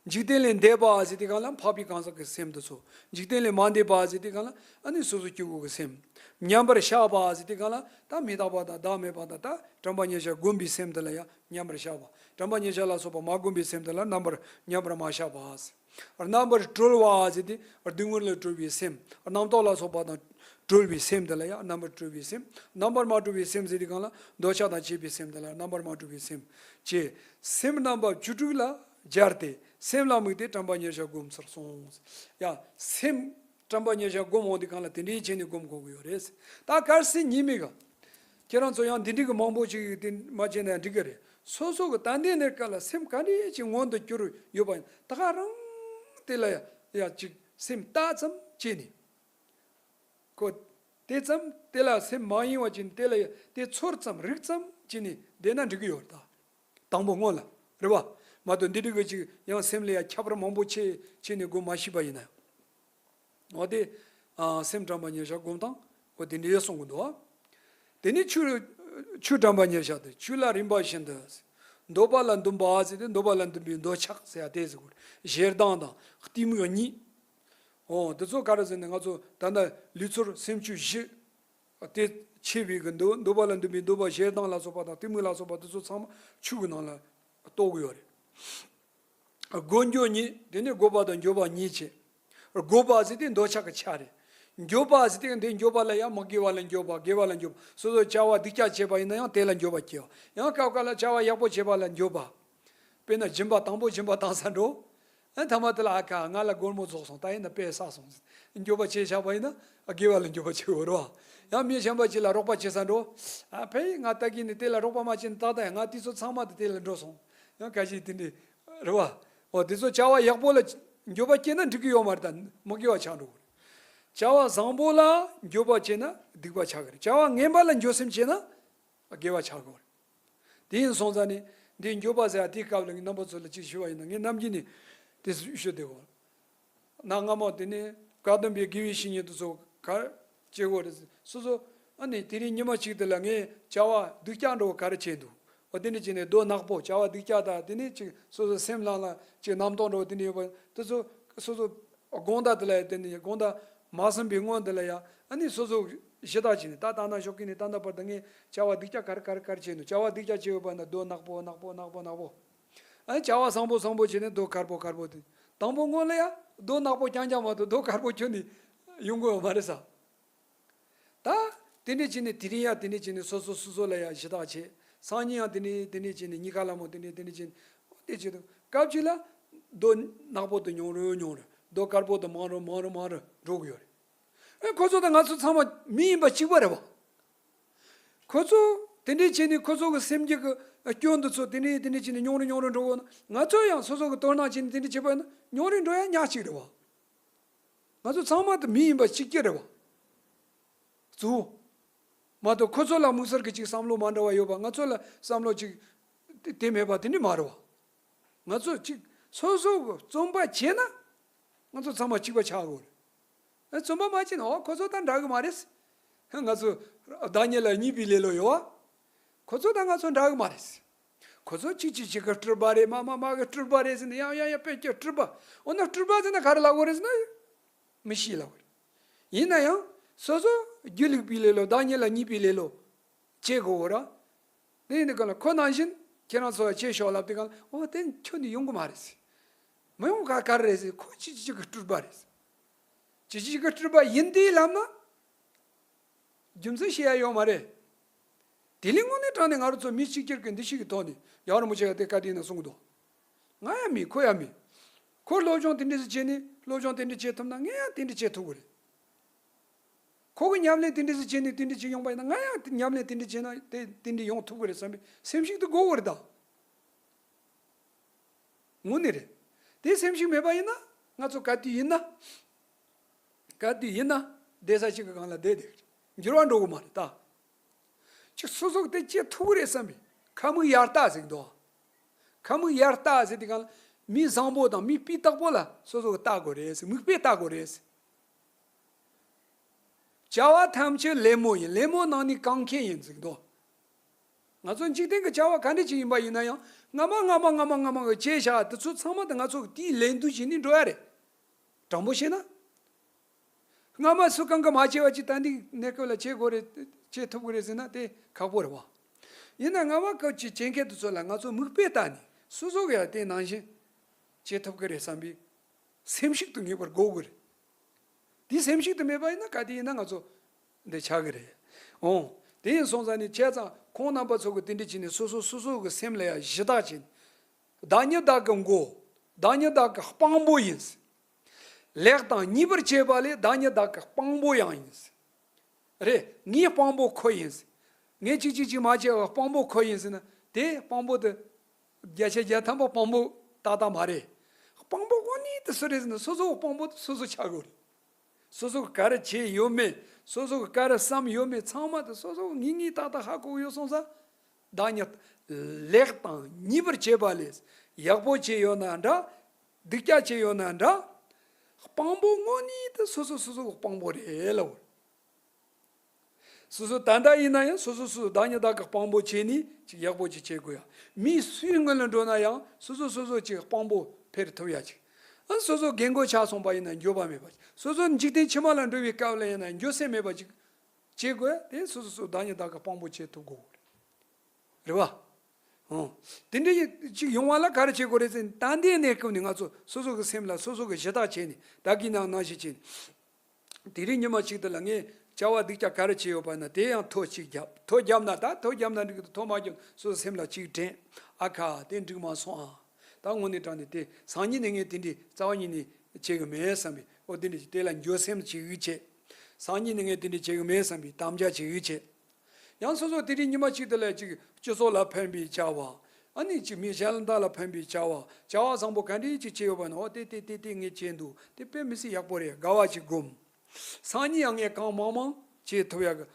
འཇིག་རྟེན་ལས་འདས་པ་ཟེར་དུས་གང་ལ་འཕགས་པའི་གང་ཟག་གི་སེམས་དེ་ཚོ། འཇིག་རྟེན་ལས་མ་འདས་པ་ཟེར་དུས་གང་ལ་ཨ་ནི་སོ་སོ་སྐྱེ་བོ་གི་སེམས། མཉམ་པར་བཞག་པ་ཟེར་དུས་གང་ལ་ད་མི་རྟག་པ་དང་བདག་མེད་པ་དང་ད་དྲན་པ་ཉེར་བཞག་སྒོམ་པའི་སེམས་དེ་ལ་ཡང་མཉམ་པར་བཞག་པ། དྲན་པ་ཉེར་བཞག་ལ་སོགས་པ་མ་བསྒོམས་པའི་སེམས་དེ་ལ་རྣམ་པར་མཉམ་པར་མ་བཞག་པ། རྣམ་པར་གྲོལ་བ་ཟེར་དུས་སྡུག་བསྔལ་ལས་གྲོལ་བའི་སེམས། རྣམ་རྟོག་ལ་སོགས་པ་དང་གྲོལ་བའི་སེམས་དེ་ལ་ཡང་རྣམ་པར་གྲོལ་བའི་སེམས། རྣམ་པར་མ་གྲོལ་བའི་སེམས་ཟེར་དུས་གང་ལ་འདོད་ཆགས་དང་བཅས་པའི་སེམས་དེ་ལ་རྣམ་པར་མ་གྲོལ་བའི་སེམས། ཅེས་སེམས་རྣམ་པ་བཅུ་དྲུག་ལ་སྦྱར་ཏེ་སེམས་ལ་དམིགས་ཏེ་དྲན་པ་ཉེར་བཞག་སྒོམ་ཚུལ་གསུངས། ཡང་སེམས་དྲན་པ་ཉེར་བཞག་སྒོམ་འོང་དུས་གང་ལ་དེ་འདྲའི་བྱས་ནས་སྒོམ་དགོས་ཀྱི་ཡོད་རེད། ད་གལ་སྲིད་ཉིད་མེད་ག་ཁྱེད་རང་ཚོ་ཡང་འདི་འདྲའི་གི་མང་པོ་ཅིག་དེ་མ་བྱས་ན་འགྲིག་གི་རེད། སོ་སོ་གི་ད་ལྟའི་གནས་སྐབས་ལ་སེམས་ག་འདྲ་ཅིག་མངོན་དུ་གྱུར་ཡོད་པ་ཡིན་ད་ག་རང་དེ་ལ་ཡ་ཡ་ཅིག་སེམས་ལྟ་ཙམ་བྱས་ནས། ཁོ། དེ་ཙམ་དེ་ལ་སེམས་མ་གཡེང་བ་བྱས་ནས་དེ་ལ་ཡ་དེ་ཚོར་ཙམ་རིག་ཙམ་བྱས་ནས་བསྡད་ན་འགྲིག་གི་ཡོད་རེད་ད། དང་པོ་སྔོན་ལ། རེད་བ། མ་གཏོགས་འདི་འདྲའི་གི་ཅིག་ཡང་སེམས་ལ་ཡ་ཁྱད་པར་མང་པོ་ཕྱེ་ཕྱེ་ནས་སྒོམ་མ་ཤེས་པ་ཡིན་ན། འོ་དེ། ཨ། སེམས་དྲན་པ་ཉེར་བཞག་སྒོམ་སྟངས། འོ་དེ་འདྲའི་གསུང་གི་འདུག་དེ་ནས་ཆོས། ཆོས་དྲན་པ་ཉེར་བཞག་སྟེ་ཆོས་ལ་རིམ་པ་བཞིན་དུ། འདོད་པ་ལ་འདུན་པ་ཟེར་ཏེ་འདོད་པ་ལ་འདུན་པའི་འདོད་ཆགས་ཟེར་ཡ་དེ་ཟེར་གོ། ཞེ་སྡང་དང་གཏི་མུག་གཉིས། འོ་དེ་ཚོ་ག་རེ་ཟེར་ན་ང་ཚོ་ད་ལྟ་ལུས་ཚོར་སེམས་བཅུ་བཞི། དེ་ཆེ་བའི་གི་འདོད་འདོད་པ་ལ་འདུན་པའི་འདོད་པ་ཞེ་སྡང་ལ་སོགས་པ་དང་གཏི་མུག་ལ་སོགས་པ་དེ་ཚོ་ཚང་མ་ཆོས་ཀྱི་ནང་ལ་གཏོགས་ཀྱི་ཡོད་རེད། སྒོ་འགྱོད་གཉིས། དེ་ནས་སྒོ་པ་དང་འགྱོད་པ་གཉིས་བྱས། སྒོ་པ་ཟེར་དེ་འདོད་ཆགས་ཀྱི་ཆ་རེད། འགྱོད་པ་ཟེར་དེ་འདི་འགྱོད་པ་ལ་ཡང་མི་དགེ་བ་ལ་འགྱོད་པ། དགེ་བ་ལ་འགྱོད་པ། སོ་སོ་བྱ་བ་སྡིག་ཅག་བྱས་པ་ཡིན་ན་ཡང་དེ་ལ་འགྱོད་པ་སྐྱེ་བ། ཡང་སྐབས་འགའ་ལ་བྱ་བ་ཡག་པོ་བྱས་པ་ལ་འགྱོད་པ། དཔེར་ན་སྦྱིན་པ་དང་པོ་སྦྱིན་པ་བཏང་ས་འགྲོ། ཨ་ཐ་མ་དེ་ལ་ཨ་ཁ་ང་ལ་སྒོར་མོ་རྫོགས་སོང་། ད་ཡིན་ན་དཔེ་བསགས་སོང་། འགྱོད་པ་བྱས་བཞག་པ་ཡིན་ན་ཨ་དགེ་བ་ལ་འགྱོད་པ་བྱེད་འོ་རོ། ཡང་མི་གཞན་པ་ཅིག་ལ་རོགས་པ་བྱེད་ས་འགྲོ། ཨ་ཕའི་ང་ད་གིན་ནི་དེ་ལ་རོགས་པ་མ་བྱས་ན་ད་ལྟ་ཡང་ང་དེ་ཚོ་ཚང་མ་དེ་དེ་ལ་འགྲོ་སོང་། ཡང་ཁ་ཤས་དེ་འདྲའི། རེད་བ། འོ་དེ་ཚོ་བྱ་བ་ཡག་པོ་ལ་འགྱོད་པ་སྐྱེས་ན་འགྲིག་གི་ཡོད་མ་རེད། ད་མི་དགེ་བ་ཆགས་འགྲོ་གི་རེད། བྱ་བ་བཟང་པོ་ལ་འགྱོད་པ་སྐྱེས་ན་སྡིག་པ་ཆགས་གི་རེད། བྱ་བ་ངན་པ་ལ་འགྱོད་སེམས་སྐྱེས་ན་དགེ་བ་ཆགས་གི་རེད། དེ་ཡིན་སོང་ཙང་ནི་འདི་འགྱོད་པ་ཟེར་ཡ་དེའི་སྐབས་ལ་ངས་རྣམ་པ་ཚོ་ལ་ཅིག་ཞུ་བ་ཡིན་ན་ངས་ནམ་རྒྱུན་ནས་དེ་ཞུ་བསྡད་གོ། གནའ་སྔ་མོ་དེ་ནས་བཀའ་གདམས་པའི་དགེ་བའི་བཤེས་གཉེན་དེ་ཚོ་གར་བྱེད་དགོས་རེད། སོ་སོ་ཨ་ནི་དེ་རིང་ཉི་མ་གཅིག་དེ་ལ་ངས་བྱ་བ་སྡུག་ཅག་འགྲོ་གར་བྱས་འདུག་འོ་དེ་ནས་ཅིག་ནས་རྡོ་ནག་པོ་བྱ་བ་སྡུག་ཅག་དང་དེ་ནས་ཅིག་སོ་སོ་སེམས་ལ་ལ་ཅིག་རྣམ་རྟོག་འགྲོ་དེ་འདྲ་ཡོད་པ་དེ་ཚོ་སོ་སོ་དགོང་དག་དེ་ལ་དེ་ནས་དགོང་དག་མ་སོན་པའི་སྔོན་དེ་ལ་ཡ་ཨ་ནི་སོ་སོ་གཞི་བདག་བྱས་ནས་ད་ད་ན་ཞོགས་ཀྱི་ནས་ད་ལྟ་བར་དུ་ངས་བྱ་བ་སྡུག་ཅག་གར་གར་གར་བྱས་འདུག་བྱ་བ་སྡུག་ཅག་བྱས་ཡོད་པ་ན་རྡོ་ནག་པོ་ནག་པོ་ནག་པོ་ནག་པོ། ཨ་བྱ་བ་བཟང་པོ་བཟང་པོ་བྱས་ནས་རྡོ་དཀར་པོ་དཀར་པོ་དེ། དང་པོ་སྔོན་ལ་ཡ་རྡོ་ནག་པོ་རྐྱང་རྐྱང་མ་གཏོགས་རྡོ་དཀར་པོ་ཁྱོན་ནས་ཡོང་གི་ཡོད་མ་རེད་ས། ད་ དེ་འདྲས་བྱས་ནས་དེ་རིང་ཡང་དེ་འདྲས་བྱས་ནས་སོ་སོ་སོ་སོ་ལ་ཡང་ཞུ་དག་བྱས། སང་ཉིན་ཡང་དེ་འདྲས་དེ་འདྲས་བྱས་ནས་གཉིས་ཀ་ལ་མོ་དེ་འདྲས་དེ་འདྲས་བྱས་ནས་དེ་བྱེད་དུས་སྐབས་གཅིག་ལ་རྡོ་ནག་པོ་དེ་ཉུང་རུ་ཉུང་རུ་རྡོ་དཀར་པོ་དེ་མང་རུ་མང་རུ་མང་རུ་འགྲོ་གི་ཡོད་རེད། ཨེ་ཁོ་ཚོ་དང་ང་ཚོ་ཚང་མ་མི་ཡིན་པ་གཅིག་པ་རེད་བ། ཁོ་ཚོ་དེ་འདྲས་བྱས་ནས་ཁོ་ཚོ་གི་སེམས་རྒྱུད་ཀྱི་སྐྱོན་འདི་ཚོ་དེ་འདྲས་དེ་འདྲས་བྱས་ནས་ཉུང་རུ་ཉུང་རུ་འགྲོ་གི་ཡོད་ན། ང་ཚོ་ཡང་སོ་སོ་གི་དོ་སྣང་བྱས་ནས་དེ་འདྲས་བྱེད་པ་ཡིན་ན་ཉུང་རུ་འགྲོ་ཡ་ཉག་གཅིག་རེད་བ། ང་ཚོ་ཚང་མ་དེ་མི་ཡིན་པ་གཅིག་གྱུར་རེད་བ། གཙོ་བོ་མ་གཏོགས་ཁོ་ཚོ་ལ་དམིགས་བསལ་གྱི་ཅིག་བསམ་བློ་མ་འདྲ་བ་ཡོད་པ། ང་ཚོ་ལ་བསམ་བློ་ཅིག་དེ་དེ་མེད་པ་དེ་འདྲས་མ་རེད་བ། ང་ཚོ་ཅིག་སོ་སོ་གི་བརྩོན་པ་བྱས་ན་ང་ཚོ་ཚང་མ་གཅིག་པ་ཆགས་དགོས་རེད། ཨ་བརྩོན་པ་མ་བྱས་ན་ཨོ་ཁོ་ཚོ་དང་འདྲ་གི་མ་རེད། ང་ཚོ་བདག་ཉིད་ལ་གཉིས་པའི་ལེ་ལོ་ཡོད་བ། ཁོ་ཚོ་དང་ང་ཚོ་འདྲ་གི་མ་རེད། ཁོ་ཚོ་གཅིག་གཅིག་གཅིག་གི་སྤྲུལ་པ་རེད། མ་མ་མ་གི་སྤྲུལ་པ་རེད་ཟེར་ནས་ཡང་ཡང་ཡང་དཔེ་སྐྱོ་སྤྲུལ་པ། འོ་ན་སྤྲུལ་པ་ཟེར་ན་ག་རེ་ལབ་དགོས་རེད་ཟེར་ན། མི་ཤེས་ལབ་དགོས་རེད། ཡིན་ན་ཡང་སོ་སོ་སྒྱིད་ལུག་པའི་ལེ་ལོ། བདག་ཉིད་ལ་གཉིས་པའི་ལེ་ལོ་བྱེད་དགོས་ར། དེ་ཡིན་དུས་གང་ལ་ཁོ་ནང་བཞིན་ཁྱེད་རང་ཚོ་ལ་བྱེད་ཤོག་ལབ་དུས་གང་ལ་ཨོ་དེ་ཁྱོན་ནས་ཡོང་གི་མ་རེད་ཟེར། མི་ཡོང་ག་ག་རེ་རེད་ཟེར། ཁོ་གཅིག་གཅིག་གཅིག་གི་སྤྲུལ་པ་རེད་ཟེར། གཅིག་གཅིག་གི་སྤྲུལ་པ་ཡིན་དེ་ལབ་ན། རྒྱུ་མཚན་བཤད་ཡ་ཡོད་མ་རེད། དེ་ལས་དངོས་གནས་དྲང་གནས་ང་རང་ཚོ་མི་གཅིག་གྱུར་གྱི་འདུ་ཤེས་ཀྱི་ཐོག་ནས་རྒྱལ་བ་རིན་པོ་ཆེ་ཡང་དེ་བཀའ་དྲིན་ནང་གསུངས་འདུག་ང་ཡང་མི་ཁོ་ཡང་མི། ཁོ་སློབ་སྦྱོང་དེ་འདྲས་སུ་བྱས་ནས་སློབ་སྦྱོང་དེ་འདྲས་བྱེད་ཐུབ་ན་ངས་ཡང་དེ་འདྲས་བྱེད་ཐུབ་ཀྱི་རེད། ཁོ་གི་ཉམས་ལེན་དེ་འདྲས་སུ་བྱས་ནས་དེ་འདྲས་བྱེད་ཡོང་པ་ཡིན་ན་ང་ཡང་དེ་ཉམས་ལེན་དེ་འདྲས་བྱས་ན་དེ་དེ་འདྲས་ཡོང་ཐུབ་ཀྱི་རེད་བསམ་པའི་སེམས་ཤུགས་དེ་དགོས་ཀྱི་རེད་ད། དངོས་གནས་རེད། དེ་སེམས་ཤུགས་མེད་པ་ཡིན་ན་ང་ཚོ་ག་དུས་ཡིན་ན། ག་དུས་ཡིན་ན་བསྡད་ས་གཅིག་གི་སྒང་ལ་བསྡད་བསྡད་ཀྱི་རེད། འགྱུར་བ་འགྲོ་གི་མ་རེད་ད། ཅིག་སོ་སོ་གི་དེ་བྱེད་ཐུབ་ཀྱི་རེད་བསམ་པའི་ཁ་མིག་ཡར་ལྟ་ཟེར་གི་འདུག་ཁ་མིག་ཡར་ལྟ་ཟེར་དུས་སྒང་ལ་མི་བཟང་པོ་དང་མི་སྤུས་དག་པོ་ལ་སོ་སོ་གི་ལྟ་དགོས་རེད་ཟེར། མིག་དཔེ་ལྟ་དགོས་རེད་ཟེར། བྱ་བ་ཐམས་ཅད་ལད་མོ་ཡིན། ལད་མོ་ནང་ནས་གང་མཁན་ཡིན་ཟེར་གི་འདུག་ང་ཚོ་འཇིག་རྟེན་གྱི་བྱ་བ་ག་འདྲ་ཅིག་ཡིན་པ་ཡིན་ན་ཡང་སྔ་མ་སྔ་མ་སྔ་མ་སྔ་མ་གི་བྱས་བཞག་དེ་ཚོ་ཚང་མ་དེ་ང་ཚོ་གི་དེའི་ལན་དུ་བྱས་ནས་འགྲོ་ཡ་རེད། དྲང་པོ་བཤད་ན། སྔ་མ་སུ་གང་གིས་མ་བྱས་པ་ཅིག་ད་འདི་གནས་སྐབས་ལ་བྱེད་དགོས་རེད། བྱེད་ཐུབ་ཀྱི་རེད་ཟེར་ན་དེ་ཁག་པོ་རེད་བ། ཡིན་ན་སྔ་མ་སྐབས་ཀྱི་བྱེད་མཁན་དེ་ཚོ་ལ་ང་ཚོ་མིག་དཔེ་ལྟ་ནས་སོ་སོ་གིས་ཡང་དེ་ནང་བཞིན་བྱེད་ཐུབ་ཀྱི་རེད་བསམ་པའི་སེམས་ཤུགས་དེ་ངེས་པར་དགོས་ཀྱི་རེད། དེ་སེམས་ཤུགས་དེ་མེད་པ་ཡིན་ན་ག་དུས་ཡིན་ན་ང་ཚོ་འདི་ཆགས་ཀྱི་རེད། འོང་། དེ་ཡིན་སོང་ཙང་ནི་བྱས་ཙང་ཁོང་རྣམ་པ་ཚོ་གིས་དེ་འདྲ་བྱས་ནས་སོ་སོ་སོ་སོ་གི་སེམས་ལ་ཡང་ཞུ་དག་བྱས་ནས། བདག་ཉིད་བདག་གི་མགོ། བདག་ཉིད་བདག་གི་དཔང་པོ་ཡིན། ལེགས་དང་ཉེས་པར་བྱེད་པ་ལས་བདག་ཉིད་བདག་གི་དཔང་པོ་ཡང་ཡིན། རེད། ངའི་དཔང་པོ་ཁོ་ཡིན། ངས་གཅིག་གཅིག་གཅིག་མ་བྱས་པར་དཔང་པོ་ཁོ་ཡིན་ཟེར་ན་དེ་དཔང་པོ་དེ་བརྒྱ་ཆ་བརྒྱ་ཐམ་པ་དཔང་པོ་ཏག་ཏག་མ་རེད། དཔང་པོ་དངོས་གནས་དེ་སུ་རེད་ཟེར་ན་སོ་སོ་གི་དཔང་པོ་དེ་སོ་སོ་ཆགས་དགོས་རེད། སོ་སོ་ག་རེ་བྱས་ཡོད་མེད། སོ་སོ་ག་རེ་བསམ་ཡོད་མེད་ཚང་མ་དེ་སོ་སོ་ངེས་ངེས་ཏག་ཏག་ཧ་གོ་གི་ཡོད་སོང་ཙང་། བདག་ཉིད། ལེགས་དང་ཉེས་པར་བྱེད་པ་ལས། ཡག་པོ་བྱས་ཡོད་ན་འདྲ། སྡུག་ཅག་བྱས་ཡོད་ན་འདྲ། དཔང་པོ་དངོས་གནས་དེ་སོ་སོ་སོ་སོ་གི་དཔང་པོ་རེད་ལབ། སོ་སོ་ད་ལྟ་ཡིན་ན་ཡང་སོ་སོ་སོ་སོ་བདག་ཉིད་བདག་གི་དཔང་པོ་བྱས་ནས་ཅིག་ཡག་པོ་ཅིག་བྱེད་དགོས་ཡ། མི་སུའི་སྔོན་ལ་འགྲོ་ན་ཡང་སོ་སོ་སོ་སོ་ཅིག་དཔང་པོ་འཕེར་ཐུབ་ཡ་ཅིག་ཨ་སོ་སོ་རྒན་རྒོན་ཆགས་སོང་པ་ཡིན་ན་འགྱོད་པ་མེད་པ་ཅིག་སོ་སོ་འཇིག་རྟེན་ཕྱི་མ་ལ་འགྲོ་བའི་སྐབས་ལ་ཡིན་ན་འགྱོད་སེམས་མེད་པ་ཅིག་བྱེད་དགོས་ཡ། དེ་སོ་སོ་སོ་བདག་ཉིད་བདག་གི་དཔང་པོ་བྱེད་ཐུབ་དགོས་རེད་བ། ཨོ། དེ་འདྲ་ཅིག་ཡོང་བ་ལ་ག་རེ་བྱེད་དགོས་རེད་ཟེར་ན་ད་ལྟའི་གནས་སྐབས་ནས་ང་ཚོ་སོ་སོ་གི་སེམས་ལ་སོ་སོ་གི་ཞུ་དག་བྱས་ནས་ད་གིན་ནང་ནང་བཞིན་བྱས་ནས། དེ་རིང་ཉི་མ་གཅིག་དེ་ལ་ངས་བྱ་བ་སྡུག་ཅག་ག་རེ་བྱས་ཡོད་པ་ན་དེ་ཡང་ཐོ་གཅིག་བརྒྱབ། ཐོ་བརྒྱབ་ན་ད་ཐོ་བརྒྱབ་ན་འགྲིག་གི་འདུག་ཐོ་མ་བརྒྱབ་སོ་སོ་སེམས་ལ་གཅིག་དྲན། ཨ་ཁ་དེ་འགྲིག་མ་སོང་ཨ། ད་དངོས་གནས་དྲང་གནས་དེ་སང་ཉིན་ནས་ངས་དེ་འདྲའི་རྩ་བ་ཉིད་ནས་བྱེད་གི་མེད་བསམ་པའི་ཨོ་དེ་འདྲ་ཅིག་དེ་ལ་འགྱོད་སེམས་ཅིག་ཡོད་བྱས། སང་ཉིན་ནས་ངས་དེ་འདྲ་བྱེད་གི་མེད་བསམ་པའི་དམ་བཅའ་ཅིག་ཡོད་བྱས། ཡང་སོ་སོ་དེ་རིང་ཉི་མ་གཅིག་དེ་ལ་ཅིག་སྤྱི་ཚོགས་ལ་ཕན་པའི་བྱ་བ། ཨ་ནི་ཅིག་མི་གཞན་དག་ལ་ཕན་པའི་བྱ་བ། བྱ་བ་བཟང་པོ་ག་འདྲའི་ཅིག་བྱས་ཡོད་པ་ན་ཨོ་དེ་དེ་དེ་དེ་ངས་བྱས་འདུག་དེ་དཔེ་མི་སྲིད་ཡག་པོ་རེད། དགའ་བ་ཅིག་སྒོམ། སང་ཉིན་ཡང་ངས་གང་མང་མང་བྱེད་ཐུབ་ཡག་གི་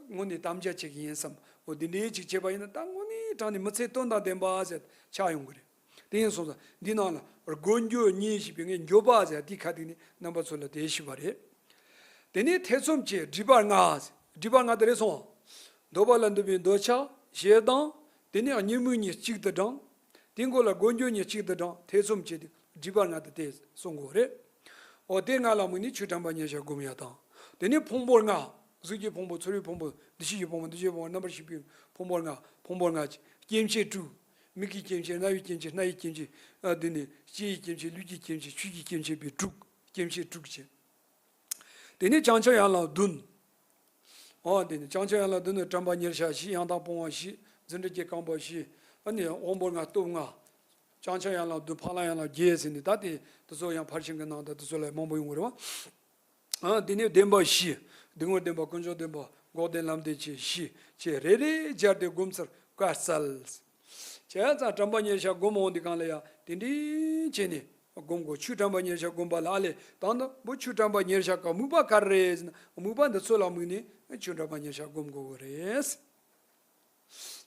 དངོས་གནས་དམ་བཅའ་བྱེད་ཀྱི་ཡིན་བསམ། ཨོ་དེ་འདྲའི་ཅིག་བྱས་པ་ཡིན་ན་ད་དངོས་གནས་དྲང་གནས་མི་ཚེ་དོན་དང་ལྡན་པ་ཟེར་ཆགས་ཡོང་གི་རེད། དེ་ཡིན་སོང་ཙང་འདི་ནང་ལ་སྒོ་འགྱུར་གཉིས་ཞེས་པའི་ངས་འགྱོད་པ་ཟེར་དེ་ཁ་ཐུག་ནས་རྣམ་པ་ཚོ་ལ་དེ་ཞུས་པ་རེད། དེ་ནས་ཐེ་ཚོམ་བཅས་སྒྲིབ་པ་ལྔ། སྒྲིབ་པ་ལྔ་དེ་རེད་སོང་། འདོད་པ་ལ་འདོད་པའི་འདོད་ཆགས་ཞེ་སྡང་། དེ་ནས་གཉིད་མུག་གཉིས་གཅིག་ཏུ་བགྲང་། དེ་མགོ་ལ་སྒོ་འགྱུར་གཉིས་གཅིག་ཏུ་བགྲང་། ཐེ་ཚོམ་བཅས་ཏེ་སྒྲིབ་པ་ལྔ་དེ་དེ་གསུང་དགོས་རེད། འོ་དེ་ལྔ་ལ་དམིགས་ནས་ཆོས་དྲན་པ་ཉེར་བཞག་སྒོམ་ཡ་དང་། དེ་ནས་ཕུང་པོ་ལྔ། གཟུགས་ཀྱི་ཕུང་པོ། ཚོར་བའི་ཕུང་པོ། འདུ་ཤེས་ཀྱི་ཕུང་པོ། འདུ་བྱེད་ཕུང་པོ། རྣམ་པར་ཤེས་པའི་ཕུང་པོ་ལྔ། ཕུང་པོ་ལྔ་སྐྱེ་མཆེད་དྲུག་མིག་གི་སྐྱེ་མཆེད། རྣ་བའི་སྐྱེ་མཆེད། སྣ་ཡི་སྐྱེ་མཆེད། ཨ་དེ་ནས་ལྕེ་ཡི་སྐྱེ་མཆེད། ལུས་ཀྱི་སྐྱེ་མཆེད། ཆོས་ཀྱི་སྐྱེ་མཆེད་པའི་དྲུག་སྐྱེ་མཆེད་དྲུག་བྱས། དེ་ནས་བྱང་ཆུབ་ཡན་ལག་བདུན། འོ་དེ་ནི་བྱང་ཆུབ་ཡན་ལག་བདུན་ནི་དྲན་པ་ཉེར་བཞག་བཞི། ཡང་དག་སྤོང་བ་བཞི། རྫུ་འཕྲུལ་གྱི་རྐང་པ་བཞི། ཨ་ནི་དབང་པོ་ལྔ་སྟོབས་ལྔ། བྱང་ཆུབ་ཡན་ལག་བདུན་འཕགས་ལམ་ཡན་ལག་བརྒྱད་ཟེར་ནི་ད་དེ་དེ་ཚོ་ཡང་ཕར་ཕྱིན་གྱི་ནང་དུ་དེ་ཚོ་ལ་མང་པོ་ཡོང་གི་རེད་བ། ཨ་དེ་ནས་བདེན་པ་བཞི། སྡུག་བསྔལ་བདེན་པ། ཀུན་འབྱུང་བདེན་པ། འགོག་བདེན་ལམ་བདེན་བཅས་བཞི་བཅས་རེ་རེ་སྦྱར་ཏེ་སྒོམ་ཚུལ་བཀའ་སྩལ། བྱས་ཙང་དྲན་པ་ཉེར་བཞག་སྒོམ་འོང་དུས་སྒང་ལ་ཡང་དེ་འདྲའི་བྱས་ནས་སྒོམ་དགོས། ཆོས་དྲན་པ་ཉེར་བཞག་སྒོམ་པ་ལ་ཨ་ལས་དང་དང་པོ་ཆོས་དྲན་པ་ཉེར་བཞག་གི་དམིགས་པ་ག་རེ་རེད་ཟེར་ན། དམིགས་པ་འདི་ཚོ་ལ་དམིགས་ནས་ཆོས་དྲན་པ་ཉེར་བཞག་སྒོམ་དགོས་ཀྱི་རེད།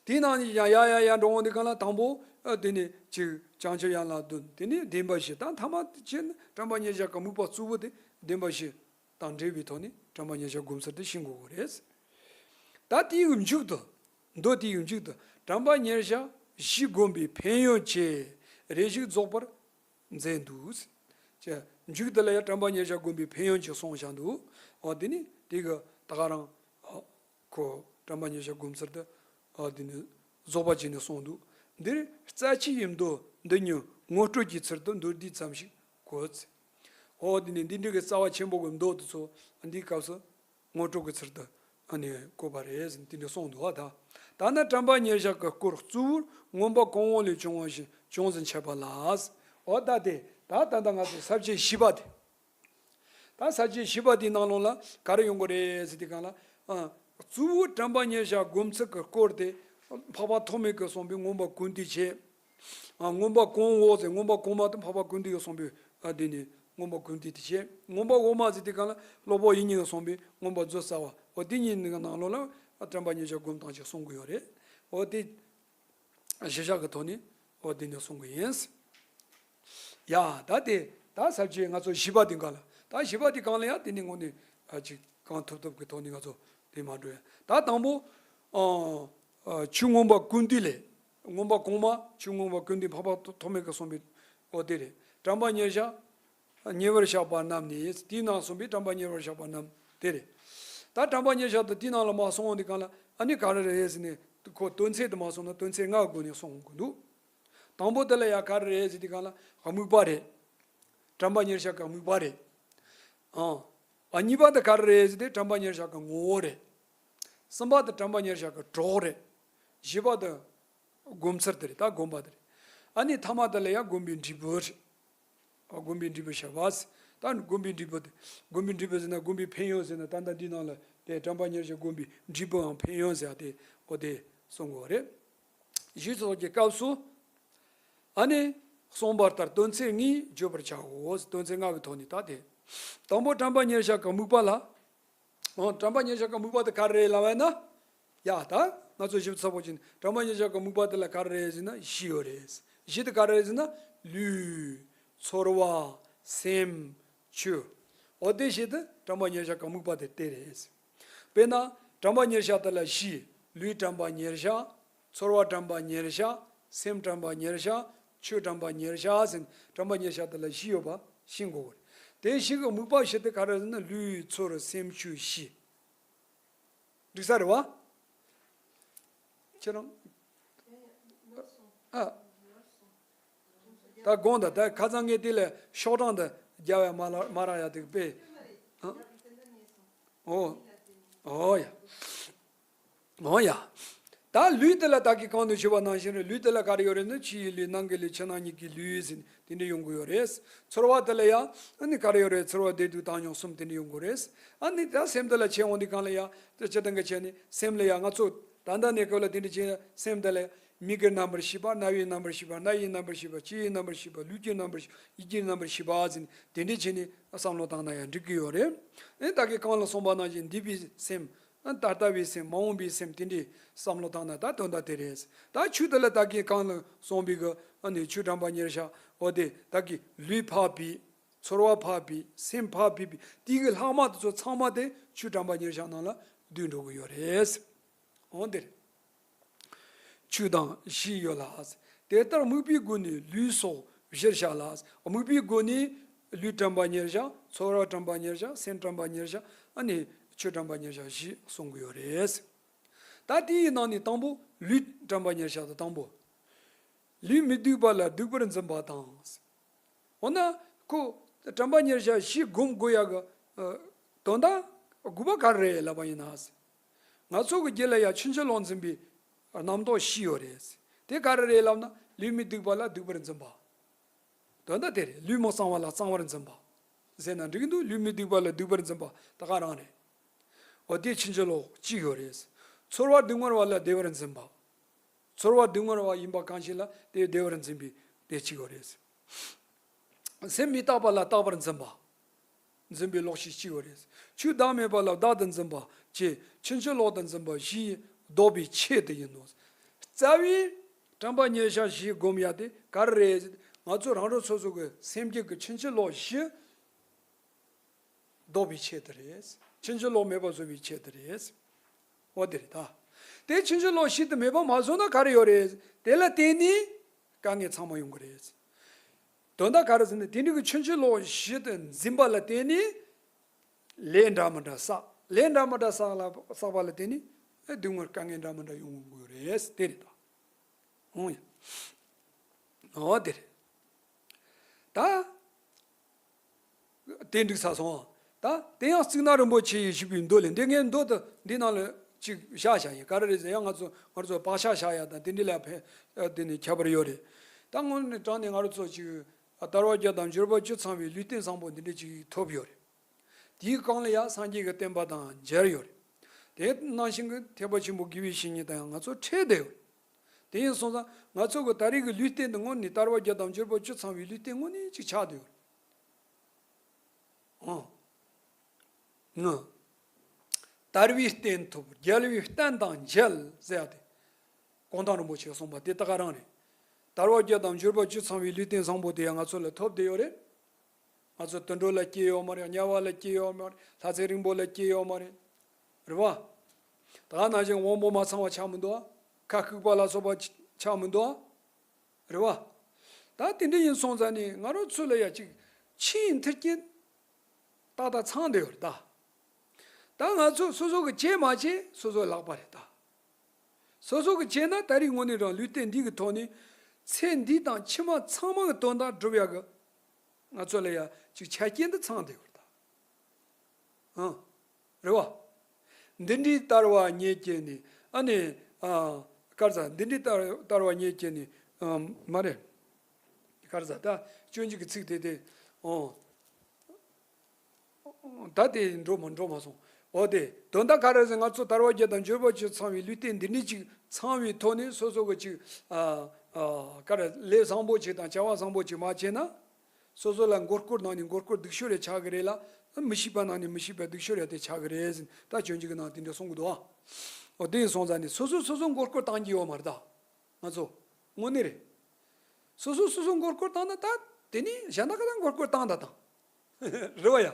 དེའི་ནང་ནས་ཡང་ཡར་ཡར་ཡར་འགྲོ་འོང་དུས་སྒང་ལ་དང་པོ་ཨ་དེ་ནས་གཅིག་བྱང་ཆུབ་ཡན་ལག་བདུན། དེ་ནས་བདེན་པ་བཞི། ད་ཐ་མ་བྱས་ན་དྲན་པ་ཉེར་བཞག་གི་དམིགས་པ་གཙོ་བོ་དེ་བདེན་པ་བཞི་དང་འབྲེལ་བའི་ཐོག་ནས་དྲན་པ་ཉེར་བཞག་སྒོམ་ཚུལ་དེ་ཤེས་དགོས་ཀྱི་རེད། ད་དེའི་མཇུག་ཏུ། མདོ་དེའི་མཇུག་ཏུ་དྲན་པ་ཉེར་བཞག་བཞི་སྒོམ་པའི་ཕན་ཡོན་བཅས་རེ་ཞིག་རྫོགས་པར་མཛད་འདུག། ཅེས་མཇུག་དེ་ལ་ཡང་དྲན་པ་ཉེར་བཞག་སྒོམ་པའི་ཕན་ཡོན་ཅིག་གསུངས་བཞག་འདུག། འོ་དེ་ནི་དེ་གི་ད་ག་རང་ཨ་ཁོ་དྲན་པ་ཉེར་བཞག་སྒོམ་ཚུལ་དེ་ཨ་དེ་ནི་རྫོགས་པ་བྱས་ནས་གསུངས་འདུག། འདིར་རྩ་ཆེ་བའི་མདོ་འདི་ཉིད་ངོ་སྤྲོད་ཀྱི་ཚུལ་དུ་མདོར་བསྡུས་ཙམ་ཞིག་གོ། འོ་དེ་ནི་འདི་འདྲ་གི་རྩ་བ་ཆེན་པོ་གི་མདོ་དེ་ཚོ་འདིའི་སྐབས་སུ་ངོ་སྤྲོད་ཀྱི་ཚུལ་དུ་ཨ་ནི་བཀོད་པ་རེད་ཟེར་དེ་འདྲ་གསུངས་འདུག་བ། ད་ད་ནི་དྲན་པ་ཉེར་བཞག་གི་སྐོར་གཙོ་བོར་མངོན་པ་གོང་འོག་ལས་བྱུང་བ་བཞིན་ཅུང་ཟད་འཆད་པ་ལ། འོ་ད་དེ་ད་ད་ལྟ་ང་ཚོ་ས་བཅད་བཞི་པ་དེ། ད་ས་བཅད་བཞི་པ་དེའི་ནང་ལོགས་ལ་ག་རེ་ཡོང་གི་རེད་ཟེར་དུས་སྒང་ལ། ཨ་གཙོ་བོ་དྲན་པ་ཉེར་བཞག་སྒོམ་ཚུལ་གྱི་སྐོར་དེ་འཕགས་པ་ཐོགས་མེད་ཀྱིས་གསུངས་པའི་མངོན་པ་ཀུན་བཏུས་བྱས། ཨ་མངོན་པ་གོང་འོག་ཟེར། མངོན་པ་གོང་མ་དེ་འཕགས་པ་ཀུན་བཏུས་ཀྱིས་གསུངས་པའི་ཨ་དེ་ནི་མངོན་པ་ཀུན་བཏུས་དེ་བྱས། མངོན་པ་འོག་མ་ཟེར་དུས་སྒང་ལ་སློབ་དཔོན་དབྱིག་གཉེན་གྱིས་གསུངས་པའི་མངོན་པ་མཛོད་རྩ་བ། འོ་དེ་གཉིས་ནི་ནང་ལོགས་ལ་དྲན་པ་ཉེར་བཞག་སྒོམ་སྟངས་ཅིག་གསུང་གི་ཡོད་རེད། འོ་དེ་གཞི་བཞག་གི་ཐོག་ནས་འོ་དེ་ནས་གསུང་གི་ཡིན། ཡ་ད་དེ་ད་ས་བཅད་ང་ཚོ་བཞི་པ་དེ་སྒང་ལ། ད་བཞི་པ་དེ་སྒང་ལ་ཡང་དེ་ནི་དངོས་གནས་ཨ་ཅིག་གང་ཐུབ་ཐུབ་ཀྱི་ཐོག་ནས་ང་ཚོ་དེ་མ་འགྲོ་ཡ། ད་དང་པོ་ཨ་ཨ་ཆོས་མངོན་པ་ཀུན་བཏུས་ལས། མངོན་པ་གོང་མ་ཆོས་མངོན་པ་ཀུན་བཏུས་འཕགས་པ་ཐོགས་མེད་ཀྱིས་གསུངས་པའི་འོ་དེ་རེད། དྲན་པ་ཉེར་བཞག་ཉེ་བར་བཞག་པ་རྣམས་ནི། དེའི་ནང་གསུངས་པའི་དྲན་པ་ཉེ་བར་བཞག་པ་རྣམས་དེ་རེད། ད་དྲན་པ་ཉེར་བཞག་དེ་དེའི་ནང་ལ་མ་སོང་འོང་དུས་སྒང་ལ་ཨ་ནི་ག་རེ་རེད་ཟེར་ནས་ཁོ་དོན་ཚན་དུ་མ་སོང་ན་དོན་ཚན་ལྔ་སྒོ་ནས་གསུང་གི་འདུག། དང་པོ་དེ་ལ་ཡ་ག་རེ་རེད་ཟེར་དུས་སྒང་ལ་དམིགས་པ་རེད། དྲན་པ་ཉེར་བཞག་གི་དམིགས་པ་རེད། ཨང་། ཨ་གཉིས་པ་དེ་ག་རེ་རེད་ཟེར་དུས་དྲན་པ་ཉེར་བཞག་གི་ངོ་བོ་རེད། གསུམ་པ་དེ་དྲན་པ་ཉེར་བཞག་གི་གྲོགས་རེད། བཞི་པ་དེ་སྒོམ་ཚུལ་དེ་རེད། ད་སྒོམ་པ་དེ་རེད། ཨ་ནི་ཐ་མ་དེ་ལ་ཡང་སྒོམ་པའི་འབྲས་བུ་རེད། ཨ་སྒོམ་པའི་འབྲས་བུ་བཤད་པ། ད་སྒོམ་པའི་འབྲས་བུ་དེ། སྒོམ་པའི་འབྲས་བུ་ཟེར་ན་སྒོམ་པའི་ཕན་ཡོན་ཟེར་ན་ད་ལྟ་འདིའི་ནང་ལ་དེ་དྲན་པ་ཉེར་བཞག་སྒོམ་པའི་འབྲས་བུའམ་ཕན་ཡོན་ཟེར་ཡ་དེ་འོ་དེ་གསུང་དགོས་རེད། ཞུས་ཚོགས་ཀྱི་སྐབས་སུ། ཨ་ནི་གསུངས་པ་ལྟར་དོན་ཚན་ལྔས་བརྗོད་པར་བྱའོ། དོན་ཚན་ལྔ་གི་ཐོག་ནས་ད་དེ། དང་པོ་དྲན་པ་ཉེར་བཞག་གི་དམིགས་པ་ལ། འོ་དྲན་པ་ཉེར་བཞག་གི་དམིགས་པ་དེ་ག་རེ་རེད་ལབ་པ་ཡིན་ན། ཡ་ད་ང་ཚོ་ཞིབ་ཚགས་པོ་བྱས་ནས་དྲན་པ་ཉེར་བཞག་གི་དམིགས་པ་དེ་ལ་ག་རེ་རེད་ཟེར་ན་བཞི་ཡོད་རེད། བཞི་དེ་ག་རེ་རེད་ཟེར་ན་ལུས། ཚོར་བ། སེམས། ཆོས། འོ་དེ་བཞི་དེ་དྲན་པ་ཉེར་བཞག་གི་དམིགས་པ་དེ་དེ་རེད། དཔེར་ན་དྲན་པ་ཉེར་བཞག་དེ་ལ་བཞི། ལུས་དྲན་པ་ཉེར་བཞག། ཚོར་བ་དྲན་པ་ཉེར་བཞག། སེམས་དྲན་པ་ཉེར་བཞག། ཆོས་དྲན་པ་ཉེར་བཞག་ཟེར་ནས་དྲན་པ་ཉེར་བཞག་དེ་ལ་བཞི་ཡོད་པ་ཤེས་དགོས་པ་རེད། དེ་བཞི་གི་དམིགས་པ་བཞི་དེ་ག་རེ་ཟེར་ན་ལུས་ཚོར་སེམས་ཆོས་བཞི། འགྲིག་ས་རེད་བ། ཁྱེད་རང་། ཨ། ད་དགོངས་དག་ད་ཁ་སང་ངས་དེ་ལ་ཤོག་གྲངས་དེ་རྒྱབ་ཡ་མ་ལ་མ་རག་ཡ་དེ་དཔེ། ཨ། ཨོ། ཨོ་ཡ། འོ་ཡ། ད་ལུས་དེ་ལ་ད་གིན་གོང་དུ་ཞུས་པ་ནང་བཞིན་རེད། ལུས་དེ་ལ་ག་རེ་ཡོད་རེད་ན་ཕྱི་ཡི་ལུས། ནང་གི་ལུས། ཕྱི་ནང་གཉིས་ཀྱི་ལུས་ཟེར་དེ་འདྲ་ཡོང་གི་ཡོད་རེད། ཚོར་བ་དེ་ལ་ཡང་ཨ་ནི་ག་རེ་ཡོད་རེད། ཚོར་བ་བདེ་སྡུག་བཏང་སྙོམས་གསུམ་དེ་འདྲ་ཡོང་གི་རེད། ཨ་ནི་ད་སེམས་དེ་ལ་ཁྱེད་འོང་དུས་སྒང་ལ་ཡང་དེ་སྤྱིར་བཏང་གི་བྱས་ནས་སེམས་ལ་ཡང་ང་ཚོ་ད་ལྟ་གནས་སྐབས་ལ་དེ་འདྲ་བྱས་ན་སེམས་དེ་ལ་མིག་གི་རྣམ་པར་ཤེས་པ། རྣ་བའི་རྣམ་པར་ཤེས་པ། སྣ་ཡི་རྣམ་པར་ཤེས་པ། ལྕེ་ཡི་རྣམ་པར་ཤེས་པ། ལུས་ཀྱི་རྣམ་པར་ཤེས་པ། ཡིད་ཀྱི་རྣམ་པར་ཤེས་པ་ཟེར་ནས་དེ་འདྲ་བྱས་ནས་བསམ་བློ་བཏང་ན་ཡང་འགྲིག་གི་ཡོད་རེད། ཨ་ནི་ད་གིན་གོང་ལ་གསུངས་པ་ནང་བཞིན་འདས་པའི་སེམས། ད་ལྟ་བའི་སེམས། མ་འོངས་པའི་སེམས། དེ་འདྲའི་བསམ་བློ་བཏང་ན་ད་དོན་དག་དེ་རེད། ད་ཆོས་དེ་ལ་ད་གིན་གོང་ལ་གསུངས་པའི་གི་ཨ་ནི་ཆོས་དྲན་པ་ཉེར་བཞག་འོ་དེ་ད་གིན་ལུས་འཕགས་པའི། ཚོར་བ་འཕགས་པའི། སེམས་འཕགས་པའི། དེ་གི་ལྷག་མ་དེ་ཚོ་ཚང་མ་དེ་ཆོས་དྲན་པ་ཉེར་བཞག་ནང་ལ་བསྡུས་འགྲོ་གི་ཡོད་རེད། འོ་དེ་རེད། ཆོས་དང་བཞི་ཡོད་ལ། དེ་ལྟར་དམིགས་པའི་སྒོ་ནས་ལུས་སོགས་བཞིར་བཞག་ལ། དམིགས་པའི་སྒོ་ནས་ལུས་དྲན་པ་ཉེར་བཞག། ཚོར་བ་དྲན་པ་ཉེར་བཞག། སེམས་དྲན་པ་ཉེར་བཞག། ཨ་ནི་ཆོས་དྲན་པ་ཉེར་བཞག་བཞི་གསུང་གི་ཡོད་རེད། ད་དེའི་ནང་ནས་དང་པོ་ལུས་དྲན་པ་ཉེར་བཞག་དང་དང་པོ། ལུས་མི་སྡུག་པ་ལ་སྡུག་པར་འཛིན་པ་དང་། འོ་ན་ཁོ་དྲན་པ་ཉེར་བཞག་བཞི་སྒོམ་དགོས་ཡག་གི་ཨ་དོན་དག་དགོས་པ་ག་རེ་རེད་ལབ་པ་ཡིན་ན། ང་ཚོ་གི་རྒྱུད་ལ་ཡང་ཕྱིན་ཅི་ལོག་འཛིན་པའི་རྣམ་རྟོག་བཞི་ཡོད་རེད། དེ་ག་རེ་རེད་ལབ་ན། ལུས་མི་སྡུག་པ་ལ་སྡུག་པར་འཛིན་པ། དོན་དག་དེ་རེད། ལུས་མི་གཙང་བ་ལ་གཙང་བར་འཛིན་པ། ཟེར་ན་འགྲིག་གི་འདུག་ལུས་མི་སྡུག་པ་ལ་སྡུག་པར་འཛིན་པ་ད་ག་རང་རེད། འོ་དེ་ཕྱིན་ཅི་ལོག་གཅིག་ཡོད་རེད། ཚོར་བ་སྡུག་བསྔལ་བ་ལ་བདེ་བར་འཛིན་པ། ཚོར་བ་སྡུག་བསྔལ་བ་ཡིན་པ་གང་ཞིག་ལ་དེ་བདེ་བར་འཛིན་པའི་དེ་གཅིག་ཡོད་རེད། སེམས་མི་རྟག་པ་ལ་རྟག་པར་འཛིན་པ། འཛིན་པའི་ལོག་ཤེས་གཅིག་ཡོད་རེད། ཆོས་བདག་མེད་པ་ལ་བདག་ཏུ་འཛིན་པ་བཅས་ཕྱིན་ཅི་ལོག་ཏུ་འཛིན་པ་བཞི་ཡིས་བཟློག་པའི་ཆེད་དུ་ཡིན་ནོ། རྩ་བའི་དྲན་པ་ཉེར་བཞག་བཞི་སྒོམ་ཡ་དེ་ག་རེ་རེད། ང་ཚོ་རང་རང་སོ་སོ་གི་སེམས་རྒྱུད་ཀྱི་ཕྱིན་ཅི་ལོག་བཞི་བཟློག་པའི་ཆེད་དུ་རེད། ཕྱིན་ཅི་ལོག་མེད་པ་བཟོ་བའི་ཆེད་དུ་རེད། འོ་དེ་རེད་ད། དེ་ཕྱིན་ཅི་ལོག་བཞི་དེ་མེད་པ་མ་བཟོ་ན་ག་རེ་ཡོད་རེད། དེ་ལ་བརྟེན་ནས་དཀའ་ངལ་ཚང་མ་ཡོང་གི་རེད། དོན་དག་ག་རེ་ཟེར་ན། དེ་འདྲ་གི་ཕྱིན་ཅི་ལོག་བཞི་དེ་འཛིན་པ་ལ་བརྟེན་ནས་ལས་འདྲ་མི་འདྲ་བསགས། ལས་འདྲ་མི་འདྲ་བསགས་ལ་བསགས་པ་ལ་བརྟེན་ནས་སྡུག་བསྔལ་དཀའ་ངལ་འདྲ་མི་འདྲ་ཡོང་གི་ཡོད་རེད། དེ་རེད་ད། འོང་ཡ། འོ་དེ་རེད། ད། དེ་འགྲིག་ས་སོང་། ད་དེ་ཡང་གཙུག་ན་རིན་པོ་ཆེ་ཡིས་ཞུས་པའི་མདོ་ལས། འདི་ངས་མདོ་དེ་འདི་ནང་ལ་ཅིག་བཞག་བཞག་ཡིན། ག་རེ་རེད་ཟེར་ཡང་ང་ཚོ་ང་ཚོ་བག་ཆགས་བཞག་ཡ་དང་དེ་འདྲ་ལ་ཕན་དེ་ནི་ཁྱད་པར་ཡོད་རེད། ད་དངོས་གནས་དྲང་ནས་ང་རང་ཚོ་ཅིག་དལ་བ་བརྒྱད་དང་འབྱོར་པ་བཅུ་ཚང་བའི་ལུས་རྟེན་བཟང་པོ་འདི་འདྲ་ཅིག་ཐོབ་ཡོད་རེད། དེའི་སྒང་ལ་ཡང་སངས་རྒྱས་ཀྱི་བསྟན་པ་དང་མཇལ་ཡོད་རེད། དེ་ནང་བཞིན་གྱི་ཐེག་པ་ཆེན་པོ་དགེ་བའི་བཤེས་གཉེན་དང་ཡང་ང་ཚོ་འཕྲད་བསྡད་ཡོད་རེད། དེ་ཡིན་སོང་ཙང་ང་ཚོ་གི་ད་རེས་ཀྱི་ལུས་རྟེན་འདི་དངོས་གནས་དལ་བ་བརྒྱད་དང་འབྱོར་པ་བཅུ་ཚང་བའི་ལུས་རྟེན་དངོས་གནས་ཅིག་ཆགས་བསྡད་ཡོད་རེད། ཨང་། ང་། དལ་བའི་རྟེན་ཐོབ། རྒྱལ་བའི་བསྟན་དང་མཇལ་ཟེར་ཡ་དེ། གུང་ཐང་རིན་པོ་ཆེས་གསུངས་པ་དེ་ད་ག་རང་རེད། དལ་བ་བརྒྱད་དང་འབྱོར་པ་བཅུ་ཚང་བའི་ལུས་རྟེན་བཟང་པོ་དེ་ཡང་ང་ཚོ་ལ་ཐོབ་བསྡད་ཡོད་རེད། ང་ཚོ་དུད་འགྲོ་ལ་སྐྱེས་ཡོད་མ་རེད། དམྱལ་བ་ལ་སྐྱེས་ཡོད་མ་རེད། ལྷ་ཚེ་རིང་པོ་ལ་སྐྱེས་ཡོད་མ་རེད། རེད་བ། ད་ནང་བཞིན་དབང་པོ་མ་ཚང་བ་ཆགས་མི་འདུག་ཁ་ལྐུགས་པ་ལ་སོགས་པ་ཆགས་མི་འདུག་རེད་བ། ད་དེ་འདྲ་ཡིན་སོང་ཙང་ནི་ང་རང་ཚོ་ལ་ཡ་ཅིག་ཆེས་མཐུན་རྐྱེན་ཏག་ཏག་ཚང་བསྡད་ཡོད་རེད་ད། ད་ང་ཚོ་སོ་སོ་གི་བྱས་མ་བྱས་སོ་སོའི་ལག་པ་རེད་ད། སོ་སོ་གི་བྱས་ན་ད་རེས་དངོས་གནས་རང་ལུས་རྟེན་འདི་གི་ཐོག་ནས་ཚེ་འདི་དང་ཕྱི་མ་ཚང་མ་གི་དོན་དག་སྒྲུབ་ཡ་གི་ང་ཚོ་ལ་ཡ་ཅིག་ཆ་རྐྱེན་འདི་ཚང་བསྡད་ཡོད་རེད་ད། ཨང་། རེད་བ། འདི་འདྲའི་དལ་བ་ཉིད་ཀྱིས་ནི། ཨ་ནི། ཨ། ག་རེ་ཟ། འདི་འདྲའི་དལ་དལ་བ་ཉིད་ཀྱིས་ནི། ཨ། མ་རེད། ག་རེ་ཟ། ད་སྤྱོད་འཇུག་གི་ཚིག་དེ་དེ། ཨོ། ད་དེ་འགྲོ་མ་འགྲོ་མ་སོང་། འོ་དེ་དོན་དག་ག་རེ་ཟེར། ང་ཚོ་དལ་བ་བརྒྱད་དང་འབྱོར་པ་བཅུ་ཚང་བའི་ལུས་རྟེན་འདི་འདྲའི་ཅིག་ཚང་བའི་ཐོག་ནས་སོ་སོ་གི་ཅིག་ཨ། ཨ། ག་རེ། ལས་བཟང་པོ་ཅིག་དང་བྱ་བ་བཟང་པོ་ཅིག་མ་བྱས་ན། སོ་སོ་ལ་མགོ་སྐོར་ནང་ནས་མགོ་སྐོར་སྡུག་ཤོས་རེ་ཆགས་ཀྱི་རེད་ལ། མི་ཤེས་པ་ནང་ནས་མི་ཤེས་པ་སྡུག་ཤོས་རེ་དེ་ཆགས་ཀྱི་རེད་ཟེར། ད་སྤྱོད་འཇུག་གི་ནང་དེ་འདྲ་གསུང་གི་འདུག་ཨ། འོ་དེ་ཡིན་སོང་ཙང་ནི་སོ་སོ་སོ་སོ་མགོ་སྐོར་བཏང་གི་ཡོད་མ་རེད་ད། ང་ཚོ། དངོས་གནས་རེད། སོ་སོ་སོ་སོ་མགོ་སྐོར་བཏང་ན་ད་དེ་ནི་གཞན་དག་ག་ད་མགོ་སྐོར་བཏང་ད་དང་། རེད་བ་ཡ།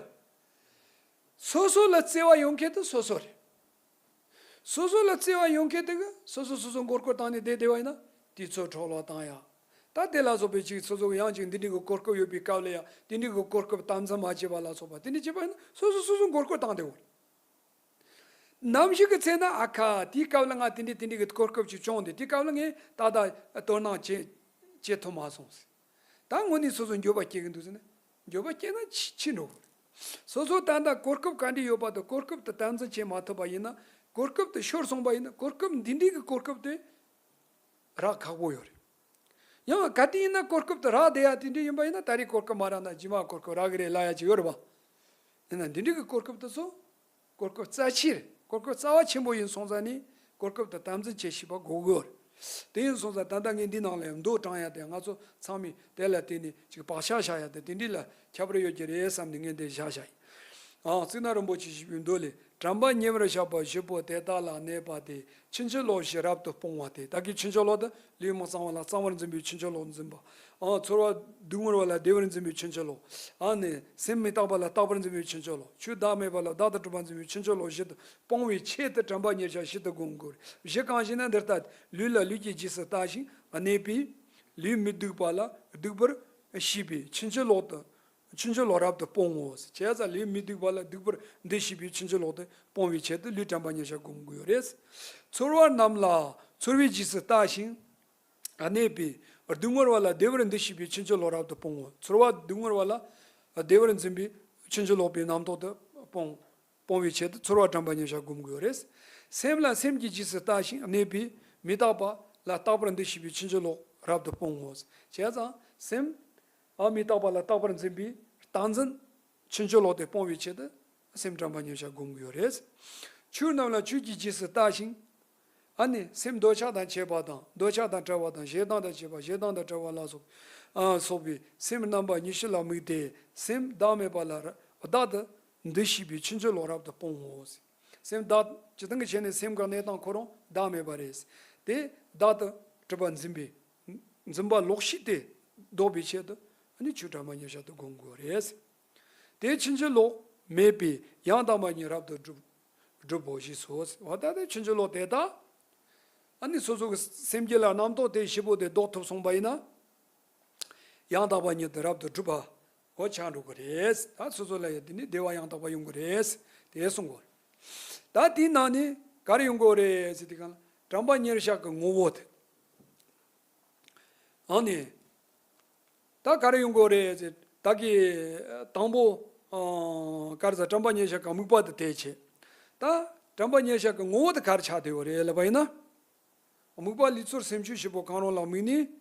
སོ་སོ་ལ་བརྩེ་བ་ཡོང་མཁན་དེ་སོ་སོ་རེད། སོ་སོ་ལ་བརྩེ་བ་ཡོང་མཁན་དེ་གི་སོ་སོ་སོ་སོ་མགོ་སྐོར་བཏང་ནས་བསྡད་བསྡད་པ་ཡིན་ན། དུས་ཚོད་འཕྲོ་བརླག་བཏང་ཡ། ད་དེ་ལ་སོགས་པའི་ཅིག་སོ་སོ་གི་ཡང་ཅིག་འདི་འདྲའི་གི་གོ་སྐབས་ཡོད་པའི་སྐབས་ལ་ཡ་དེ་འདྲའི་གི་གོ་སྐབས་དམ་འཛིན་མ་བྱས་པ་ལ་སོགས་པ་དེ་འདྲ་བྱས་པ་ཡིན་ན་སོ་སོ་སོ་སོ་མགོ་སྐོར་བཏང་བསྡད་ཡོད་རེད། ནམ་ཞིག་གི་ཚེ་ན་ཨ་ཁ་དེའི་སྐབས་ལ་ང་དེ་འདྲའི་དེ་འདྲའི་གི་གོ་སྐབས་ཅིག་བྱུང་སྟེ་དེའི་སྐབས་ལ་ངས་ཏག་ཏག་དོ་སྣང་བྱེད་བྱེད་ཐུབ་མ་སོང་ཟེར། ད་དངོས་གནས་སོ་སོ་འགྱོད་པ་སྐྱེ་གི་འདུག་ཟེར་ན། འགྱོད་པ་སྐྱེ་ན་ཕྱི་ཕྱི་འགྲོ་གི་རེད། སོ་སོ་ད་ལྟ་གོ་སྐབས་ག་འདྲ་ཡོད་པ་དང་གོ་སྐབས་དེ་དམ་འཛིན་བྱེད་མ་ཐུབ་པ་ཡིན་ན། གོ་སྐབས་དེ་ཤོར་སོང་པ་ཡིན་ན་གོ་སྐབས་འདི་འདྲའི་གི་གོ་སྐབས་དེ་རག་ཁག་པོ་ཡོད་རེད། ཡང་ག་དུས་ཡིན་ན་གོ་སྐབས་དེ་རག་བསྡད་ཡ་དེ་འདྲ་ཡིན་པ་ཡིན་ན་ད་རེས་གོ་སྐབས་མ་རག་ན་རྗེས་མ་གོ་སྐབས་རག་གི་རེད་ལབ་ཡ་ཅིག་ཡོད་རེད་པ། ཡིན་ན་འདི་འདྲའི་གི་གོ་སྐབས་དེ་ཚོ། གོ་སྐབས་རྩ་ཆེ་རེད། གོ་སྐབས་རྩ་བ་ཆེན་པོ་ཡིན་སོང་ཙང་ནི་གོ་སྐབས་དེ་དམ་འཛིན་བྱེད་ཤེས་པ་དགོས་ཀྱི་ཡོད་རེད། དེ་ཡིན་སོང་ཙང་ད་ལྟ་ངས་འདི་ནང་ལ་ཡང་མདོ་དྲངས་ཡ་དེ་ང་ཚོ་ཚང་མས་དེ་ལ་བརྟེན་ནས་ཅིག་བག་ཆགས་བཞག་ཡ་དེ་དེ་འདྲའི་ལ་ཁྱད་པར་ཡོད་ཀྱི་རེད་བསམ་ནས་ངས་འདི་བཞག་བཞག་ཡིན། ཨང་། གཙུག་ན་རིན་པོ་ཆེས་ཞུས་པའི་མདོ་ལས། དྲན་པ་ཉེ་བར་བཞག་པ་བཞི་པོ་དེ་དག་ལ་གནས་པ་སྟེ་ཕྱིན་ཅི་ལོག་བཞི་རབ་ཏུ་སྤོང་བ་སྟེ། ད་གིན་ཕྱིན་ཅི་ལོག་དེ་ལུས་མི་གཙང་བ་ལ་གཙང་བར་འཛིན་པའི་ཕྱིན་ཅི་ལོག་འཛིན་པ། ཨང་། ཚོར་བ་སྡུག་བསྔལ་བ་ལ་བདེ་བར་འཛིན་པའི་ཕྱིན་ཅི་ལོག་ཨ་ནི་སེམས་མི་རྟག་པ་ལ་རྟག་པར་འཛིན་པའི་ཕྱིན་ཅི་ལོག་ཆོས་བདག་མེད་པ་ལ་བདག་ཏུ་གྲུབ་པར་འཛིན་པའི་ཕྱིན་ཅི་ལོག་བཞི་དེ་སྤོང་བའི་ཆེད་དུ་དྲན་པ་ཉེར་བཞག་བཞི་དེ་སྒོམ་དགོས། བཞི་གང་ཞེ་ན་འདི་ལྟ། ལུས་ལ་ལུས་ཀྱི་རྗེས་སུ་ལྟ་ཞིང་གནས་པས། ལུས་མི་སྡུག་པ་ལ་སྡུག་པར་ཤེས་པས་ཕྱིན་ཅི་ལོག་ཏུ། ཕྱིན་ཅི་ལོག་རབ་ཏུ་སྤོང་ངོ་། བྱས་ཙང་ལུས་མི་སྡུག་པ་ལ་སྡུག་པར་འདི་ཤེས་པས་ཕྱིན་ཅི་ལོག་ཏུ་སྤོང་བའི་ཆེད་དུ་ལུས་དྲན་པ་ཉེར་བཞག་སྒོམ་དགོས་རེད། ཚོར་བ་རྣམས་ལ་ཚོར་བའི་རྗེས་སུ་ལྟ་ཞིང་གནས་པས། སྡུག་བསྔལ་བ་ལ་བདེ་བར་འདི་ཤེས་པས་ཕྱིན་ཅི་ལོག་རབ་ཏུ་སྤོང་ངོ་། ཚོར་བ་སྡུག་བསྔལ་བ་ལ་བདེ་བར་འཛིན་པས་ཕྱིན་ཅི་ལོག་པའི་རྣམ་རྟོག་དེ་སྤོང་། སྤོང་བའི་ཆེད་དུ་ཚོར་བ་དྲན་པ་ཉེར་བཞག་སྒོམ་དགོས་རེད། སེམས་ལ་སེམས་ཀྱི་རྗེས་སུ་ལྟ་ཞིང་གནས་པའི་མི་རྟག་པ་ལ་རྟག་པར་འདུ་ཤེས་པའི་ཕྱིན་ཅི་ལོག་རབ་ཏུ་སྤོང་ངོ་། བྱས་ཙང་སེམས་ཨ་མི་རྟག་པ་ལ་རྟག་པར་འཛིན་པའི་རྟག་འཛིན་ཕྱིན་ཅི་ལོག་དེ་སྤོང་བའི་ཆེད་དུ་སེམས་དྲན་པ་ཉེར་བཞག་སྒོམ་དགོས་རེད། ཆོས་རྣམས་ལ་ཆོས་ཀྱི་རྗེས་སུ་ལྟ་ཞིང་། ཨ་ནི་སེམས་འདོད་ཆགས་དང་བཅས་པ་དང་འདོད་ཆགས་དང་བྲལ་བ་དང་ཞེ་སྡང་དང་བཅས་པ་ཞེ་སྡང་དང་བྲལ་བ་ལ་སོགས་ཨ་སོགས་པའི་སེམས་རྣམ་པ་ཉི་ཤུ་ལ་དམིགས་ཏེ་སེམས་བདག་མེད་པ་ལ་བདག་ཏུ་འདུ་ཤེས་པའི་ཕྱིན་ཅི་ལོག་རབ་ཏུ་སྤོང་ངོ་། སེམས་བདག་སྤྱིར་བཏང་གི་ཆ་ནས་སེམས་ཀྱི་གནས་སྟངས་ཁོ་རང་བདག་མེད་པ་རེད། དེ་བདག་ཏུ་གྲུབ་པ་འཛིན་པའི་འཛིན་པ་ལོག་ཤེས་དེ་ལྡོག་པའི་ཆེད་དུ་ཨ་ནི་ཆོས་དྲན་པ་ཉེར་བཞག་ཏུ་སྒོམ་དགོས་རེད། དེ་ཕྱིན་ཅི་ལོག་མེད་པས་ཡང་དག་པ་ཉིད་རབ་ཏུ་སྒྲུབ་སྒྲུབ་བོ་ཞེས་སོ། འོ་ད་དེ་ཕྱིན་ཅི་ལོག་དེ་དག་ཨ་ནི་སོ་སོ་གི་སེམས་རྒྱུད་ལ་རྣམ་རྟོག་དེ་བཞི་པོ་དེ་ལྡོག་ཐུབ་སོང་པ་ཡིན་ན། ཡང་དག་པ་ཉིད་དུ་རབ་ཏུ་གྲུབ་པ་འོ་ཆགས་འགྲོ་གི་རེད། ད་སོ་སོ་ལ་ཡང་དེ་ནི་བདེ་བ་ཡང་དག་པ་ཡོང་གི་རེད། དེ་གསུང་གོ། ད་དེའི་ནང་ནས་ག་རེ་ཡོང་གི་རེད་ཟེར་དུས་སྒང་ལ་དྲན་པ་ཉེར་བཞག་གི་ངོ་བོ་དེ། ཨ་ནི། ད་ག་རེ་ཡོང་གི་རེད་ཟེར་ད་གི་དང་པོ་ཨ་ག་རེ་ཟེར་དྲན་པ་ཉེར་བཞག་གི་དམིགས་པ་དེ་དེ་བྱེད། ད་དྲན་པ་ཉེར་བཞག་གི་ངོ་བོ་དེ་ག་རེ་ཆགས་བསྡད་ཡོད་རེད་ལབ་པ་ཡིན་ན། དམིགས་པ་ལུས་ཚོར་སེམས་བཅུད་བཞི་པོ་གང་རུང་ལ་དམིགས་ནས།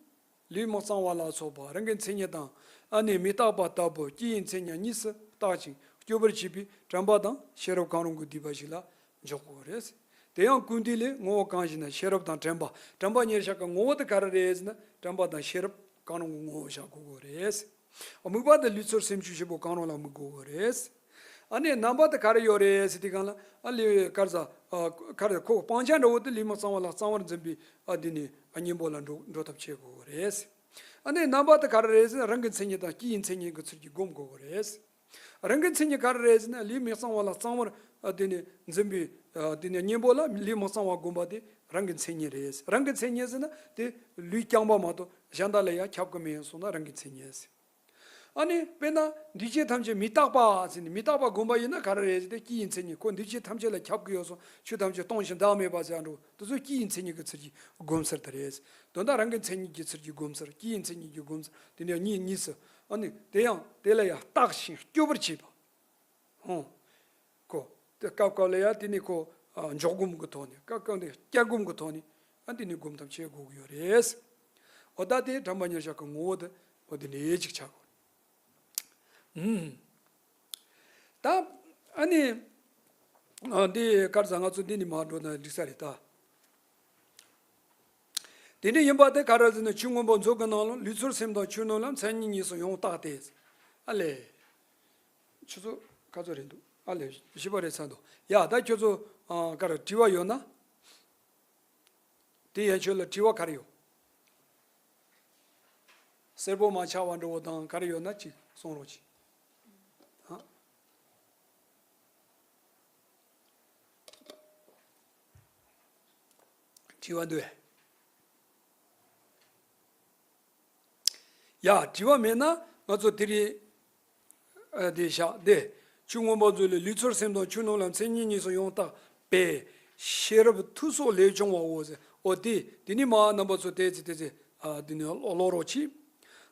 ལུས་མི་གཙང་བ་ལ་སོགས་པ་རང་གི་མཚན་ཉིད་དང་ཨ་ནི་མི་རྟག་པ་ལྟ་བུ་སྤྱི་ཡི་མཚན་ཉིད་གཉིས་སུ་བརྟག་ཅིང་སྤྱོད་པར་བྱེད་པའི་དྲན་པ་དང་ཤེས་རབ་གང་རུང་གི་སྡིག་པ་ཞིག་ལ་འཇོག་དགོས་རེད། དེ་ཡང་ཀུན་བཏུས་ལས་ངོ་བོ་གང་ཞེ་ན་ཤེས་རབ་དང་དྲན་པ། དྲན་པ་ཉེར་བཞག་གི་ངོ་བོ་དེ་ག་རེ་རེད་ཟེར་ན་དྲན་པ་དང་ཤེས་རབ་གང་རུང་གི་ངོ་བོ་བཞག་དགོས་རེད། དམིགས་པ་དེ་ལུས་ཚོར་སེམས་བཅུད་བཞི་པོ་གང་རུང་ལ་དམིགས་དགོས་རེད། ཨ་ནི་རྣམ་པ་དེ་ག་རེ་ཡོད་རེད་ཟེར་དུས་སྒང་ལ་ཨ་ལས་ག་རེ་ཟ་ཨ་ག་རེ་ཁོ་སྤང་བྱ་འདྲ་བོ་དེ་ལུས་མི་གཙང་བ་ལ་གཙང་བར་འཛིན་པའི་ཨ་དེ་ནི་ཨ་གཉེན་པོ་ལ་འགྲོ་འགྲོ་ཐབས་བྱེད་དགོས་རེད། ཨ་ནི་རྣམ་པ་དེ་ག་རེ་རེད་ཟེར་ན་རང་གི་མཚན་ཉིད་དང་སྤྱི་ཡི་མཚན་ཉིད་ཀྱི་ཚུལ་གྱིས་སྒོམ་དགོས་རེད། རང་གི་མཚན་ཉིད་ག་རེ་རེད་ཟེར་ན་ལུས་མི་གཙང་བ་ལ་གཙང་བར་ཨ་དེ་ནི་འཛིན་པའི་ཨ་དེ་ནི་གཉེན་པོ་ལ་ལུས་མི་གཙང་བ་སྒོམ་པ་དེ་རང་གི་མཚན་ཉིད་རེད། རང་གི་མཚན་ཉིད་ཟེར་ན་དེ་ལུས་རྐྱང་པ་མ་གཏོགས་གཞན་དག་ལ་ཡང་ཁྱབ་ཀྱི་མེད་སོང་ན་རང་གི་མཚན་ཉིད་ཟེར། ཨ་ནི་དཔེར་ན་འདུས་བྱས་ཐམས་ཅད་མི་རྟག་པ་ཟེར་ནས་མི་རྟག་པ་སྒོམ་པ་ཡིན་ན་ག་རེ་རེད་ཟེར་ཏེ་སྤྱི་ཡི་མཚན་ཉིད་ཁོ་འདུས་བྱས་ཐམས་ཅད་ལ་ཁྱབ་ཀྱི་ཡོད་སོང་ཆོས་ཐམས་ཅད་སྟོང་ཞིང་བདག་མེད་པ་ཟེར་འགྲོ་དེ་ཚོ་སྤྱི་ཡི་མཚན་ཉིད་ཀྱི་ཚུལ་གྱིས་སྒོམ་ཚུལ་དེ་རེད། དོན་དག་རང་གི་མཚན་ཉིད་ཀྱི་ཚུལ་གྱིས་སྒོམ་ཚུལ་སྤྱི་ཡི་མཚན་ཉིད་ཀྱིས་སྒོམ་ཚུལ་དེ་ནས་གཉིས་གཉིས་སུ་ཨ་ནི་དེ་ཡང་དེ་ལ་ཡང་བརྟག་ཞིང་སྤྱོད་པར་བྱེད་པ། ཧོ། ཁོ། དེ་སྐབས་སྐབས་ལ་ཡང་དེ་ནི་ཁོ་ཨ་འཇོག་སྒོམ་གྱི་ཐོག་ནས་སྐབས་སྐབས་ནས་སྐྱབས་སྒོམ་གྱི་ཐོག་ནས་ཨ་དེ་ནི་སྒོམ་ཐབས་བྱེད་དགོས་ཀྱི་ཡོད་རེད། འོ་ད་དེ་དྲན་པ་ཉེར་བཞག་གི་ངོ་བོ་དེ་འོ་དེ་ནས་ཅིག་ཆགས་དགོས། ཨུམ། ད་ཨ་ནི་ཨ་འདི་ག་རེ་ཟ་ང་ཚོ་འདི་ནི་མར་འགྲོ་ན་འགྲིག་ས་རེད་ད། དེ་འདྲ་ཡིན་པ་དེ་ག་རེ་ཟེར་ན་ཆོས་མངོན་པ་མཛོད་ཀྱི་ནང་ལ་ལུས་ཚོར་སེམས་དང་ཆོས་རྣམས་ལ་མཚན་ཉིད་གཉིས་སུ་ཡང་བརྟག་སྟེ། ཨ་ལས། ཁྱོད་ཚོ་ག་ཚོད་རེད་འདུག་ཨ་ལས་བཞི་པ་རེད་ཚར་འདུག་ཡ་ད་ཁྱོད་ཚོ་ཨ་ག་རེ་དྲི་བ་ཡོད་ན། དེ་ཡན་ཆོད་ལ་དྲི་བ་ག་རེ་ཡོད། གསལ་པོ་མ་ཆགས་པ་འདྲ་བོ་དང་ག་རེ་ཡོད་ན་ཅིག་གསུང་རོགས་གྱིས། ཨ། དྲི་བ་འདུག་ཡ། དྲི་བ་མེད་ན་ང་ཚོ་དེ་རིང་ཨ་དེ་བཞག་དེ། ཆོས་མངོན་པ་མཛོད་ལས་ལུས་ཚོར་སེམས་དང་ཆོས་རྣམས་ལ་མཚན་ཉིད་གཉིས་སུ་ཡང་བརྟག་པས་ཤེས་རབ་ཐོས་སོགས་ལས་བྱུང་བའོ་ཟེར། འོ་དེ་དེ་ནི་མ་རྣམ་པ་ཚོ་དེ་ཚེ་དེ་ཚེ་ཨ་དེ་ནི་ཀློག་རོགས་གྱིས།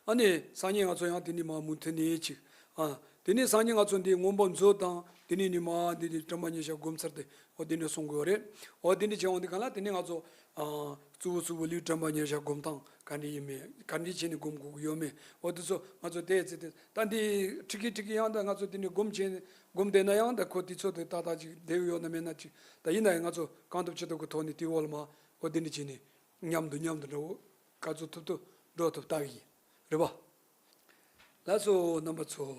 ཨ་ནི་སང་ཉིན་ང་ཚོ་ཡང་དེ་ནི་མ་མུ་མཐུད་ནས་ཅིག་ཨ་དེ་ནི་སང་ཉིན་ང་ཚོ་འདི་མངོན་པ་མཛོད་དང་དེ་ནི་ནི་མ་འདི་ནི་དྲན་པ་ཉེར་བཞག་སྒོམ་ཚར་ཏེ་འོ་དེ་ནི་གསུང་དགོས་རེད། འོ་དེ་ནི་བྱེད་འོང་དེ་གང་ལ་དེ་ནི་ང་ཚོ་ཨ་གཙོ་བོ་གཙོ་བོ་ལུས་དྲན་པ་ཉེར་བཞག་སྒོམ་སྟངས་ག་འདྲ་ཡིན་མེད་ག་འདྲ་བྱས་ནས་སྒོམ་དགོས་ཀྱི་ཡོད་མེད་འོ་དེ་ཚོ་ང་ཚོ་དེ་ཚེ་དེ་ད་འདི་ཁྲིག་གི་ཁྲིག་གི་ཡང་ད་ང་ཚོ་དེ་ནི་སྒོམ་བྱས་ནས་སྒོམ་བསྡད་ན་ཡང་ད་ཁོ་དེ་ཚོ་དེ་ཏག་ཏག་ཅིག་བསྡད་ཡོད་ན་མེད་ན་ཅིག་ད་ཡིན་ན་ཡང་ང་ཚོ་གང་ཐུབ་ཅི་ཐུབ་ཀྱི་ཐོག་ནས་དེའི་འོག་ལ་མ་འོ་དེ་འདྲ་བྱས་ནས་མཉམ་དུ་མཉམ་དུ་འགྲོ་ག་ཚོད་ཐུབ་ཐུབ་འགྲོ་ཐུབ་ལྟ་གི་ཡིན་རེད་པ། ལགས་སོ་རྣམ་པ་ཚོ།